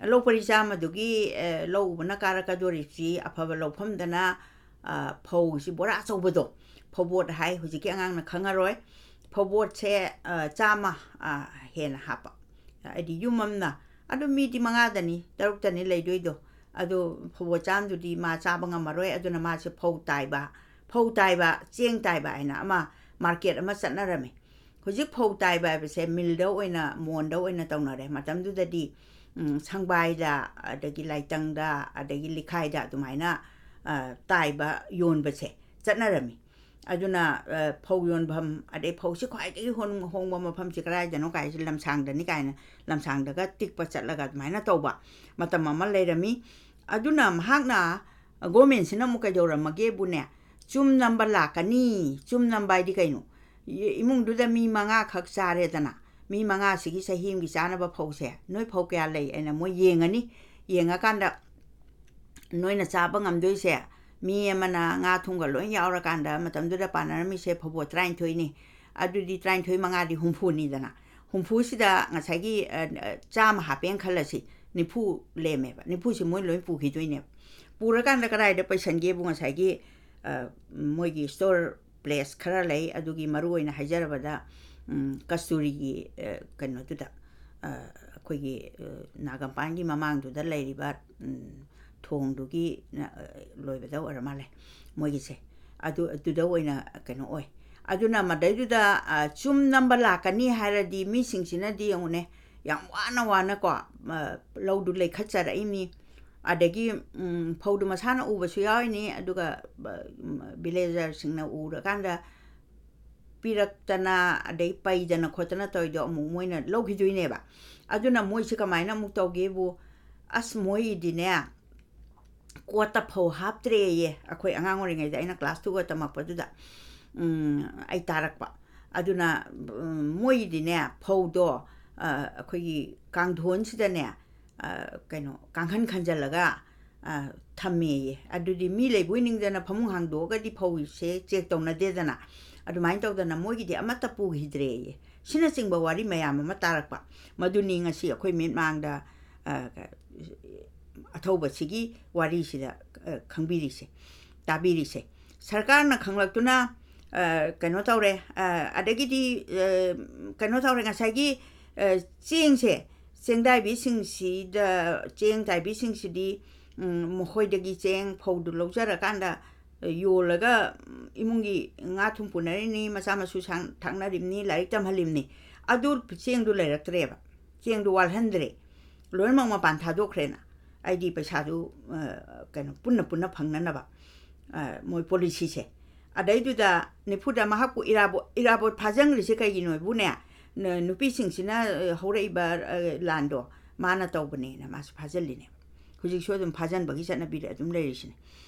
ꯂꯧ ꯄꯔꯤ ꯆꯥꯝꯃꯗꯨꯒꯤ, ꯑ, ꯂꯧ ꯎꯕꯅ ꯀꯥꯔꯛꯀꯗꯣꯔꯤꯁꯤ ꯑꯐꯕ ꯂꯧꯐꯝꯗꯅ, ꯑ, ꯐꯧꯁꯤ ꯕꯣꯔꯥ ꯑꯆꯧꯕꯗꯣ, ꯐꯧꯕꯣꯠ ꯍꯥꯏ, ꯍꯧꯖꯤꯛꯀꯤ ꯑꯉꯥꯡꯅ ꯈꯪꯉꯔꯣꯏ꯫ ꯐꯧꯕꯣꯠꯁꯦ, ꯑ, ꯆꯥꯝꯃ, ꯑ, ꯍꯦꯟꯅ ꯍꯥꯞꯄ꯫ ꯍꯥꯏꯗꯤ ꯌꯨꯝ ꯑꯃꯅ ꯑꯗꯨꯝ ꯃꯤꯗꯤ ꯃꯉꯥꯗꯅꯤ, ꯇꯔꯨꯛꯇꯅꯤ ꯂꯩꯗꯣꯏꯗꯣ꯫ ꯑꯗꯨ ꯐꯧꯕꯣꯠ ꯆꯥꯝꯗꯨꯗꯤ ꯃꯥ ꯆꯥꯕ ꯉꯝꯃꯔꯣꯏ, ꯑꯗꯨꯅ ꯃꯥꯁꯦ ꯐꯧ ꯇꯥꯏꯕ, ꯐꯧ ꯇꯥꯏꯕ, ꯆꯦꯡ ꯇꯥꯏꯕ ꯍꯥꯏꯅ ꯑꯃ ꯃꯥꯔꯀꯦꯠ ꯑꯃ ꯆꯠꯅꯔꯝꯃꯤ꯫ ꯍꯧꯖꯤꯛ ꯐꯧ ꯇꯥꯏꯕ ꯍꯥꯏꯕꯁꯦ ꯃꯤꯜꯗ ꯑꯣꯏꯅ, ꯃꯣꯟꯗ ꯑꯣꯏꯅ ꯇꯧꯅꯔꯦ꯫ ꯃꯇꯝꯗꯨꯗꯗꯤ ꯎꯝ, ꯁꯪꯕꯥꯏꯗ, ꯑꯗꯒꯤ ꯂꯥꯏꯇꯪꯗ, ꯑꯗꯒꯤ ꯂꯤꯈꯥꯏꯗ ꯑꯗꯨꯃꯥꯏꯅ, ꯑ, ꯇꯥꯏꯕ ꯌꯣꯟꯕꯁꯦ ꯆꯠꯅꯔꯝꯃꯤ꯫ ꯑꯗꯨꯅ, ꯑ, ꯐꯧ ꯌꯣꯟꯐꯝ, ꯑꯗꯩ ꯐꯧꯁꯤ ꯈ꯭ꯋꯥꯏꯗꯒꯤ ꯍꯣꯟ-, ꯍꯣꯡꯕ ꯃꯐꯝꯁꯤ ꯀꯗꯥꯏꯗꯅꯣ ꯀꯥꯏꯁꯤ ꯂꯝꯁꯥꯡꯗꯅꯤ ꯀꯥꯏꯅ ꯂꯝꯁꯥꯡꯗꯒ ꯇꯤꯛꯄ ꯆꯠꯂꯒ ꯑꯗꯨꯃꯥꯏꯅ ꯇꯧꯕ ꯃꯇꯝ ꯑꯃ ꯂꯩꯔꯝꯃꯤ꯫ ꯑꯗꯨꯅ ꯃꯍꯥꯛꯅ, ꯒꯣꯔꯃꯦꯟꯁꯤꯅ ꯑꯃꯨꯛ ꯀꯩꯗꯧꯔꯝꯃꯒꯦꯕꯨꯅꯦ, ꯆꯨꯝ ꯅꯝꯕ ꯂꯥꯛꯀꯅꯤ꯫ ꯆꯨꯝ ꯅꯝꯕ ꯍꯥꯏꯗꯤ ꯀꯩꯅꯣ? ꯏ-, ꯏꯃꯨꯡꯗꯨꯗ ꯃꯤ ꯃꯉꯥꯈꯛ ꯆꯥꯔꯦꯗꯅ, ꯃꯤ ꯃꯉꯥꯁꯤꯒꯤ ꯆꯍꯤ ꯑꯃꯒꯤ ꯆꯥꯅꯕ ꯐꯧꯁꯦ, "ꯅꯣꯏ ꯐꯧ ꯀꯌꯥ ꯂꯩ?" ꯍꯥꯏꯅ ꯃꯣꯏ ꯌꯦꯡꯉꯅꯤ꯫ ꯌꯦꯡꯉꯀꯥꯟꯗ ꯅꯣꯏꯅ ꯆꯥꯕ ꯉꯝꯗꯣꯏꯁꯦ, ꯃꯤ ꯑꯃꯅ ꯉꯥ ꯊꯨꯝꯒ ꯂꯣꯏ ꯌꯥꯎꯔꯀꯥꯟꯗ ꯃꯇꯝꯗꯨꯗ ꯄꯥꯟꯅꯔꯝꯃꯤꯁꯦ ꯐꯧꯕꯣꯠ ꯇꯔꯥꯅꯤꯊꯣꯏꯅꯤ꯫ ꯑꯗꯨꯗꯤ ꯇꯔꯥꯅꯤꯊꯣꯏ ꯃꯉꯥꯗꯤ ꯍꯨꯝꯐꯨꯅꯤꯗꯅ꯫ ꯍꯨꯝꯐꯨꯁꯤꯗ ꯉꯁꯥꯏꯒꯤ, ꯑ, ꯑ, ꯆꯥꯝꯃ ꯍꯥꯞꯄꯦꯅ ꯈꯜꯂꯁꯤ, ꯅꯤꯐꯨ ꯂꯦꯝꯃꯦꯕ꯫ ꯅꯤꯐꯨꯁꯤ ꯃꯣꯏ ꯂꯣꯏ ꯄꯨꯈꯤꯗꯣꯏꯅꯦꯕ꯫ ꯄꯨꯔꯀꯥꯟꯗ ꯀꯗꯥꯏꯗ ꯄꯩꯁꯟꯒꯦꯕꯨ ꯉꯁꯥꯏꯒꯤ, ꯑ, ꯃꯣꯏꯒꯤ store place ꯈꯔ ꯂꯩ, ꯑꯗꯨꯒꯤ ꯃꯔꯨ ꯑꯣꯏꯅ ꯍꯥꯏꯖꯔꯕꯗ, ꯎꯝ, ꯀꯁꯇꯨꯔꯤꯒꯤ, ꯑ, ꯀꯩꯅꯣꯗꯨꯗ, ꯑ, ꯑꯩꯈꯣꯏꯒꯤ, ꯑ, ꯅꯥꯒꯥꯃꯄꯥꯟꯒꯤ ꯃꯃꯥꯡꯗꯨꯗ ꯂꯩꯔꯤꯕ, ꯎꯝ, ꯊꯣꯡꯗꯨꯒꯤ, ꯑ, ꯂꯣꯏꯕꯗ ꯑꯣꯏꯔ ꯃꯥꯜꯂꯦ ꯃꯣꯏꯒꯤꯁꯦ꯫ ꯑꯗꯨ, ꯑꯗꯨꯗ ꯑꯣꯏꯅ ꯀꯩꯅꯣ ꯑꯣꯏ꯫ ꯑꯗꯨꯅ ꯃꯗꯩꯗꯨꯗ, ꯑ, ꯆꯨꯝ ꯅꯝꯕ ꯂꯥꯛꯀꯅꯤ ꯍꯥꯏꯔꯗꯤ ꯃꯤꯁꯤꯡꯁꯤꯅꯗꯤ ꯌꯦꯡꯉꯨꯅꯦ, ꯌꯥꯝ ꯋꯥꯅ ꯋꯥꯅꯀꯣ, ꯑ, ꯂꯧꯗꯨ ꯂꯩꯈꯠꯆꯔꯛꯏꯅꯤ꯫ ꯑꯗꯒꯤ, ꯎꯝ, ꯐꯧꯗꯨ ꯃꯁꯥꯅ ꯎꯕꯁꯨ ꯌꯥꯎꯔꯤꯅꯤ, ꯑꯗꯨꯒ, ꯑ, ꯎꯝ, ꯚꯤꯂꯦꯖꯔꯁꯤꯡꯅ ꯎꯔꯀꯥꯟꯗ ꯄꯤꯔꯛꯇꯅ, ꯑꯗꯩ ꯄꯩꯗꯅ ꯈꯣꯠꯇꯅ ꯇꯧꯔꯤꯗꯣ ꯑꯃꯨꯛ ꯃꯣꯏꯅ ꯂꯧꯈꯤꯗꯣꯏꯅꯦꯕ꯫ ꯑꯗꯨꯅ ꯃꯣꯏꯁꯤ ꯀꯃꯥꯏꯅ ꯑꯃꯨꯛ ꯇꯧꯒꯦꯕꯨ, ꯑꯁ, ꯃꯣꯏꯒꯤꯗꯤꯅꯦ, ꯀꯣꯠꯇ ꯐꯧ ꯍꯥꯞꯇ꯭ꯔꯦꯌꯦ꯫ ꯑꯩꯈꯣꯏ ꯑꯉꯥꯡ ꯑꯣꯏꯔꯤꯉꯩꯗ ꯑꯩꯅ class two ꯒ ꯇꯝꯃꯛꯄꯗꯨꯗ, ꯎꯝ, ꯑꯩ ꯇꯥꯔꯛꯄ꯫ ꯑꯗꯨꯅ, ꯎꯝ, ꯃꯣꯏꯒꯤꯗꯤꯅꯦ, ꯐꯧꯗꯣ, ꯑ, ꯑꯩꯈꯣꯏꯒꯤ ꯀꯥꯡꯊꯣꯟꯁꯤꯗꯅꯦ, ꯑ, ꯀꯩꯅꯣ, ꯀꯥꯡꯈꯟ ꯈꯟꯖꯜꯂꯒ, ꯑ, ꯊꯝꯃꯦꯌꯦ꯫ ꯑꯗꯨꯗꯤ ꯃꯤ ꯂꯩꯕꯣꯏ ꯅꯤꯡꯗꯅ ꯐꯃꯨꯡ ꯍꯥꯡꯗꯣꯛꯑꯒꯗꯤ ꯐꯧꯁꯦ check ꯇꯧꯅꯗꯦꯗꯅ꯫ ꯑꯗꯨꯃꯥꯏꯅ ꯇꯧꯗꯅ ꯃꯣꯏꯒꯤꯗꯤ ꯑꯃꯠꯇ ꯄꯨꯈꯤꯗ꯭ꯔꯦꯌꯦ꯫ ꯁꯤꯅꯆꯤꯡꯕ ꯋꯥꯔꯤ ꯃꯌꯥꯝ ꯑꯃ ꯇꯥꯔꯛꯄ꯫ ꯃꯗꯨꯅꯤ ꯉꯁꯤ ꯑꯩꯈꯣꯏ ꯃꯤꯠꯃꯥꯡꯗ, ꯑ, ꯑꯊꯧꯕꯁꯤꯒꯤ ꯋꯥꯔꯤꯁꯤꯗ, ꯑ, ꯈꯪꯕꯤꯔꯤꯁꯦ, ꯇꯥꯕꯤꯔꯤꯁꯦ꯫ ꯁꯔꯀꯥꯔꯅ ꯈꯪꯂꯛꯇꯨꯅ, ꯑ, ꯀꯩꯅꯣ ꯇꯧꯔꯦ, ꯑ, ꯑꯗꯒꯤꯗꯤ, ꯑ, ꯀꯩꯅꯣ ꯇꯧꯔꯦ, ꯉꯁꯥꯏꯒꯤ, ꯑ, ꯆꯦꯡꯁꯦ, ꯆꯦꯡꯗꯥꯏꯕꯤꯁꯤꯡꯁꯤꯗ, ꯆꯦꯡ ꯇꯥꯏꯕꯤꯁꯤꯡꯁꯤꯗꯤ, ꯎꯝ, ꯃꯈꯣꯏꯗꯒꯤ ꯆꯦꯡ ꯐꯧꯗꯨ ꯂꯧꯖꯔꯀꯥꯟꯗ, ꯑ, ꯌꯣꯜꯂꯒ, ꯎꯝ, ꯏꯃꯨꯡꯒꯤ ꯉꯥ ꯊꯨꯝ ꯄꯨꯅꯔꯤꯅꯤ, ꯃꯆꯥ ꯃꯁꯨ ꯁꯥꯡ-, ꯊꯥꯛꯅꯔꯤꯕꯅꯤ, ꯂꯥꯏꯔꯤꯛ ꯇꯝꯍꯜꯂꯤꯕꯅꯤ꯫ ꯑꯗꯨ ꯆꯦꯡꯗꯨ ꯂꯩꯔꯛꯇ꯭ꯔꯦꯕ, ꯆꯦꯡꯗꯨ ꯋꯥꯠꯍꯟꯗ꯭ꯔꯦ꯫ ꯂꯣꯏꯅꯃꯛ ꯃꯄꯥꯟ ꯊꯥꯗꯣꯛꯈ꯭ꯔꯦꯅ꯫ ꯑꯩꯗꯤ ꯄꯩꯁꯥꯗꯨ, ꯑ, ꯀꯩꯅꯣ, ꯄꯨꯟꯅ ꯄꯨꯟꯅ ꯐꯪꯅꯅꯕ, ꯑ, ꯃꯣꯏ ꯄꯣꯂꯤꯁꯤꯁꯦ꯫ ꯑꯗꯩꯗꯨꯗ ꯅꯤꯐꯨꯗ ꯃꯍꯥꯛꯄꯨ ꯏꯔꯥꯕꯣꯠ, ꯏꯔꯥꯕꯣꯠ ꯐꯥꯖꯟꯈ꯭ꯔꯤꯁꯦ ꯀꯩꯒꯤꯅꯣꯕꯨꯅꯦ, ꯅ-, ꯅꯨꯄꯤꯁꯤꯡꯁꯤꯅ, ꯑ, ꯍꯧꯔꯛꯏꯕ, ꯑ, ꯂꯥꯟꯗꯣ ꯃꯥꯅ ꯇꯧꯕꯅꯦꯅ ꯃꯥꯁꯨ ꯐꯥꯖꯤꯜꯂꯤꯅꯦ꯫ ꯍꯧꯖꯤꯛꯁꯨ ꯑꯗꯨꯝ ꯐꯥꯖꯟꯕꯒꯤ ꯆꯠꯅꯕꯤꯗ ꯑꯗꯨꯝ ꯂꯩꯔꯤꯁꯤꯅꯦ꯫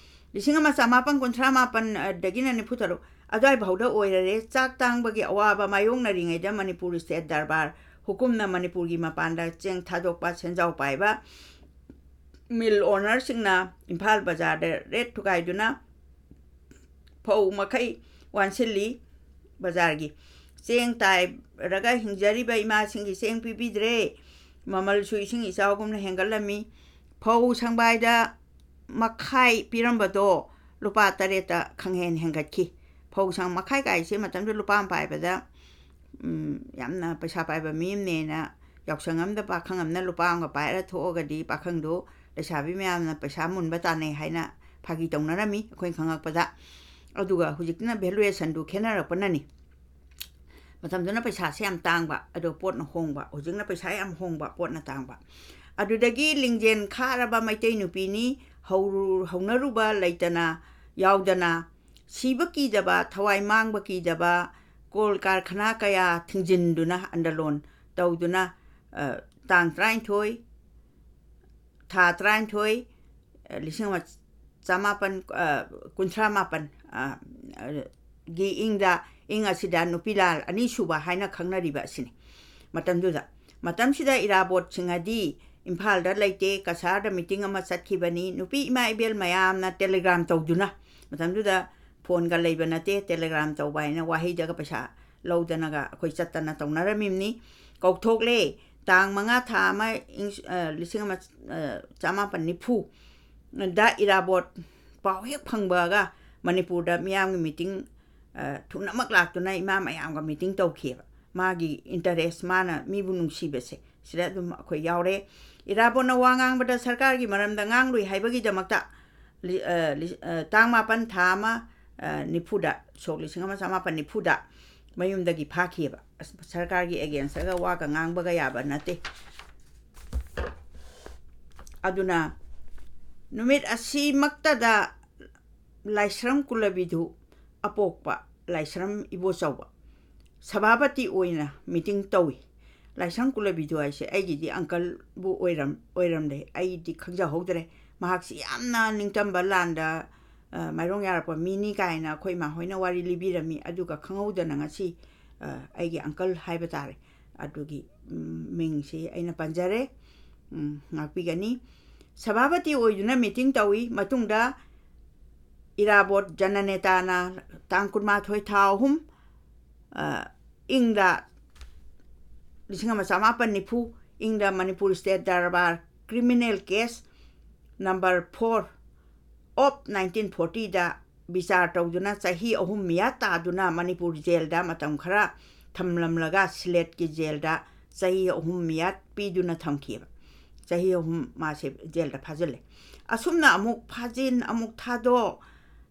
ꯂꯤꯁꯤꯡ ꯑꯃ ꯆꯃꯥꯄꯟ ꯀꯨꯟꯊ꯭ꯔꯥ ꯃꯥꯄꯟꯗꯒꯤꯅ ꯅꯤꯐꯨ ꯇꯔꯨꯛ ꯑꯗꯨꯋꯥꯏ ꯐꯥꯎꯗ ꯑꯣꯏꯔꯔꯦ꯫ ꯆꯥꯛ ꯇꯥꯡꯕꯒꯤ ꯑꯋꯥꯕ ꯃꯥꯌꯣꯛꯅꯔꯤꯉꯩꯗ ꯃꯅꯤꯄꯨꯔ ꯁ꯭ꯇꯦꯠ ꯗꯔꯕꯥꯔ ꯍꯨꯀꯨꯝꯅ ꯃꯅꯤꯄꯨꯔꯒꯤ ꯃꯄꯥꯟꯗ ꯆꯦꯡ ꯊꯥꯗꯣꯛꯄ ꯁꯦꯟꯖꯥꯎ ꯄꯥꯏꯕ ꯃꯤꯜ ꯑꯣꯅꯔꯁꯤꯡꯅ ꯏꯝꯐꯥꯜ ꯕꯖꯥꯔꯗ ꯔꯦꯠ ꯊꯨꯒꯥꯏꯗꯨꯅ ꯐꯧ ꯃꯈꯩ ꯋꯥꯟꯁꯤꯜꯂꯤ꯫ ꯕꯖꯥꯔꯒꯤ ꯆꯦꯡ ꯇꯥꯏꯔꯒ ꯍꯤꯡꯖꯔꯤꯕ ꯏꯃꯥꯁꯤꯡꯒꯤ ꯆꯦꯡ ꯄꯤꯕꯤꯗ꯭ꯔꯦ꯫ ꯃꯃꯜꯁꯨ ꯏꯁꯤꯡ ꯏꯆꯥꯎꯒꯨꯝꯅ ꯍꯦꯟꯒꯠꯂꯝꯃꯤ꯫ ꯐꯧ ꯁꯪꯕꯥꯏꯗ ꯃꯈꯥꯏ ꯄꯤꯔꯝꯕꯗꯣ ꯂꯨꯄꯥ ꯇꯔꯦꯠꯇ ꯈꯪꯍꯦꯟ ꯍꯦꯟꯒꯠꯈꯤ꯫ ꯐꯧ ꯁꯪ ꯃꯈꯥꯏ ꯀꯥꯏꯁꯦ ꯃꯇꯝꯗꯨꯗ ꯂꯨꯄꯥ ꯑꯃ ꯄꯥꯏꯕꯗ, ꯎꯝ, ꯌꯥꯝꯅ ꯄꯩꯁꯥ ꯄꯥꯏꯕ ꯃꯤ ꯑꯃꯅꯦꯅ ꯌꯥꯎꯁꯪ ꯑꯃꯗ ꯄꯥꯈꯪ ꯑꯃꯅ ꯂꯨꯄꯥ ꯑꯃꯒ ꯄꯥꯏꯔ ꯊꯣꯛꯑꯒꯗꯤ ꯄꯥꯈꯪꯗꯨ ꯂꯩꯁꯥꯕꯤ ꯃꯌꯥꯝꯅ ꯄꯩꯁꯥ ꯃꯨꯟꯕ ꯇꯥꯟꯅꯩ ꯍꯥꯏꯅ ꯐꯥꯒꯤ ꯇꯧꯅꯔꯝꯃꯤ ꯑꯩꯈꯣꯏꯅ ꯈꯪꯉꯛꯄꯗ꯫ ꯑꯗꯨꯒ ꯍꯧꯖꯤꯛꯇꯅ ꯚꯦꯂꯨꯑꯦꯁꯟꯗꯨ ꯈꯦꯠꯅꯔꯛꯄꯅꯅꯤ꯫ ꯃꯇꯝꯗꯨꯅ ꯄꯩꯁꯥꯁꯦ ꯌꯥꯝ ꯇꯥꯡꯕ, ꯑꯗꯣ ꯄꯣꯠꯅ ꯍꯣꯡꯕ꯫ ꯍꯧꯖꯤꯛꯅ ꯄꯩꯁꯥ ꯌꯥꯝ ꯍꯣꯡꯕ, ꯄꯣꯠꯅ ꯇꯥꯡꯕ꯫ ꯑꯗꯨꯗꯒꯤ ꯂꯤꯡꯖꯦꯜ ꯈꯥꯔꯕ ꯃꯩꯇꯩ ꯅꯨꯄꯤꯅꯤ, ꯍꯧꯔꯨ-, ꯍꯧꯅꯔꯨꯕ ꯂꯩꯇꯅ ꯌꯥꯎꯗꯅ, ꯁꯤꯕ ꯀꯤꯗꯕ, ꯊꯋꯥꯏ ꯃꯥꯡꯕ ꯀꯤꯗꯕ, ꯀꯣꯜ ꯀꯥꯔꯈꯅꯥ ꯀꯌꯥ ꯊꯤꯡꯖꯤꯟꯗꯨꯅ ꯑꯟꯗꯂꯣꯟ ꯇꯧꯗꯨꯅ, ꯑ, ꯇꯥꯡ ꯇꯔꯥꯅꯤꯊꯣꯏ, ꯊꯥ ꯇꯔꯥꯅꯤꯊꯣꯏ, ꯑ, ꯂꯤꯁꯤꯡ ꯑꯃ ꯆꯃꯥꯄꯟ, ꯑ, ꯀꯨꯟꯊ꯭ꯔꯥ ꯃꯥꯄꯟ, ꯑ, ꯑ, ꯒꯤ ꯏꯪꯗ, ꯏꯪ ꯑꯁꯤꯗ ꯅꯨꯄꯤ ꯂꯥꯜ ꯑꯅꯤꯁꯨꯕ ꯍꯥꯏꯅ ꯈꯪꯅꯔꯤꯕ ꯑꯁꯤꯅꯤ꯫ ꯃꯇꯝꯗꯨꯗ, ꯃꯇꯝꯁꯤꯗ ꯏꯔꯥꯕꯣꯠꯁꯤꯡ ꯑꯗꯤ ꯏꯝꯐꯥꯜꯗ ꯂꯩꯇꯦ, ꯀꯁꯥꯔꯗ ꯃꯤꯇꯤꯡ ꯑꯃ ꯆꯠꯈꯤꯕꯅꯤ꯫ ꯅꯨꯄꯤ ꯏꯃꯥ ꯏꯕꯦꯜ ꯃꯌꯥꯝꯅ ꯇꯦꯂꯤꯒ꯭ꯔꯥꯝ ꯇꯧꯗꯨꯅ, ꯃꯇꯝꯗꯨꯗ ꯐꯣꯟꯒ ꯂꯩꯕ ꯅꯠꯇꯦ, ꯇꯦꯂꯤꯒ꯭ꯔꯥꯝ ꯇꯧꯕ ꯍꯥꯏꯅ ꯋꯥꯍꯩꯗꯒ ꯄꯩꯁꯥ ꯂꯧꯗꯅꯒ ꯑꯩꯈꯣꯏ ꯆꯠꯇꯅ ꯇꯧꯅꯔꯝꯃꯤꯕꯅꯤ꯫ ꯀꯧꯊꯣꯛꯂꯦ, ꯇꯥꯡ ꯃꯉꯥ ꯊꯥ ꯑꯃ ꯏꯪ-, ꯑ, ꯂꯤꯁꯤꯡ ꯑꯃ, ꯑ, ꯆꯃꯥꯄꯟ ꯅꯤꯐꯨ ꯗ ꯏꯔꯥꯕꯣꯠ ꯄꯥꯎ ꯍꯦꯛ ꯐꯪꯕꯒ ꯃꯅꯤꯄꯨꯔꯗ ꯃꯤꯌꯥꯝꯒꯤ ꯃꯤꯇꯤꯡ, ꯑ, ꯊꯨꯅꯃꯛ ꯂꯥꯛꯇꯨꯅ ꯏꯃꯥ ꯃꯌꯥꯝꯒ ꯃꯤꯇꯤꯡ ꯇꯧꯈꯤꯑꯕ꯫ ꯃꯥꯒꯤ ꯏꯟꯇꯔꯦꯁ, ꯃꯥꯅ ꯃꯤꯕꯨ ꯅꯨꯡꯁꯤꯕꯁꯦ, ꯁꯤꯗ ꯑꯗꯨꯝ ꯑꯩꯈꯣꯏ ꯌꯥꯎꯔꯦ꯫ ꯏꯔꯥꯕꯣꯠꯅ ꯋꯥ ꯉꯥꯡꯕꯗ ꯁꯔꯀꯥꯔꯒꯤ ꯃꯔꯝꯗ ꯉꯥꯡꯂꯨꯏ ꯍꯥꯏꯕꯒꯤꯗꯃꯛꯇ ꯂꯤ-, ꯑ, ꯂꯤ-, ꯑ, ꯇꯥꯡ ꯃꯥꯄꯟ ꯊꯥ ꯑꯃ, ꯑ, ꯅꯤꯐꯨꯗ, ꯁꯣꯛ ꯂꯤꯁꯤꯡ ꯑꯃ ꯆꯃꯥꯄꯟ ꯅꯤꯐꯨꯗ ꯃꯌꯨꯝꯗꯒꯤ ꯐꯥꯈꯤꯑꯕ꯫ ꯑꯁ, ꯁꯔꯀꯥꯔꯒꯤ ꯑꯦꯒꯦꯟꯁꯇꯒ ꯋꯥꯒ ꯉꯥꯡꯕꯒ ꯌꯥꯕ ꯅꯠꯇꯦ꯫ ꯑꯗꯨꯅ ꯅꯨꯃꯤꯠ ꯑꯁꯤꯃꯛꯇꯗ ꯂꯥꯏꯁ꯭ꯔꯝ ꯀꯨꯂꯕꯤꯗꯨ ꯑꯄꯣꯛꯄ ꯂꯥꯏꯁ꯭ꯔꯝ ꯏꯕꯣꯆꯧꯕ ꯁꯚꯥꯄꯇꯤ ꯑꯣꯏꯅ ꯃꯤꯇꯤꯡ ꯇꯧꯏ꯫ ꯂꯥꯏꯁ꯭ꯔꯝ ꯀꯨꯂꯕꯤꯗꯨ ꯍꯥꯏꯁꯦ ꯑꯩꯒꯤꯗꯤ ꯑꯪꯀꯜꯕꯨ ꯑꯣꯏꯔꯝ-, ꯑꯣꯏꯔꯝꯂꯦ, ꯑꯩꯗꯤ ꯈꯪꯖꯍꯧꯗ꯭ꯔꯦ꯫ ꯃꯍꯥꯛꯁꯤ ꯌꯥꯝꯅ ꯅꯤꯡꯇꯝꯕ ꯂꯥꯟꯗ, ꯑ, ꯃꯥꯏꯔꯣꯡ ꯌꯥꯔꯛꯄ ꯃꯤꯅꯤ ꯀꯥꯏꯅ ꯑꯩꯈꯣꯏ ꯏꯃꯥ ꯍꯣꯏꯅ ꯋꯥꯔꯤ ꯂꯤꯕꯤꯔꯝꯃꯤ꯫ ꯑꯗꯨꯒ ꯈꯪꯍꯧꯗꯅ ꯉꯁꯤ, ꯑ, ꯑꯩꯒꯤ ꯑꯪꯀꯜ ꯍꯥꯏꯕ ꯇꯥꯔꯦ, ꯑꯗꯨꯒꯤ, ꯎꯝ, ꯃꯤꯡꯁꯤ ꯑꯩꯅ ꯄꯟꯖꯔꯦ꯫ ꯎꯝ, ꯉꯥꯛꯄꯤꯒꯅꯤ꯫ ꯁꯚꯥꯄꯇꯤ ꯑꯣꯏꯗꯨꯅ ꯃꯤꯇꯤꯡ ꯇꯧꯏ꯫ ꯃꯇꯨꯡꯗ ꯏꯔꯥꯕꯣꯠ ꯖꯅꯅꯦꯇꯥꯅ ꯇꯥꯡ ꯀꯨꯟꯃꯥꯊꯣꯏ ꯊꯥ ꯑꯍꯨꯝ, ꯑ, ꯏꯪꯗ ꯂꯤꯁꯤꯡ ꯑꯃ ꯆꯃꯥꯄꯟ ꯅꯤꯐꯨ, ꯏꯪꯗ Manipur State Durbar criminal case number four of nineteen fortyꯗ ꯕꯤꯆꯥꯔ ꯇꯧꯗꯨꯅ ꯆꯍꯤ ꯑꯍꯨꯝ ꯃꯤꯌꯥꯠ ꯇꯥꯗꯨꯅ ꯃꯅꯤꯄꯨꯔ ꯖꯦꯜꯗ ꯃꯇꯝ ꯈꯔ ꯊꯝꯂꯝꯂꯒ ꯁꯤꯂꯦꯠꯀꯤ ꯖꯦꯜꯗ ꯆꯍꯤ ꯑꯍꯨꯝ ꯃꯤꯌꯥꯠ ꯄꯤꯗꯨꯅ ꯊꯝꯈꯤꯕ꯫ ꯆꯍꯤ ꯑꯍꯨꯝ ꯃꯥꯁꯦ ꯖꯦꯜꯗ ꯐꯥꯖꯤꯜꯂꯦ꯫ ꯑꯁꯨꯝꯅ ꯑꯃꯨꯛ ꯐꯥꯖꯤꯟ, ꯑꯃꯨꯛ ꯊꯥꯗꯣꯛ,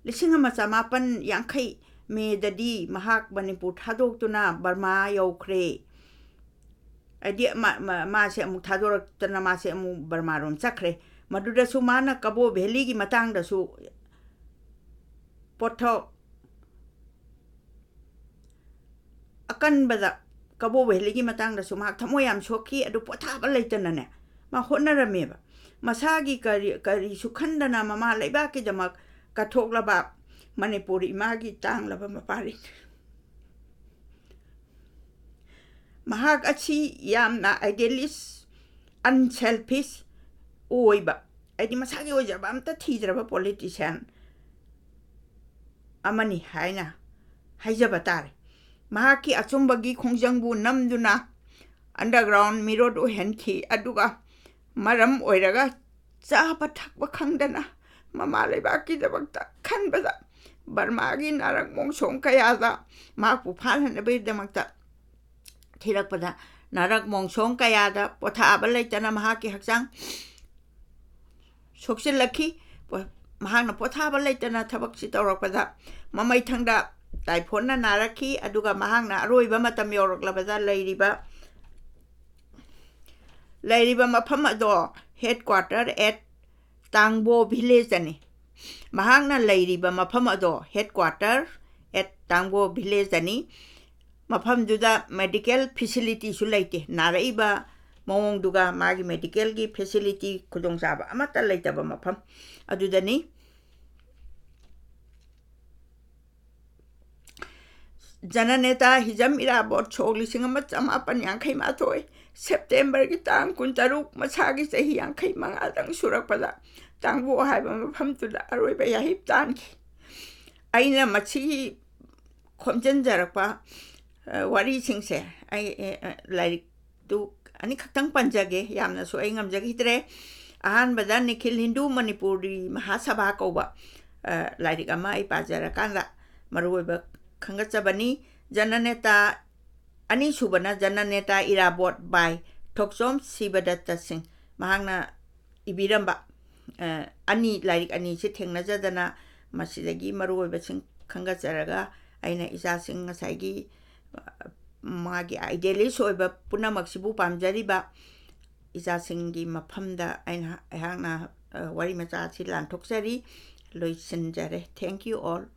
ꯂꯤꯁꯤꯡ ꯑꯃ ꯆꯃꯥꯄꯟ ꯌꯥꯡꯈꯩ ꯃꯦꯗꯗꯤ ꯃꯍꯥꯛ ꯃꯅꯤꯄꯨꯔ ꯊꯥꯗꯣꯛꯇꯨꯅ ꯕꯔꯃꯥ ꯌꯧꯈ꯭ꯔꯦ꯫ ꯍꯥꯏꯗꯤ ꯃꯥ-, ꯃꯥ-, ꯃꯥꯁꯦ ꯑꯃꯨꯛ ꯊꯥꯗꯣꯔꯛꯇꯅ ꯃꯥꯁꯦ ꯑꯃꯨꯛ ꯕꯔꯃꯥꯔꯣꯝ ꯆꯠꯈ꯭ꯔꯦ꯫ ꯃꯗꯨꯗꯁꯨ ꯃꯥꯅ ꯀꯕꯣ ꯚꯦꯂꯤꯒꯤ ꯃꯇꯥꯡꯗꯁꯨ ꯄꯣꯠꯊꯣꯛ ꯑꯀꯟꯕꯗ, ꯀꯕꯣ ꯚꯦꯂꯤꯒꯤ ꯃꯇꯥꯡꯗꯁꯨ ꯃꯍꯥꯛ ꯊꯃꯣꯏ ꯌꯥꯝ ꯁꯣꯛꯈꯤ꯫ ꯑꯗꯨ ꯄꯣꯊꯥꯕ ꯂꯩꯇꯅꯅꯦ ꯃꯥ ꯍꯣꯠꯅꯔꯝꯃꯦꯕ꯫ ꯃꯁꯥꯒꯤ ꯀꯔꯤ, ꯀꯔꯤꯁꯨ ꯈꯟꯗꯅ ꯃꯃꯥ ꯂꯩꯕꯥꯛꯀꯤꯗꯃꯛ ꯀꯠꯊꯣꯛꯂꯕ ꯃꯅꯤꯄꯨꯔ ꯏꯃꯥꯒꯤ ꯇꯥꯡꯂꯕ ꯃꯄꯥꯔꯤ꯫ ꯃꯍꯥꯛ ꯑꯁꯤ ꯌꯥꯝꯅ idealist, unselfish ꯑꯣꯏꯕ, ꯍꯥꯏꯗꯤ ꯃꯁꯥꯒꯤ ꯑꯣꯏꯖꯕ ꯑꯝꯇ ꯊꯤꯗ꯭ꯔꯕ politician ꯑꯃꯅꯤ ꯍꯥꯏꯅ ꯍꯥꯏꯖꯕ ꯇꯥꯔꯦ꯫ ꯃꯍꯥꯛꯀꯤ ꯑꯆꯨꯝꯕꯒꯤ ꯈꯣꯡꯖꯪꯕꯨ ꯅꯝꯗꯨꯅ underground ꯃꯤꯔꯣꯠ ꯑꯣꯏꯍꯟꯈꯤ, ꯑꯗꯨꯒ ꯃꯔꯝ ꯑꯣꯏꯔꯒ ꯆꯥꯕ ꯊꯛꯄ ꯈꯪꯗꯅ ꯃꯃꯥ ꯂꯩꯕꯥꯛꯀꯤꯗꯃꯛꯇ ꯈꯟꯕꯗ ꯕꯔꯃꯥꯒꯤ ꯅꯥꯔꯛ ꯃꯣꯡꯁꯣꯡ ꯀꯌꯥꯗ ꯃꯍꯥꯛꯄꯨ ꯐꯥꯅꯅꯕꯒꯤꯗꯃꯛꯇ ꯊꯤꯔꯛꯄꯗ ꯅꯥꯔꯛ ꯃꯣꯡꯁꯣꯡ ꯀꯌꯥꯗ ꯄꯣꯊꯥꯕ ꯂꯩꯇꯅ ꯃꯍꯥꯛꯀꯤ ꯍꯛꯆꯥꯡ ꯁꯣꯛꯆꯤꯜꯂꯛꯈꯤ꯫ ꯄꯣ-, ꯃꯍꯥꯛꯅ ꯄꯣꯊꯥꯕ ꯂꯩꯇꯅ ꯊꯕꯛꯁꯤ ꯇꯧꯔꯛꯄꯗ ꯃꯃꯩꯊꯪꯗ typhoidꯅ ꯅꯥꯔꯛꯈꯤ꯫ ꯑꯗꯨꯒ ꯃꯍꯥꯛꯅ ꯑꯔꯣꯏꯕ ꯃꯇꯝ ꯌꯧꯔꯛꯂꯕꯗ ꯂꯩꯔꯤꯕ, ꯂꯩꯔꯤꯕ ꯃꯐꯝ ꯑꯗꯣ headquarter at Tangbo village ꯑꯅꯤ꯫ ꯃꯍꯥꯛꯅ ꯂꯩꯔꯤꯕ ꯃꯐꯝ ꯑꯗꯣ headquarter at Tangbo village ꯑꯅꯤ꯫ ꯃꯐꯝꯗꯨꯗ medical facilityꯁꯨ ꯂꯩꯇꯦ꯫ ꯅꯥꯔꯛꯏꯕ ꯃꯑꯣꯡꯗꯨꯒ ꯃꯥꯒꯤ medicalꯒꯤ facility ꯈꯨꯗꯣꯡꯆꯥꯕ ꯑꯃꯠꯇ ꯂꯩꯇꯕ ꯃꯐꯝ ꯑꯗꯨꯗꯅꯤ꯫ ꯖꯅꯅꯦꯇꯥ ꯍꯤꯖꯝ ꯏꯔꯥꯕꯣꯠ ꯁꯣꯛ ꯂꯤꯁꯤꯡ ꯑꯃ ꯆꯃꯥꯄꯟ ꯌꯥꯡꯈꯩ ꯃꯥꯊꯣꯏ, ꯁꯦꯞꯇꯦꯝꯕꯔꯒꯤ ꯇꯥꯡ ꯀꯨꯟꯇꯔꯨꯛ, ꯃꯁꯥꯒꯤ ꯆꯍꯤ ꯌꯥꯡꯈꯩ ꯃꯉꯥꯗꯪ ꯁꯨꯔꯛꯄꯗ ꯇꯥꯡꯕꯣ ꯍꯥꯏꯕ ꯃꯐꯝꯗꯨꯗ ꯑꯔꯣꯏꯕ ꯌꯥꯍꯤꯞ ꯇꯥꯟꯈꯤ꯫ ꯑꯩꯅ ꯃꯁꯤꯒꯤ ꯈꯣꯝꯖꯤꯟꯖꯔꯛꯄ, ꯑ, ꯋꯥꯔꯤꯁꯤꯡꯁꯦ ꯑꯩ, ꯑꯦ, ꯑ, ꯂꯥꯏꯔꯤꯛꯇꯨ ꯑꯅꯤꯈꯛꯇꯪ ꯄꯟꯖꯒꯦ, ꯌꯥꯝꯅꯁꯨ ꯑꯩ ꯉꯝꯖꯈꯤꯗ꯭ꯔꯦ꯫ ꯑꯍꯥꯟꯕꯗ ꯅꯤꯈꯤꯜ ꯍꯤꯟꯗꯨ ꯃꯅꯤꯄꯨꯔꯤ ꯃꯍꯥꯁꯚꯥ ꯀꯧꯕ, ꯑ, ꯂꯥꯏꯔꯤꯛ ꯑꯃ ꯑꯩ ꯄꯥꯖꯔꯀꯥꯟꯗ ꯃꯔꯨꯑꯣꯏꯕ ꯈꯟꯒꯠꯆꯕꯅꯤ꯫ ꯖꯅꯅꯦꯇꯥ, ꯑꯅꯤꯁꯨꯕꯅ ꯖꯅꯅꯦꯇꯥ ꯏꯔꯥꯕꯣꯠ by ꯊꯣꯛꯆꯣꯝ ꯁꯤꯕꯗꯠꯇ ꯁꯤꯡ꯫ ꯃꯍꯥꯛꯅ ꯏꯕꯤꯔꯝꯕ, ꯑ, ꯑꯅꯤ, ꯂꯥꯏꯔꯤꯛ ꯑꯅꯤꯁꯤ ꯊꯦꯡꯅꯖꯗꯅ ꯃꯁꯤꯗꯒꯤ ꯃꯔꯨꯑꯣꯏꯕꯁꯤꯡ ꯈꯟꯒꯠꯆꯔꯒ ꯑꯩꯅ ꯏꯆꯥꯁꯤꯡ ꯉꯁꯥꯏꯒꯤ, ꯑ, ꯃꯥꯒꯤ idealist ꯑꯣꯏꯕ ꯄꯨꯝꯅꯃꯛꯁꯤꯕꯨ ꯄꯥꯝꯖꯔꯤꯕ ꯏꯆꯥꯁꯤꯡꯒꯤ ꯃꯐꯝꯗ ꯑꯩꯅ, ꯑꯩꯍꯥꯛꯅ, ꯑ, ꯋꯥꯔꯤ ꯃꯆꯥ ꯑꯁꯤ ꯂꯥꯟꯊꯣꯛꯆꯔꯤ, ꯂꯣꯏꯁꯤꯟꯖꯔꯦ꯫ Thank you all.